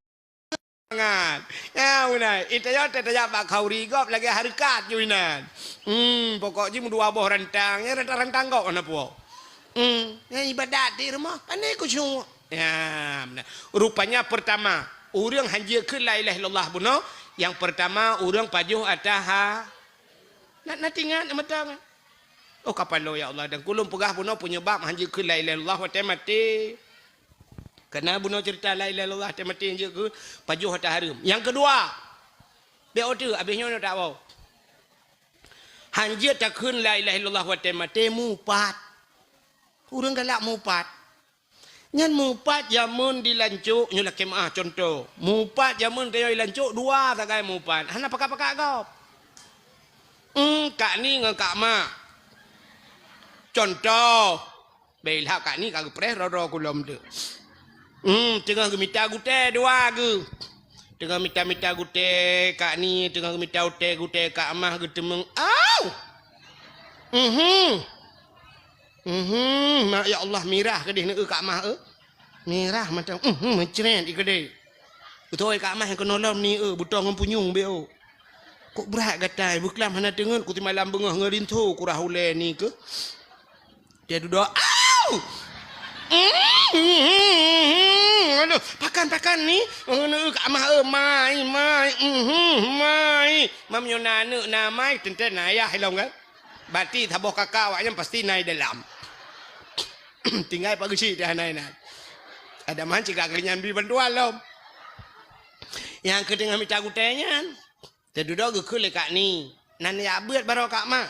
Mangat. Ya, meunan. Ita nyoe tajak bak khauri gob lagèe hareukat ju inan. Hmm, pokok jih meudua boh rantang, ya rantang-rantang gob hana puwoe. Hmm, nyan ibadat di rumoh, pane khusyuk. Ya, meunan. Rupanya pertama, ureueng han jeuet kheun la ilaha illallah bunoe, nyang pertama ureueng pajoh ata ha. Na, na tingat, na meuteumé. Oh, kapalo, ya Allah, dan kulôn peugah bunoe penyebab han jeuet kheun la ilaha illallah watèe maté. Karena bunoe cerita la ilaha illallah watèe maté han jeuet kheun, pajoh ata hareuem. Nyang keudua, bèk oteuk, abéh nyoe na tak woe. Han jeuet takheun la ilaha illallah watèe maté mupat. Ureueng galak mupat. Nyan mupat jameun di Lancok, nyoe lakèe meu'ah contoh. Mupat jameun tanyoe di Lancok dua sagai mupat. Hana pakat-pakat gob. Hmm, kak ni ngon kak ma. Contoh. Bèk ilhak kak ni ka geupreh ro-ro kulom tu. Hmm, teungoh geumita gutèe dua geuh. Teungoh mita-mita gutèe kak ni, teungoh geumita gutèe, gutèe kak mah geuteumeung. Au! Mhm. Mhm, ma-, ya Allah, mirah keudeh neu-eu kak mah, eh. Mirah mantong, mhm, meucret i keudeh. Beutôi kak mah nyang keunoe lom ni, eh, beutoe ngon punyueng beuôk. Kok brat gatai, beuklam hana teungeut, ku simalam beungoh ngon rinso kurah ulèe ni keuh. Dia duduk, au! Mhm, aduh, pakan, pakan ni. Neu-eu kak mah, eh, mai, mai, mhm, mai. Mam nyoe na aneuk na mai, teuntèe na ayah ilong kan. Bati saboh kakak awak nyan pasti na i dalam. Tinggai Pak Geuchik teuh hana inan. Ada mah cit kak nyan bri bantuan lom. Nyang keu teungoh mita gutèe nyan. Teududoe geukheun lé kak ni. Nan jak beuet baroe kak mah.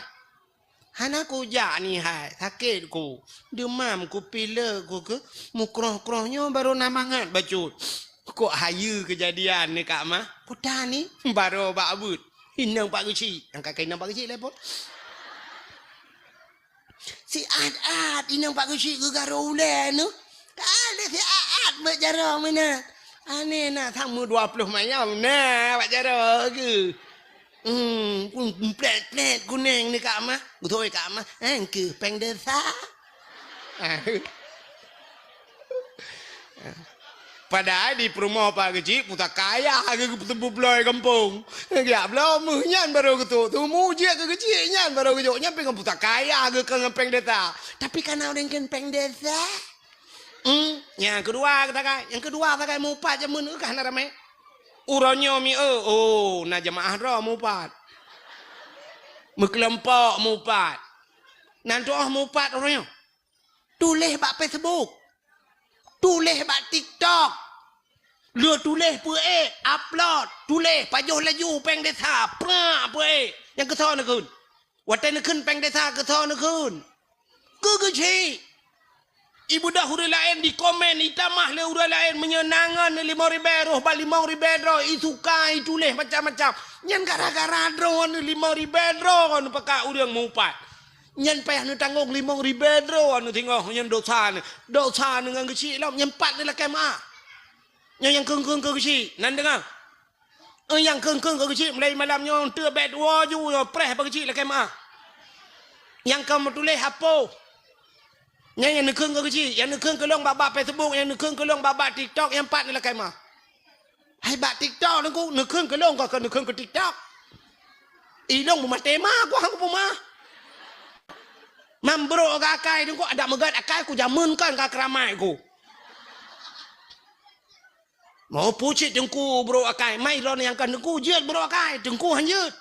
Hana kujak ni hai, sakét ku. Deumam ku, pilek ku keuh, mukroh-kroh nyoe baroe na mangat bacut. Kok hayeue keujadian ni kak mah. Peue tan ni, baroe bak beuet. Inong Pak Geuchik. Nyang ka keuh inong Pak Geuchik lé phôn. Siat-at inong Pak Geuchik geugarô ulèe nyoe. Ka lé siat-at bak jaroe meunan. Aneh na, sama dua ploh mayam na bak jaroe geuh. Hmm, pun plèt-plèt kunèng ni kak mah. Beutôi kak mah. Eh, keuh péng desa. Padahai di peurumoh Pak Geuchik pusaka ayah geuh, geuteupeue bloe gampông. Geujak bloe meuh nyan baroe geutrôk. Teuma jeuet keu Geuchik nyan baroe geujok. Nyan pih ngon pusaka ayah geuh, kon ngon péng desa. Tapi kana ureueng kheun péng desa. Hmm, nyang keudua geuh sagai. Nyang keudua sagai mupat jameun geuh ka hana ramé. Uroe nyoe mi eu, oh, na jeumaáh droe mupat. Meukeulompok mupat. Nan tuoh mupat uroe nyoe. Tuléh bak Facebook. Tuléh bak TikTok. Le tuléh peuék, upload, tuléh, pajoh laju péng desa, prak peuék. Nyang keusoe neukheun. Watée neukheun péng desa keusoe neukheun. Keu geuchik. Ibeudôh ureuëng laén dikomen, itamah lé ureuëng laén meunyoe na ngon limong ribée roh bak limong ribée droe, isuka, ituléh macam-macam. Nyan gara-gara droeneuh limong ribée droeneuh pakat ureuëng mupat. Nyan payah neutanggong limong ribée droeneuh singoh nyan dosa neuh. Dosa neuh ngon geuchik lom, nyan pat neulakée meuáh. Nyoe nyang kheun-kheun keu geuchik, nan deungoe. Eh, nyang kheun-kheun keu geuchik, mulai malam nyoe teuk bék tuwoe ju nyoe preh bak geuchik lakée meuáh. Nyang ka meutuléh hapoh. Nyan nyang neukheun keu geuchik, nyang neukheun keu lôn bak-bak Facebook, nyang neukheun keu lôn bak-bak TikTok, nyang pat neulakée meuáh. Hai bak TikTok Teungku, neukheun keu lôn ka neukheun keu TikTok. I lôn beumaté ma ku hang kupeumeuáh. Mam brok ka akai Teungku, adak meugat akai ku jameun kan ka keuramat ku. Mau pucit Teungku brok akai, mai droeneuh nyang ka Teungku jeuet brok akai, Teungku han jeuet.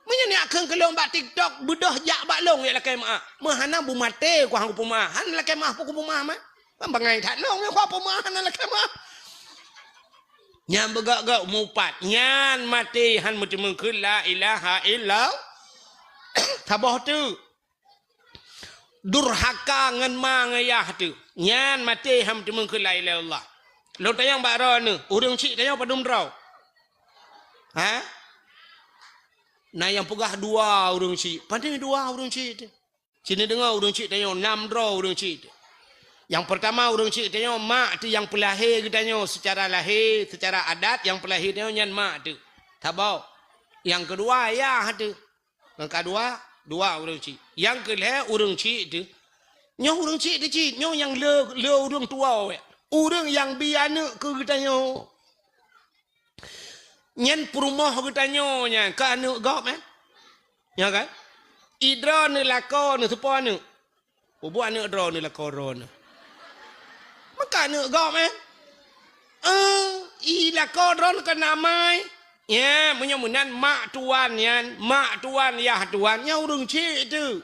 Meunyoe neujak kheun keu lôn bak TikTok, beudôh jak bak lôn jak lakée meuáh. Meuhana beumaté ku hang kupeumeuáh, hana lakée meuáh peue kupeumeuáh mah. Kan bangai that lôn nyang kupeumeuáh hana lakée meuáh. Nyan beugak-gak mupat, nyan maté han meuteumé kheun la ilaha illallah. Saboh teuk. Durhaka ngon ma ngon yah teuh. Nyan maté han meuteumé kheun la ilaha illallah. Lôn tanyong bak droeneuh, ureuëng chik tanyoe padum droe? Ha? Na nyang peugah dua ureuëng chik. Padum dua ureuëng chik teuh? Sinoe deungoe ureuëng chik tanyoe, nam droe ureuëng chik teuh. Nyang peurtama ureuëng chik tanyoe mak teuh nyang peulahé geutanyoe seucara lahé, seucara adat nyang peulahé tanyoe nyan mak teuh. Saboh. Nyang keudua yah teuh. Nyang keudua, dua ureuëng chik. Nyang keulhée ureuëng chik teuh. Nyoe ureuëng chik teuh cit, nyoe nyang le, le ureuëng tuwoe. Ureuëng nyang bi aneuëk keu geutanyoe. Nyan peurumoh geutanyoe nyan, ka aneuëk gob, eh? Nyo kan? I droeneuh lakoe neuh soe po aneuëk? Peue buet aneuëk droeneuh lakoe droeneuh? Meuka aneuëk gob, eh? Eh, i lakoe droeneuh keunan amai. Nyan, meunyoe meunan mak tuan nyan, mak tuan, yah tuan, nyan ureuëng chik teuh.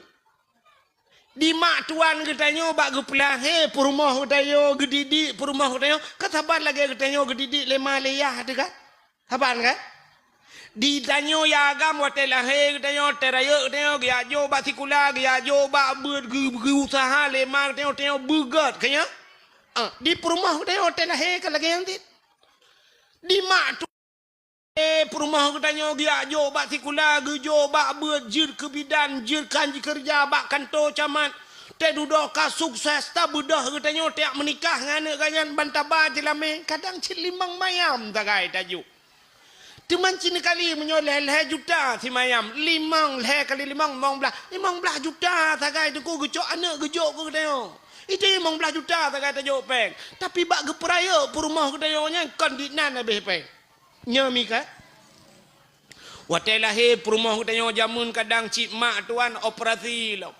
Di mak tuan geutanyoe bak geupeulahé peurumoh geutanyoe, geudidik peurumoh geutanyoe, ka saban lagée geutanyoe geudidik lé ma lé yah teuh kan? Saban kan? Di tanyoe ya agam watée lahé geutanyoe, watée rayeuk geutanyoe geujak jok bak sikula, geujak jok bak beuet geu-, geuuseuha lé ma geutanyoe, tanyoe beugét keu nyan. Ah, di peurumoh geutanyoe watée lahé ka lagée nyan cit. Di mak tu Eh, peurumoh geutanyoe geujak jok bak sikula, geujok bak beuet, jeuet keu bidan, jeuet kan jikeureuja bak kantô camat. Teududoe ka sukses, tabeudôh geutanyoe tajak meunikah ngon aneuëk geuh nyan ban taba jeulamé, kadang cit limong mayam sagai tajok. Teuma cit kali meunyoe lhée-lhée juta simayam, limong, lhée kali limong, limong blaih, limong blaih juta sagai Teungku geucok aneuëk geujok keu geutanyoe. Itu limong blaih juta sagai tajok péng. Tapi bak geupeurayeuk peurumoh geutanyoe nyan kon dinan habéh péng. Nyoe mika. Watée lahé peurumoh geutanyoe jameun kadang cit mak tuan operasi lom.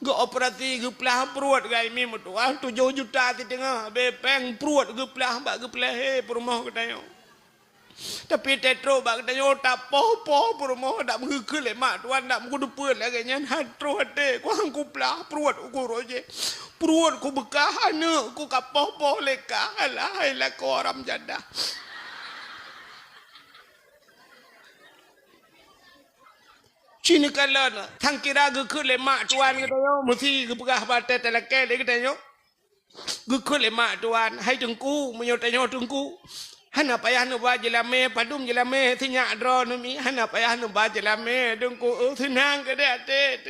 Geuoperasi geuplah pruet gai mi meutuah tujoh juta siteungoh habéh péng pruet geuplah bak geupeulahé peurumoh geutanyoe. Tapi teutrok bak geutanyoe tapoh-poh peurumoh dak meugeukheun lé mak tuan dak meugeudeupeue lagée nyan han troh até kuang kuplah pruet uku roh jih. Pruet kubeukah aneuëk ku ka poh-poh lé kah alah hai lakoe haram jadah. Cit neukalon, sang kira geukheun lé mak tuan geutanyoe meusi geupeugah bak até talakée lé geutanyoe. Geukheun lé mak tuan, hai Teungku, meunyoe tanyoe Teungku, hana payah neuba jeulamé, padum jeulamé sinyak droe neumi, hana payah neuba jeulamé Teungku, seunang keudeh até.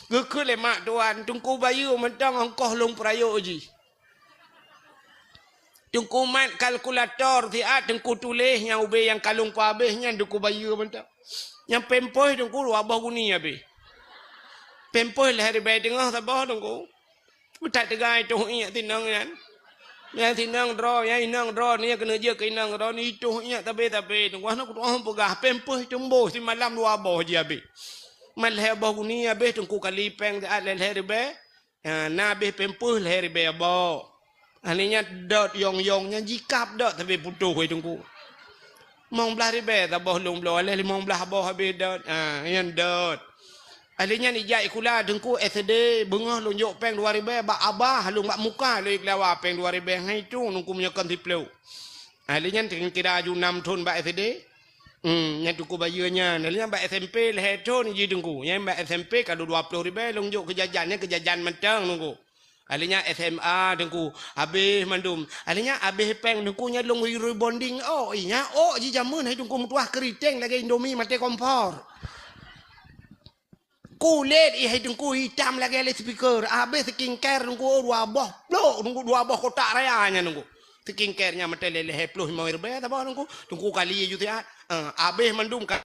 Geukheun lé mak tuan, Teungku bayeue mantong ongkoh lôn peurayeuk jih. Teungku mat kalkulator siat Teungku tuléh nyang ubé nyang ka lôn peuhabéh nyan Teungku bayeue mantong. Nyang pampers Teungku dua boh guni habéh. Pampers lhée ribée teungoh saboh Teungku. Meutat teuga itoh iék sinong nyan. Nyang sinong droe, nyang inong droe ni keuneuk jeuet keu inong droe ni itoh iék tabé-tabé Teungku. Hana kutu'oh peugah pampers teumboh simalam dua boh jih habéh. Mat lhée boh guni habéh Teungku kali péng siat lhée-lhée ribée. Ha, na abéh pampers lhée ribée boh. Akhé nyan dot yong-yong nyan jikab dot sabe putôh wai Teungku. Limong blaih ribée saboh lôn bloe, aléh limong blaih boh abéh dot. Ha, nyan dot. Ahli nyan ijak sikula Teungku S D, beungoh lôn jok péng dua ribèe bak abah lôn bak muka lôn keulawa péng dua ribèe, hai tu Teungku meunyoe kon siplôh. Ahli nyan kira-kira aju nam thon bak S D. Hmm, nyan Teungku bayeue nyan. Ahli nyan bak S M P lhèe thon jih Teungku. Nyan bak S M P ka dua ploh ribèe lôn jok keu jajan, nyan keu jajan mantong Teungku. Ahli nyan S M A Teungku, habéh mandum. Ahli nyan habéh péng Teungku nyan lôn rebonding ôk, ih nyan ôk jih jameun hai Teungku meutuah keuriteng lagèe Indomie maté kompor. Kulét ih hai Teungku itam lagèe loudspeaker, habéh skincare Teungku dua boh plôk Teungku, dua boh kotak raya nyan Teungku. Skincare nyan maté lhèe ploh limong ribèe saboh Teungku. Teungku kali ju siat. Ah, habéh mandum ka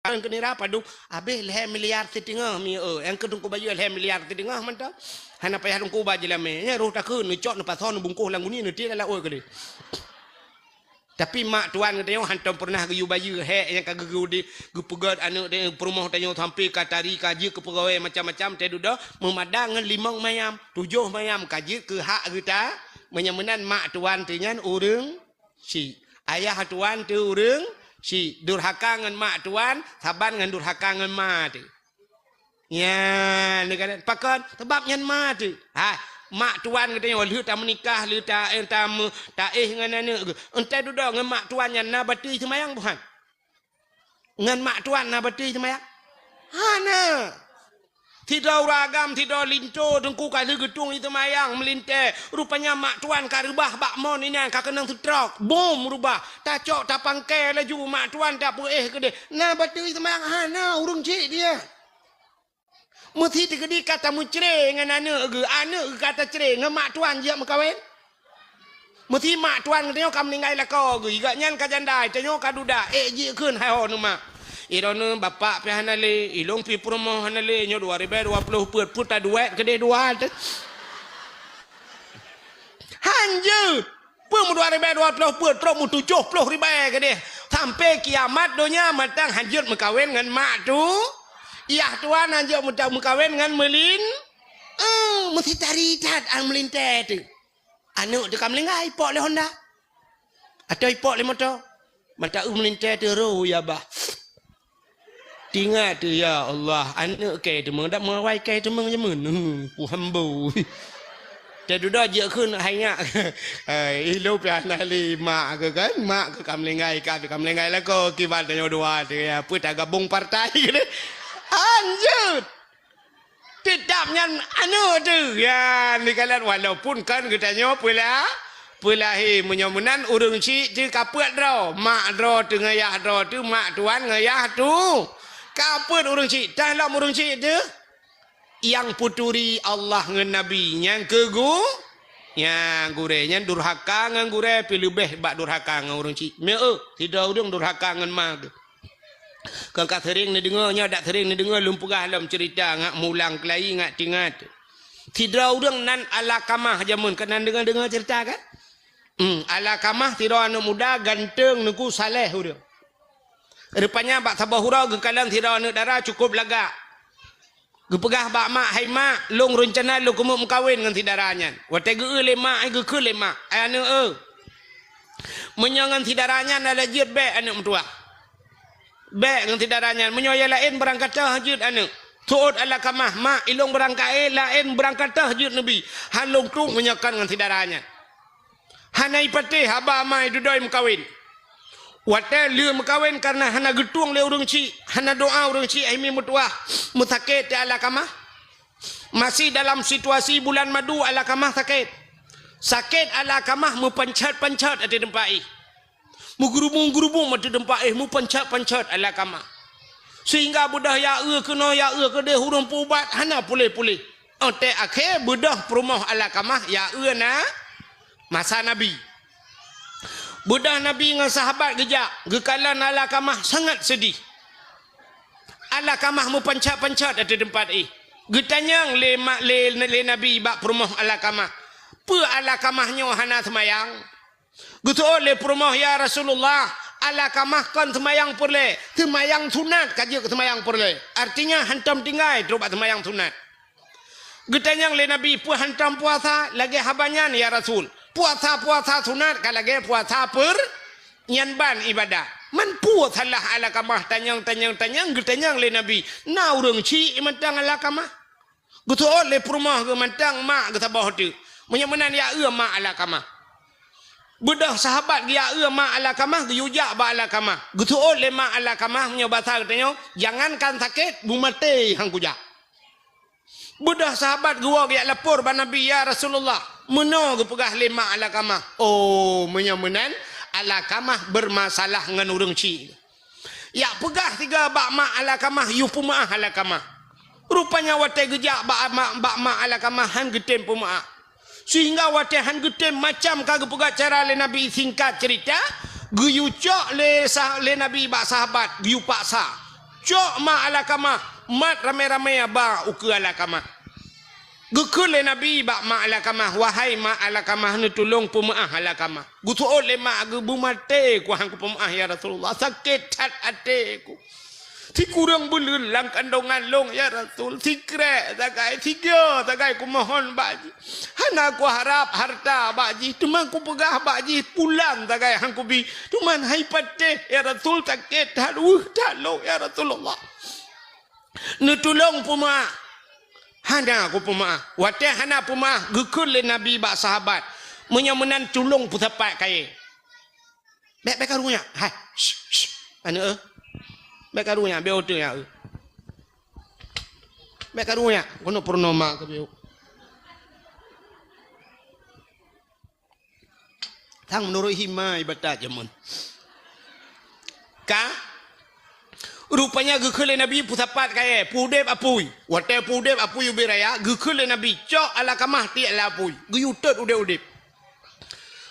Nyang keu nira padub, habéh lhèe miliar siteungoh mi, eh, nyang keu Teungku bayeue lhèe miliar siteungoh mantong. Hana payah Teungku ba jeulamé. Nyan roh takheun, neucok, neupasoe, neubungkôh lam guni, neutiek lam laôt keudeh. Tapi mak tuan geutanyoe hantom peureunah geuyue bayeue hék nyang ka geugeu-, geupeugöt aneuk peurumoh tanyoe sampoe ka tari, ka jeuet keu peugawée macam-macam, teududoe meumadang ngon limong mayam, tujoh mayam ka jeuet keu hak geuta. Meunyoe meunan mak tuan teuh nyan ureueng Syik. Ayah tuan teuh ureueng syik, durhaka ngon mak tuan saban ngon durhaka ngon ma teuh. Nyan, pakon? Sabab nyan ma teuh. Hai, mak tuan geutanyoe lheueh tameunikah, lheueh ta-, eh, tameu-, taéh ngon aneuk geuh. Entah dudoe ngon mak tuan nyan na batui seumayang buhan? Ngon mak tuan na batui seumayang? Hana. Sidroe ureueng agam, sidroe linto Teungku ka lheueh geutueng i seumayang meulintèe. Rupanya mak tuan ka reubah bak mon inan ka keunong seutrok. Bom reubah. Tacok tapangkée laju mak tuan tapeuéh keudeh. Na batui seumayang hana ureueng chik dia. Meusi teukeudi ka tameucré ngon aneuk geuh, aneuk geuh ka tacré ngon mak tuan jeuet meukawen. Meusi mak tuan geutanyoe ka meuninggai lakoe geuh, gobnyan ka janda, tanyoe ka duda, ék jikheun hai ho neuh mak. Droeneuh bapak pih hana lé, ilôn pih peurumoh hana lé, nyoe dua ribèe dua ploh peuet, peuet taduek keudeh dua teuh. Hanjeuet! Peue meudua ribèe dua ploh peuet, trok meutujoh ploh ribèe keudeh. Sampoe kiamat donya mantong hanjeuet meukawen ngon mak tu. Yah tuan hanjeuet meuta-, meukawen ngon meulin. Eh, meusi tari that an meulintèe teuh. Aneuk teuh ka meuninggai, ipok lé honda. Atau ipok lé moto. Mata eu meulintèe teuh roh ya bah. Tingat teuh, ya Allah, aneuk kèe teumeung, dak meuawai kèe teumeung jameun. Hmm, ku hambo. Teududoe jeuet kheun hai nyak. Hai, ilôn pih hana lé mak keuh kan, mak keuh ka meuninggai, ka pih ka meuninggai lakoe, kiban tanyoe dua teuh, ya, peue tagabong partai keuh. Hanjeuet. Teutap nyan aneuk teuh. Ya, neukalon walaupun kan geutanyoe peula-, peulahé. Meunyoe meunan ureueng chik teuh ka peuet droe. Mak droe teuh ngon yah droe teuh, mak tuan ngon yah tu. Ka peuet ureueng chik, tah lom ureueng chik teuh. Nyang peuturi Allah ngon Nabi, nyang keu gu-, nyang gurèe, nyan durhaka ngon gurèe pih leubeh bak durhaka ngon ureueng chik. Meu, sidroe ureueng durhaka ngon ma geuh. Kon ka seuring neudeungoe, nyoe dak seuring neudeungoe lôn peugah lom ceurita ngat mulang keulayi ngat tingat. Sidroe ureueng nan Alakamah jameun, keunan deungoe-deungoe ceurita kan? Hmm, Alakamah sidroe aneuk muda ganteng Teungku saleh ureueng. Rupanya bak saboh uroe geukalon sidroe aneuk dara cukôp lagak. Geupeugah bak mak, "Hai mak, lôn reuncana lôn keumeung meukawen ngon si dara nyan." Watèe geu-eu lé mak, ai geukheun lé mak, "Ai aneuk eu, meunyoe ngon si dara nyan hana jeuet bèk aneuk meutuah. Bèk ngon si dara nyan, meunyoe nyang laén beurangkat toh jeuet aneuk." Seuôt Alakamah, "Mak, ilôn beurangkat, eh, laén beurangkat toh jeuet neubi. Han lôn trok meunyoe kon ngon si dara nyan." Hana ipatéh haba ma dudoe meukawen. Watèe lheueh meukawen kareuna hana geutueng lé ureueng chik, hana doa ureueng chik, ai mi meutuah, meusakét teuh Alakamah. Masih dalam situasi bulan madu Alakamah sakét. Sakét Alakamah meupanchat-panchat ateueh teumpat éh. Meugeurubung-geurubung ateueh teumpat éh, meupanchat-panchat Alakamah. Sehingga beudôh ya eu keunoe, ya eu keudeh, ureueng peuubat hana puléh-puléh. Óh tée akhé beudôh peurumoh Alakamah ya eu na masa Nabi. Beudôh Nabi ngon sahabat geujak, geukalon Alakamah sangat seudeh. Alakamah meupanchat-panchat ateueh teumpat éh. Geutanyong lé ma-, lé, lé Nabi bak peurumoh Alakamah, "Peue Alakamah nyoe hana seumayang?" Geuseuôt lé peurumoh, "Ya Rasulullah, Alakamah kon seumayang peureulée, seumayang sunat ka jeuet keu seumayang peureulée. Artinya hantom tinggai trok bak seumayang sunat." Geutanyong lé Nabi, "Peue hantom puasa lagée haba nyan, ya Rasul? Puasa-puasa sunat ka lagée puasa peur-, nyan ban ibadah." Man peue salah Alakamah tanyong, tanyong, tanyong, geutanyong lé Nabi. Na ureuëng chik mantong Alakamah. Geuseuôt lé peurumoh geuh mantong mak geusaboh teuk. Meunyoe meunan yak eu mak Alakamah. Beudôh sahabat geuyak eu mak Alakamah, geuyue jak bak Alakamah. Geuseuôt lé mak Alakamah meunyoe basa geutanyoe, "Jangankan sakét, beumaté han kujak." Beudôh sahabat geuwoe geujak lapor bak Nabi, "Ya Rasulullah, meunoe geupeugah lé mak Alakamah." Oh, meunyoe meunan, Alakamah beurmasalah ngon ureuëng chik. Jak peugah sigoe bak mak Alakamah, yue peumeuáh Alakamah. Rupanya watée geujak bak mak, bak mak Alakamah han geutem peumeuáh. Sehingga watée han geutem macam ka geupeugah cara lé Nabi, singkat cerita, geuyue cok lé sah-, lé Nabi bak sahabat, geuyue paksa. Cok mak Alakamah, mat ramé-ramé ba ukeue Alakamah. Geukheun lé Nabi bak mak Alakamah, "Wahai mak Alakamah, neutulông peumeuáh Alakamah." Geuseuôt lé mak, "Geubeumaté ku han kupeumeuáh, ya Rasulullah. Sakét that até ku. Sikureueng buleuen lam kandongan lôn, ya Rasul. Sikrek sagai, sigoe sagai kumohon bak jih. Hana kuharab hareuta bak jih, teuma kupeugah bak jih, bulan sagai han kubi. Teuma hai patéh, ya Rasul, sakét that, weueh that lôn, ya Rasulullah. Neutulông peumeuáh." Hana kupeumeuáh. Watée hana peumeuáh, geukheun lé Nabi bak sahabat, "Meunyoe meunan, tulông peusapat kayée." "Bék, bék karu nyak. Hai, shh, shh, aneuëk, eh. Bék karu nyak, bék oto nyak, eh. Bék karu nyak, keunoe peurunoe ma keu bieu." Sang meunurot hima ibadat jameun. Ka? Rupanya geukheun lé Nabi peusapat kayée, peuudeb apui. Watée peuudeb apui ubé raya, geukheun lé Nabi, "Cok Alakamah tiek lam apui." Geuyue tot udeb-udeb.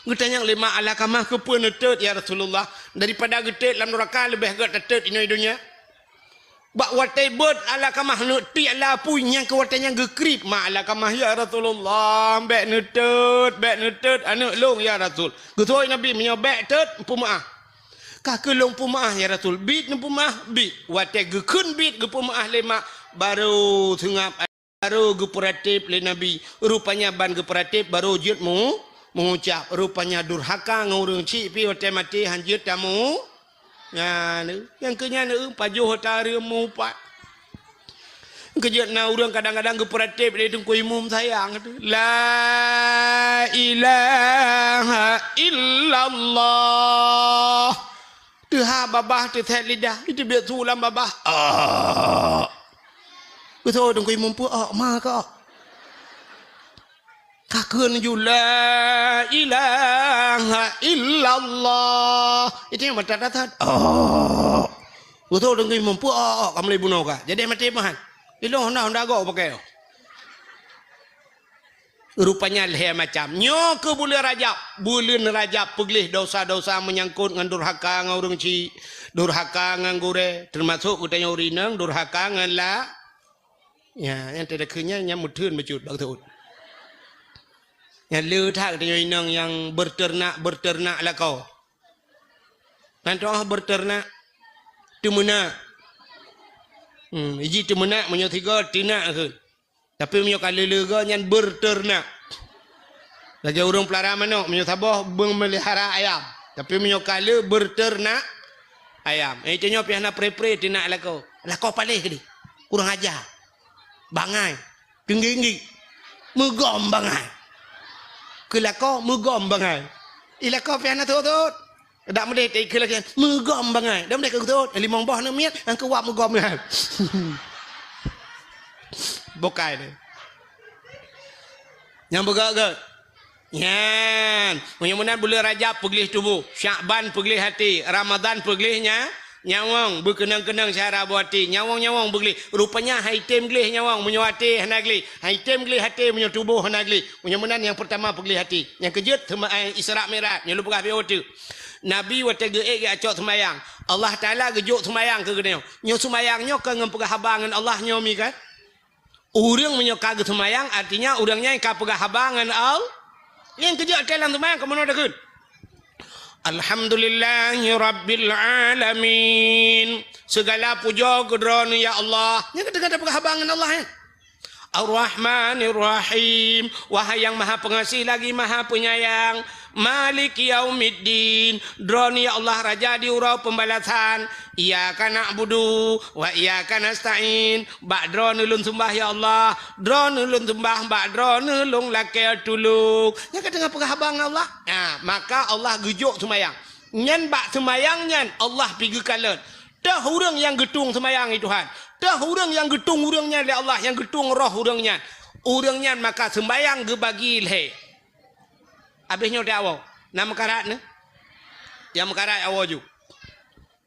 Geutanyong lé mak Alakamah, "Keupeue neutot, ya Rasulullah? Daripada geutot lam nuraka, leubeh gét tatot inoe donya." Bak watée beuet Alakamah neuk tiek lam apui, nyang keu watée nyan geukrieb mak Alakamah, "Ya Rasulullah, bék neutot, bék neutot aneuëk lôn, ya Rasul." Geuseuôt Nabi, "Meunyoe bék tot, peumeuáh." "Ka keuh lôn peumeuáh, ya Rasul." "Biet neupeumeuáh?" "Biet." Watée geukheun biet geupeumeuáh lé mak, barô seungab. Barô geupeuratéb lé Nabi, rupanya ban geupeuratéb barô jeuet meu-, meuucab. Rupanya durhaka ngon ureuëng chik pih watée maté han jeuet tamu. Nyan, nyang keu nyan, eh, pajoh ata reuem meuupat. Keujeuet na ureuëng kadang-kadang geupeuratéb lé Teungku Imum sayang, "La ilaha illallah." Teuhah babah, teuthet lidah, iteubiet su lam babah. Ah. Beutôi Teungku Imum peuok, ma ka. Ka kheun ju, "La ilaha illallah." Itu nyang mantap that-that. Ah. Beutôi Teungku Imum peuok, ka mulai bunoe ka. Jadi maté meuhan. Ilong honda-honda gok pakai. Rupanya lhée macam. Nyoe keuh buleuen Rajab. Buleuen Rajab peugleh dosa-dosa meunyangkot ngon durhaka ngon ureuëng chik, durhaka ngon gurée, teumasok geutanyoe ureuëng inong durhaka ngon la-, ya, nyang teudeukheun nyan, nyan meutheun bacut bak teuôt. Nyan le that geutanyoe inong nyang beuteurenak-beuteurenak lakoe. Nan toh beuteurenak, teumeunak. Hmm, iji teumeunak meunyoe sigoe teunak kheun. Tapi meunyoe ka le-le goe nyan beuteurenak. Lagée ureuëng peulara manok, meunyoe saboh beumeulihara ayam. Tapi meunyoe ka le beuteurenak ayam. Eh, tanyoe pih hana pre-pre teunak lakoe. Lakoe paléh keudeh. Kurang aja. Bangai. Keunggik-nggik. Meugom bangai. Keu lakoe meugom bangai. I lakoe pih hana sot-sot. Dak meudeh teuikeu lagée meugom bangai. Dak meudeh keu sot. Limong boh neumiet, nyang keu wab meugom nyan. Bukai deh. Nyang beugét-gét. Nyan, meunyoe meunan buleuen Rajab peugleh tuboh, Syakban peugleh até, Ramadhan peugleh nya, nyawöng, beukeunong-keunong syara boh até, nyawöng-nyawöng beugleh. Rupanya hai tem gleh nyawöng meunyoe até hana gleh, hai tem gleh até meunyoe tuboh hana gleh. Meunyoe meunan nyang peurtama peugleh até. Nyang keujeuet teuma, eh, Isra Mi'raj, nyoe lôn peugah beu teuk. Nabi watée geuék geuacok seumayang, Allah Taala geujok seumayang keu geutanyoe. Nyoe seumayang nyoe ka ngon peugah haba ngon Allah nyoe mi kan? Ureuëng meunyoe ka geuseumayang, artinya ureuëng nyan ka peugah haba ngon Allah. Nyang keujeuet até lam seumayang ka meunoe takheun, "Alhamdulillahi rabbil alamin." Segala pujoe keu Droeneuh ya Allah. Nyan ka teuka peugah haba ngon Allah, eh. "Ar-Rahmanir Rahim." Wahai yang Maha Pengasih lagi Maha Penyayang. Maliki yaumiddin. Droeneuh ya Allah Raja di uroe pembalasan. Iyyaka na'budu wa iyyaka nasta'in. Bak Droeneuh lôn seumbah ya Allah. Droeneuh lôn seumbah, bak Droeneuh lôn lakée tulông. Nyan ka teungoh peugah haba ngon Allah. Nah, maka Allah geujok seumayang. Nyan bak seumayang nyan Allah pi geukalon. Toh ureuëng nyang geutueng seumayang, hai Tuhan. Toh ureuëng nyang geutueng ureuëng nyan lé Allah, nyang geutueng roh ureuëng nyan. Ureuëng nyan maka seumayang geubagi lhée. Abéh nyoe teuh awoe. Na meukarat nyoe? Nyang meukarat awoe ju.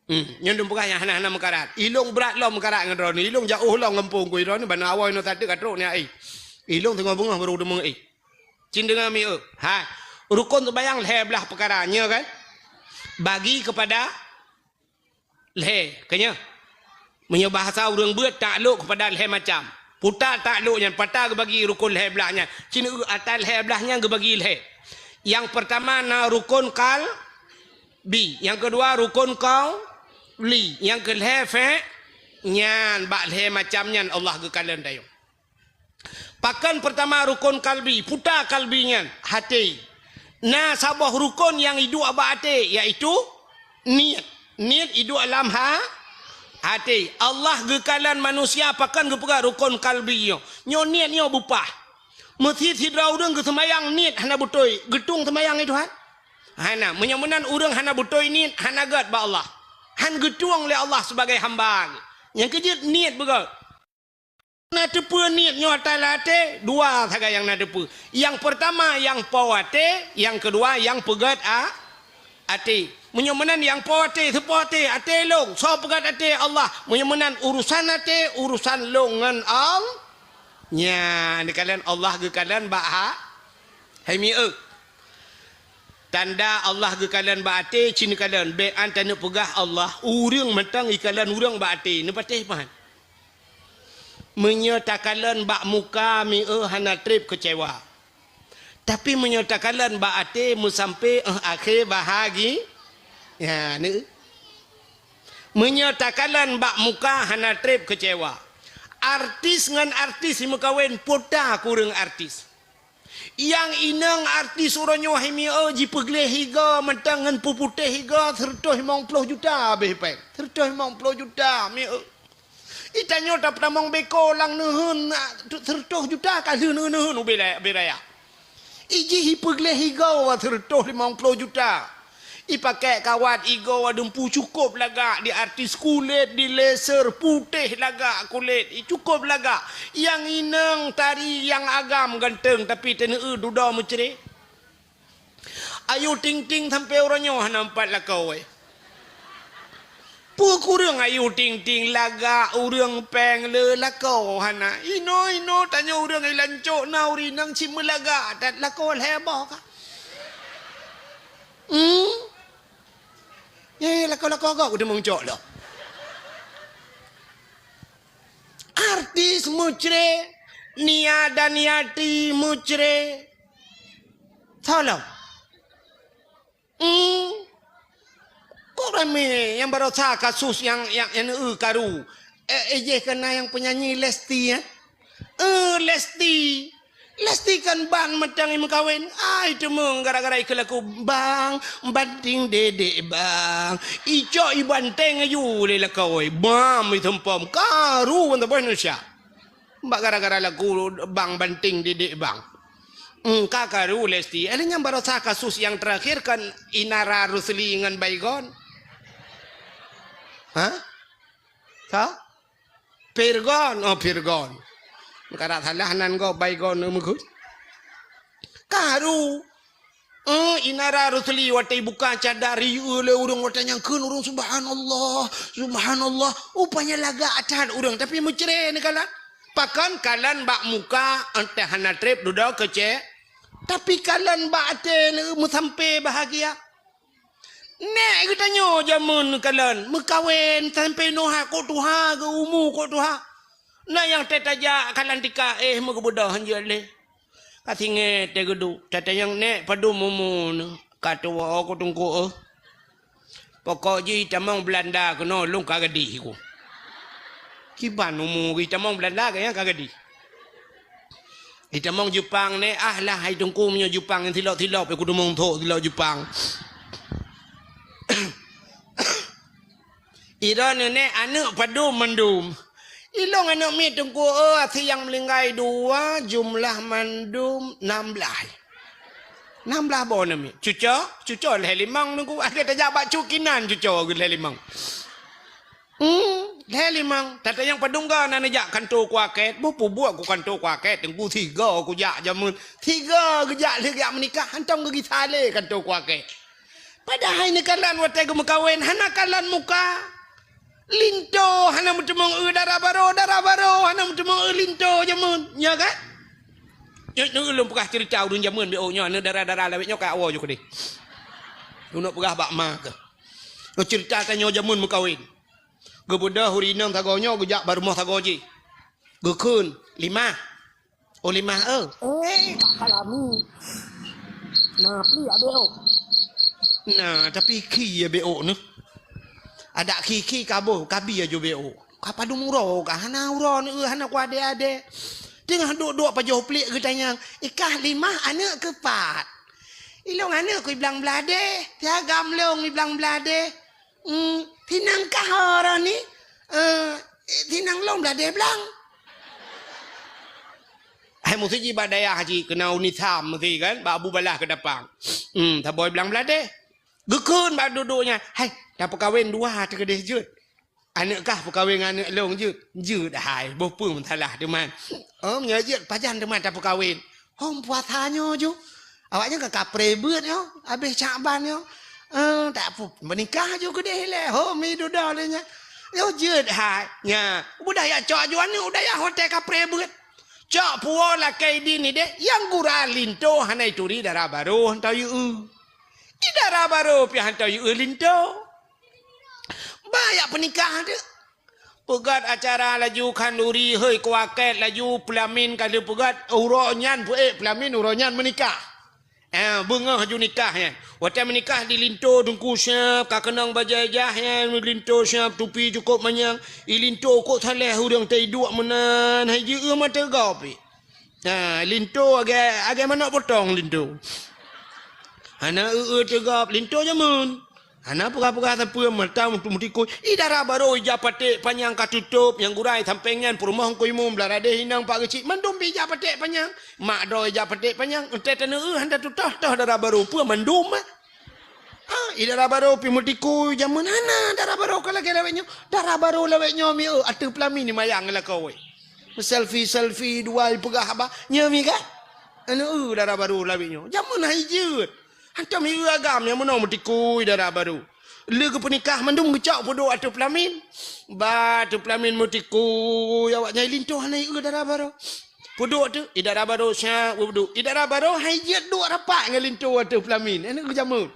Hmm, nyoe dum peugah nyang hana-hana meukarat. Ilong brat lom meukarat ngon droeneuh. Ilong jaoh lom gampông ku droeneuh, bana awoe nyoe sateuk ka trok nyoe ai. Ilong teungoh beungoh barô deungoe ai. Cit deungoe mieu. Ha. Rukon seumayang lhée blaih peukara, nyoe kan? Bagi keupada lhée, keunyoe. Meunyoe bahasa ureuëng beuet, taklok keupada lhée macam. Peue taklok nyan, peue geubagi rukon lhée blaih nyan. Cit eu ata lhée blaih nyan geubagi lhée. Nyang peurtama na rukon qalbi, nyang keudua rukon qauli, nyang keulhée fe-, nyan bak lhée macam nyan Allah geukalon tanyoe. Pakon peurtama rukon qalbi, peue qalbi nyan, até. Na saboh rukon nyang iduek bak até, yaitu niet. Niet iduek lam ha-, até. Allah geukalon manusia pakon geupeugah rukon qalbi nyoe. Nyoe niet nyoe beupah. Meusit sidroe ureuëng geuseumayang niet hana beutôi, geutueng seumayang nyan Tuhan? Hana. Meunyoe meunan ureuëng hana beutôi niet, hana gét bak Allah. Han geutueng lé Allah sibagai hamba. Nyang keujeuet niet beugét. Na teupeue niet nyoe ata lam até, dua sagai nyang na teupeue. Nyang peurtama nyang po até, nyang keudua nyang peugét a-, até. Meunyoe meunan nyang po até, soe po até, até lôn, soe peugét até, Allah. Meunyoe meunan urusan até, urusan lôn ngon All-, nyan geukalon Allah geukalon bak ha-, hai mieu. Tanda Allah geukalon bak até, cit neukalon, bék an taneuk peugah Allah, ureuëng mantong ikalon ureuëng bak até, neupatéh pahan. Meunyoe takalon bak muka mieu hana treb keucewa. Tapi meunyoe takalon bak até meusampé éh akhé bahagi-, ya, ni. Meunyoe takalon bak muka hana treb keucewa. Artis ngon artis jimeukawen, peue ta kureueng artis. Nyang inong artis uroe nyoe hai mieu jipeugleh igoe mantong ngon peuputéh igoe sireutôh limong ploh juta abéh péng. Sireutôh limong ploh juta mieu. Itanyoe tapeutamong beko lam neuheun, sireutôh juta ka lheueh neuheun ubé raya. Ijih ipeugleh igoe sireutôh limong ploh juta. Ipakèk kawat igoe dumpu cukôp lagak, di artis kulét, di laser putéh lagak kulét, i cukôp lagak. Nyang inong tari nyang agam ganteng, tapi teuneuk dudoe meucré. Ayu Ting Ting sampoe uroe nyoe hana meupat lakoe. Peue kureueng Ayu Ting Ting lagak ureueng péng le lakoe hana. Inoe, inoe tanyoe ureueng i lancok na ureueng inong cit meulagak that lakoe lhèe boh ka. Hmm? Nyan lakoe-lakoe gob keudeung cok lom. Artis meucré, Nia Daniati meucré. Tolong. Hmm. Kok ramé nyang barosa kasus nyang, nyang, nyang eu karu. Eh, eh, jeh keunan nyang penyanyi Lesti, eh? Eh, Lesti. Lesti kan ban mantong imeukawen. Ai, teumeung gara-gara ikeu lagu, "Bang, banting dedek, Bang." Icok ibanteng aju lé lakoe. Bam, iteumpom. Karu ban saboh Indonesia. Bak gara-gara lagu, "Bang, banting dedek, Bang." Hmm, ka karu Lesti. Eh, nyan barosa kasus nyang terakhir kan Inara Rusli ngon Baygon. Hah? Ka? Pirgon, oh, Pirgon. Meukarat salah nan gob Baygon meukeue. Karu. Eh, Inara Rusli watèe ibuka cadar, iyue lé ureueng watèe nyan kheun ureueng, "Subhanallah, subhanallah." Rupanya lagak that ureueng, tapi meucré neukalon. Pakon kalon bak muka, entah hana trép dudoe keucé. Tapi kalon bak até meusampé bahagia. Nèk geutanyoe jameun kalon meukawen sampé noe kok tuha geu umu kok tuha. Na nyang teutajak kalon tika éh meugeubeudoh hanjeuet lé. Ka singét teuh geuduek, tatanyong nèk padum umu neuh, ka tuwoe kok teungku éh. Pokok jih tamong Beulanda keunoe lôn ka gadih ku. Kiban umu geuh tamong Beulanda ka nyang ka gadih. Itamong Jepang neh, ah lah hai Teungku meunyoe Jepang nyang silop-silop, aku dumong thok silop Jepang. Ira nenek aneuk padum mandum. Ilong aneuk miet Teungku, oh, asie nyang meuninggai dua, jumlah mandum nam blaih. Nam blaih boh aneuk miet. Cuco, cuco lhèe limong Teungku. Ada tajak bak cukinan cuco lhèe limong. Hmm, lhèe limong. Tata nyang padum ga na neujak kanto kuaket. Boh peubuet ku kanto kuaket Teungku, sigo kujak jameun. Sigo geujak lheueh geujak meunikah, hantom geugisa lé kanto kuaket. Padahai neukalon watèe geumeukawen hana kalon muka. Linto hana meuteumong eu dara baro, dara baro hana meuteumong eu linto jameun. Nya kan? Nyoe, nyoe ulôn peugah cerita ureueng jameun B O nyoe, aneuk dara-dara lawét nyoe ka awai ju keudeh. Ulôn peugah bak ma keuh. Nyoe cerita tanyoe jameun meukawen. Geubeudôh ureueng inong sagoe nyoe geujak bak rumoh sagoe jih. Geukheun, limah. Oh, limah, eh. Eh, Kak Salami. Nah, pli abéh, oh. Nah, tapi khi ya B O nyoe. Adak khi-khi kaboh, kabi ya ju B O. Ka padum uroe ka hana uroe nyoe, hana ku adé-adé. Teungoh duek-duek pajoh pliek geutanyong, "Ikah limah aneuk keu pat?" "Ilong aneuk keu iblang bladeh, tiagam long iblang bladeh." Hmm, sinang kah oroh ni? Eh, sinang long bladeh blang. Hai meusi jih bak dayah jih keunan u Nisam meusi kan, bak Abu Balah Keudapang. Hmm, saboh blang bladeh. Geukheun bak duek-duek nyan, "Hai, tapeukawen dua teuh keudeh jeuet. Aneuk kah peukawen ngon aneuk long jeuet?" "Jeuet hai, boh peue meusalah teuma." "Oh, meunyoe jeuet pajan teuma tapeukawen?" Hom puasa nyoe ju. Awaknyan ka kapreh beuet nyoe, abéh Syakban nyoe. Eh, tak pu-, meunikah ju keudeh ilèe. Hom i dudoe lé nyan. Nyoe jeuet hai. Nya, beudah jak cok ju aneuk u dayah watèe kapreh beuet. Cok puwoe lakèe idin ideh, nyang gura linto hana ituri dara baro hantom yue. I dara baro pih hantom yue linto. Ba jak peunikah teuk. Peugöt acara laju khanduri, hei kuaket laju peulamin ka lheueh peugöt, uroe nyan peuék peulamin, uroe nyan meunikah. Eh, beungoh ju nikah nyan. Watèe meunikah di linto teungku siap, ka keunong bajèe jah nyan, linto siap, tupi cukôp manyang. I linto kok saléh ureueng teuiduek meunan, hai jieu mata gop. Ha, linto agak, agak manok potong linto. Hana eu-eu teugop linto jameun. Hana peugah-peugah sapeue mata meutu-, meutikui. I dara baro ija paték panyang ka tutôp, nyang gura i sampéng nyan peurumoh Teungku Imum, blah radeh inong Pak Geuchik, mandum pi ija paték panyang. Mak droe ija paték panyang, entée taneu eu hana tutoh-toh dara baro peue mandum. Ha, i dara baro pi meutikui jameun hana dara baro ka lagée lawét nyoe. Dara baro lawét nyoe mi eu ateueh peulamin ni mayang lakoe. Selfie-selfie dua ipeugah haba, nyoe mi kan? Anu eu dara baro lawét nyoe. Jameun hai jeuet. Hantom i eu agam nyang meunoe meutikui dara baro. Lé geupeunikah mandum geucok peuduek ateueh peulamin. Ba ateueh peulamin meutikui awak nyang linto hana i eu dara baro. Peuduek tu, i dara baro syak peuduek. I dara baro hai jeuet duek rapat ngon linto ateueh peulamin. Anu eu jameun.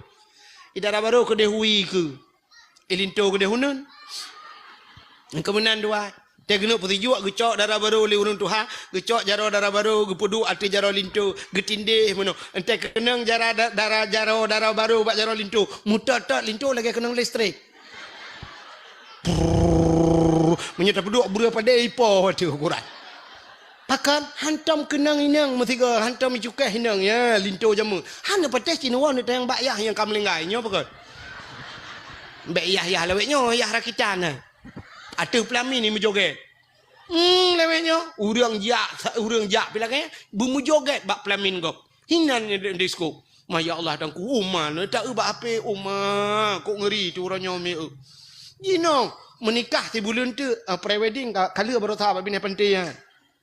I dara baro keudeh hui keu. I linto keudeh uneun. Keu meunan dua. Teuh keuneuk peusijuek geucok dara baro lé ureueng tuha, geucok jaroe dara baro, geupeuduek ateueh jaroe linto, geutindéh meunoe. Entée keunong jara da-, dara jaroe dara baro bak jaroe linto, meutot-tot linto lagée keunong listrik. Prrrr. Meunyoe tapeuduek breueh padé ipo ateueh ukuran. Pakon hantom keunong inong meusigoe, hantom icukéh inong, ya, linto jameun. Hana patéh cit neuwoe neutanyong bak yah nyang ka meulinggai, nyoe pakon. Bék yah-yah lawét nyoe, yah rakitan, ha. Ateueh peulamin ni meujogét. Hmm, lawét nyoe, ureueng jak, ureueng jak pi lagée, beumeujogét bak peulamin gob. Hinan di-, disko. Ma ya Allah, Teungku, uma, neuta eu bak H P, uma, kok ngeri tu uroe nyoe mi eu. Jinoe, meunikah sibuleuen teuk, ah, pre-wedding ka, ka lheueh baroesa bak binéh panté nyan.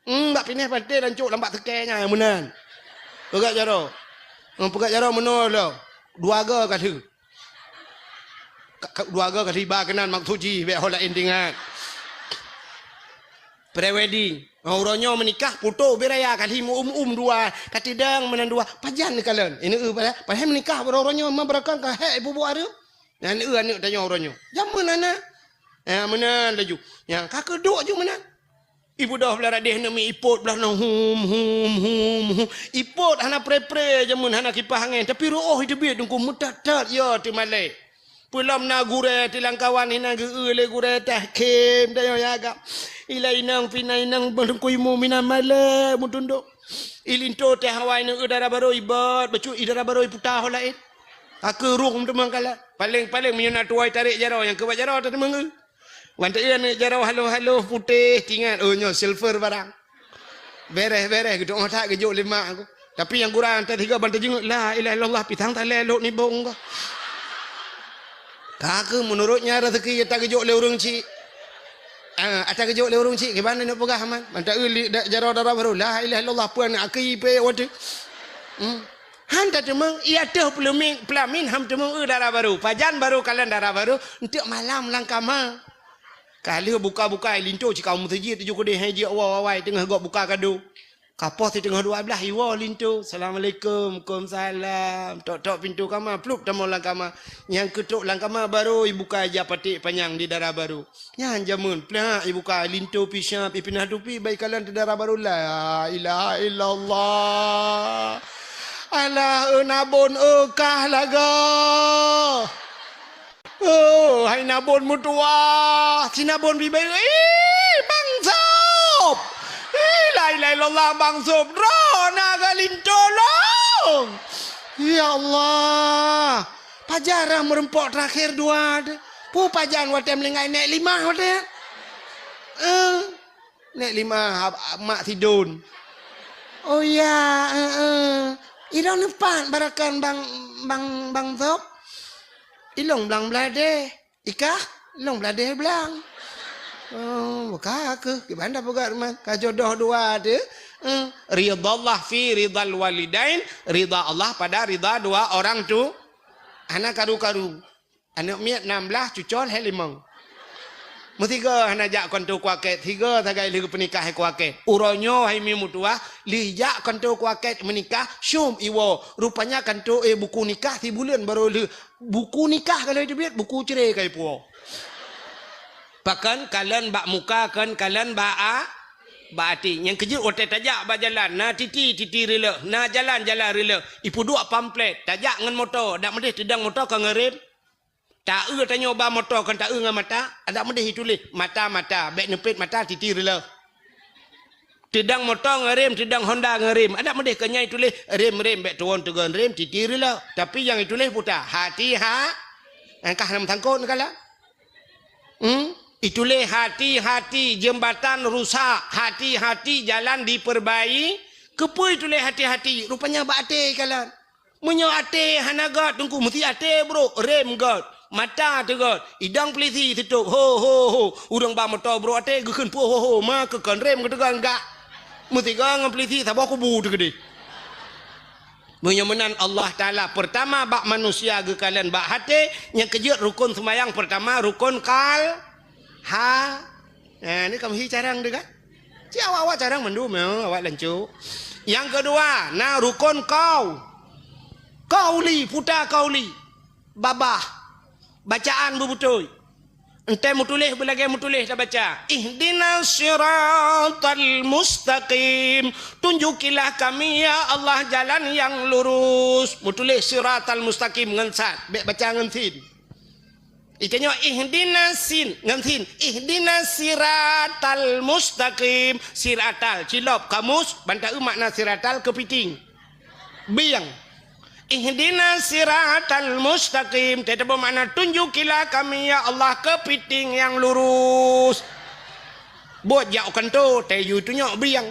Hmm, bak binéh panté lancok lam bak seukée nyan meunan. Peugah jaroe. Hmm, peugah jaroe meunoe lom. Dua go ka lheueh. Ka, ka, dua go ka lheueh ba keunan maksud jih, bék ho laén teuingat. Pre-wedding. Oh, uroe nyoe meunikah, putôh bit raya ka lheueh meu-um-um dua, ka tidang meunan dua. Pajan neukalon. Ini eu padahai, padahai meunikah uroe-uroe nyoe memang beureukan ka hék ibu-bu areuem. Nyan eu aneuk tanyoe uroe nyoe. Jameun hana. Ya, meunan laju. Ya, ka keuduek ju meunan. Ibu doh blah radeh neumi ipot blah nang hum, hum, hum, hum. Ipot hana pre-pre jameun hana kipah angén, tapi reuôh iteubiet Teungku meutat-tat ya teumalée. Peulom na gurée tilang kawan hina geu-eu lé gurée tah khem dayoe ya agam. Ilai inong pina inong Teungku Imum mina malée meutundok. I linto teuh awai neu dara barô ibot, bacut i dara barô iputa ho laén. Ka keu rhueng teuma kalon. Paléng-paléng meunyoe na tuwoe tarek jaroe nyang keubat jaroe teuh teuma ngeu. Wan teu-eu aneuk jaroe haloh-haloh putéh tingat, oh nyoe silver barang. Bereh-bereh geudoe that geujok lé mak aku. Tapi nyang gura teuh tiga ban teujeungeuet, "La ilaha illallah, pisang talé lhok nibong ka." Ka keu meunurot nyan rezeki ata geujok lé ureueng chik. Ah, ata geujok lé ureueng chik, kiban neuk peugah man. Ban teu-eu li-, da-, jaroe dara barô, "La ilaha illallah, peue aneuk aki pé watèe." Hmm. Han tateumeung, i ateueh peuleumeng, peulamin han teumeung eu dara barô. Pajan barô kalon dara barô, enteuk malam lam kama. Ka lheueh buka-buka, i linto cit ka u meuseujid tujoh keudeh, hai jeuet woe awai teungoh gob buka kado. Ka poh siteungoh dua blaih iwoe linto, "Assalamualaikum." "Waalaikumsalam." Tok-tok pintoe kama, plup tamong lam kama. Nyang keutrok lam kama barô ibuka ija paték panyang di dara barô. Nyan jameun, pleuhak ibuka, linto pih siap, ipinah tupi, ban ikalon teuh dara barô, "La ilaha illallah. Alah, eu Nabon, eu kah lagoe. Oh, hai Nabon meutuwah, si Nabon bibeu, ih, Bang Sop. Ih, la ilaha illallah, Bang Sop, droeneuh ka linto lôn. Ya Allah, pajan rhah meureumpok teurakhé dua teuh. Peue pajan watèe meuninggai nèk limah watèe?" Eh, nèk limah, ab-, ab-, mak sidon. "Oh ya, eh, eh. Ilôn neupat barakan Bang, Bang, Bang Sop?" "Ilôn blang bladeh." "Ikah?" "Ilôn bladeh blang." "Oh, buka keuh. Kiban dah peugah rumoh. Ka jodoh dua teuh." Eh, ridhallah fi ridhal walidain, ridha Allah pada ridha dua orang tu. Hana karu-karu. Aneuk miet nam blaih, cucol hai limong. Meusigoe hana jak kantô kuakét, sigoe sagai lheueh geupeunikah hai kuakét. Uroe nyoe hai mi meutuwah, lheueh jak kantô kuakét meunikah, syom iwoe. Rupanya kantô, eh, buku nikah sibuleuen barô lheueh. Buku nikah ka lheueh teubiet, buku cre ka ipuwoe. Pakon kalon bak muka, kon kalon bak a-, bak até. Nyang keujeuet watèe tajak bak jalan, na titi, titi rileuk, na jalan, jalan rileuk. Ipeuduek pamflet, tajak ngon moto, dak meudeh teudong moto ka ngeurem. Ta-eu tanyoe ba moto kon ta-eu ngon mata, adak meudeh ituléh mata-mata, bèk neupet mata titi rileuk. Teudong moto ngon rem, teudong Honda ngon rem, adak meudeh kon nyan ituléh rem-rem, bèk tuwon teugon rem titi rileuk. Tapi nyang ituléh puta, hati ha, angkah lam sangkot neukala. Hmm? Ituléh hati-hati jembatan rusak, hati-hati jalan diperbai-, keupeue ituléh hati-hati? Rupanya bak até kalon. Meunyoe até hana gèt teungku, meusti até brôk, rem gèt, mata teuh gèt, idong peulisi sitôp, ho, ho, ho. Ureueng ba moto brôk até geukheun puih, ho, ho, ma keu kon rem geuteugon gak. Meusigoe ngon peulisi saboh kubu teuh keudeh. Meunyoe meunan Allah Taala peurtama bak manusia geukalon bak até, nyang keujeuet rukon seumayang peurtama rukon kal-, ha. Nah, ni kamoe hi carang teuh kan? Ci awak-awak carang mandum, ya, awak lancôk. Nyang keudua, na rukon kau. Kauli, puta kauli. Babah. Bacaan beubeutôi. Entée meutuléh beulagée meutuléh tabaca. Ihdinas siratal mustaqim. Tunjukilah kami, ya Allah, jalan yang lurus. Meutuléh siratal mustaqim ngon sad. Bék baca ngon sin. Itanyoe ihdinas sin, ngon sin. Ihdinas siratal mustaqim. Siratal, cilop, kamus, ban ta-eu makna siratal keupiting. Bieng. Ihdinas siratal mustaqim. Teutabeuet makna tunjukilah kami, ya Allah, keupiting nyang lurus. Buet jak u kantô, tayue tunyok bieng.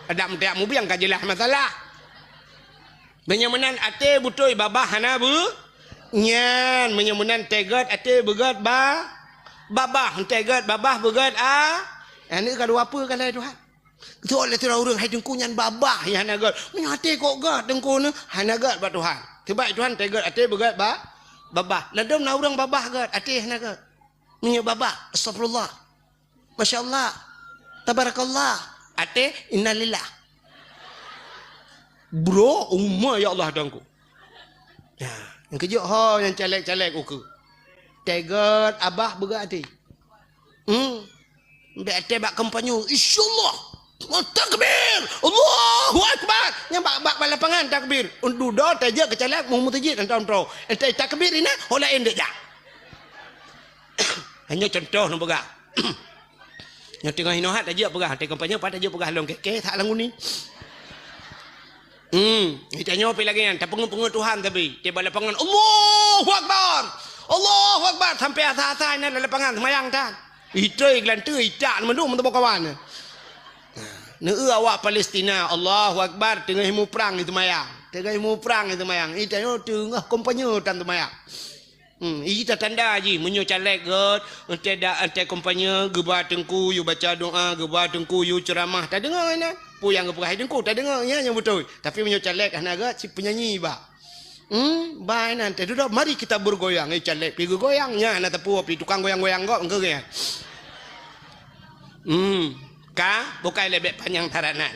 Adak meuteuyak mubieng ka jeulaih masalah. Meunyoe meunan até beutôi babah hana beu-, nyan, meunyoe meunan teugot até beugét ba-, babah, teugot babah beugét a-, aneuk ka dua peue ka lhée Tuhan. Geuteuôt lé sidroe ureuëng, hai teungku nyan babah nyang hana gét. Meunyoe até kok gét teungku nyoe, hana gét bak Tuhan. Sabab Tuhan teugot até beugét ba-, babah. Ladôm na ureuëng babah gét, até hana gét. Meunyoe babah, astagfirullah. Masya Allah. Tabarakallah. Até, innalillah. Bro, uma ya Allah dangku. Ya, nyang keujok ho nyang caleg-caleg uku. Teugot abah beugét até. Hmm. Bék até bak kampanye, insyaallah. Takbir! Allahu Akbar! Nyang bak, bak, bak lapangan takbir. Dudoe tajak keu caleg mu meuseujid entong-entong. Entah takbir ina, ho laén dek jak. Hanya contoh nang peugah. Nyang teungoh hinoe hat tajak peugah, teuka kampanye pat tajak peugah lôn keh-keh that lam uni. Hmm, geutanyoe pih lagée nyan, tapeungeut-peungeut Tuhan tapi, tieb lapangan, "Allahu Akbar! Allahu Akbar!" Sampai asa-asa inan lam lapangan seumayang tan. Itroi geulanteue, itak mandum meuteumé kawan. Nah, neueu awak Palestina, Allahu Akbar, teungoh muprang seumayang. Teungoh muprang seumayang. Geutanyoe teungoh kampanye tan seumayang. Hmm, ita tanda jih, meunyoe caleg gét, entée da, entée kampanye, geuba teungku yue baca doa, geuba teungku yue ceuramah, tadeungoe inan. Peue nyang geupeugah teungku, tadeungoe, nyan nyang beutôi. Tapi meunyoe caleg hana gét, si penyanyi ba. Hmm, ba inan, teududoe, mari kita bergoyang. Eh, caleg pi geugoyang, nyan hana teupeu pi tukang goyang-goyang gét, engkeu nyan. Hmm, ka, bukai leubeh panyang tarat nan.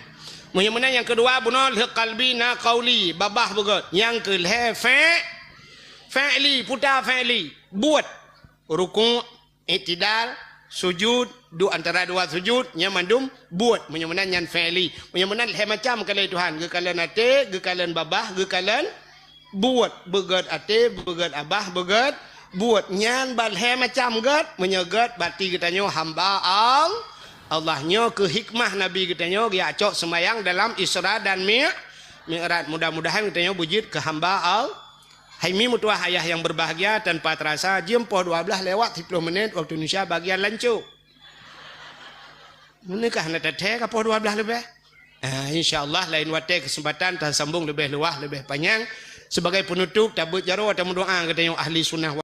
Meunyoe meunan nyang keudua, bunoe lheueh kalbi na kauli, babah beugét. Nyang keu lhée fe, Fi'li, puta fi'li, buet. Rukuk, i'tidal, sujud, duek antara dua sujud, nyan mandum buet. Meunyoe meunan nyan fi'li. Meunyoe meunan lhée macam kalon Tuhan, geukalon até, geukalon babah, geukalon buet. Beugét até, beugét babah, beugét buet. Nyan ban lhée macam gét. Meunyoe gét, berarti geutanyoe hamba Al-, Allah. Nyoe keuh hikmah Nabi geutanyoe geujak cok seumayang dalam Isra dan Mi-, Mi'raj. Mudah-mudahan geutanyoe beujeuet keu hamba Al-, Hai mi meutuwah ayah nyang beubahgia, tanpa teurasa jeuem poh dua blaih lewat siploh menit waktu Indonesia bagian lancok. Meunyoe ka hana tathée ka poh dua blaih leubeh. Ah, insya Allah lain watée keuseumpatan tasambong leubeh luwah, leubeh panyang. Sibagai peunutup, tabeuet jaroe tameudoa geutanyoe ahli sunnah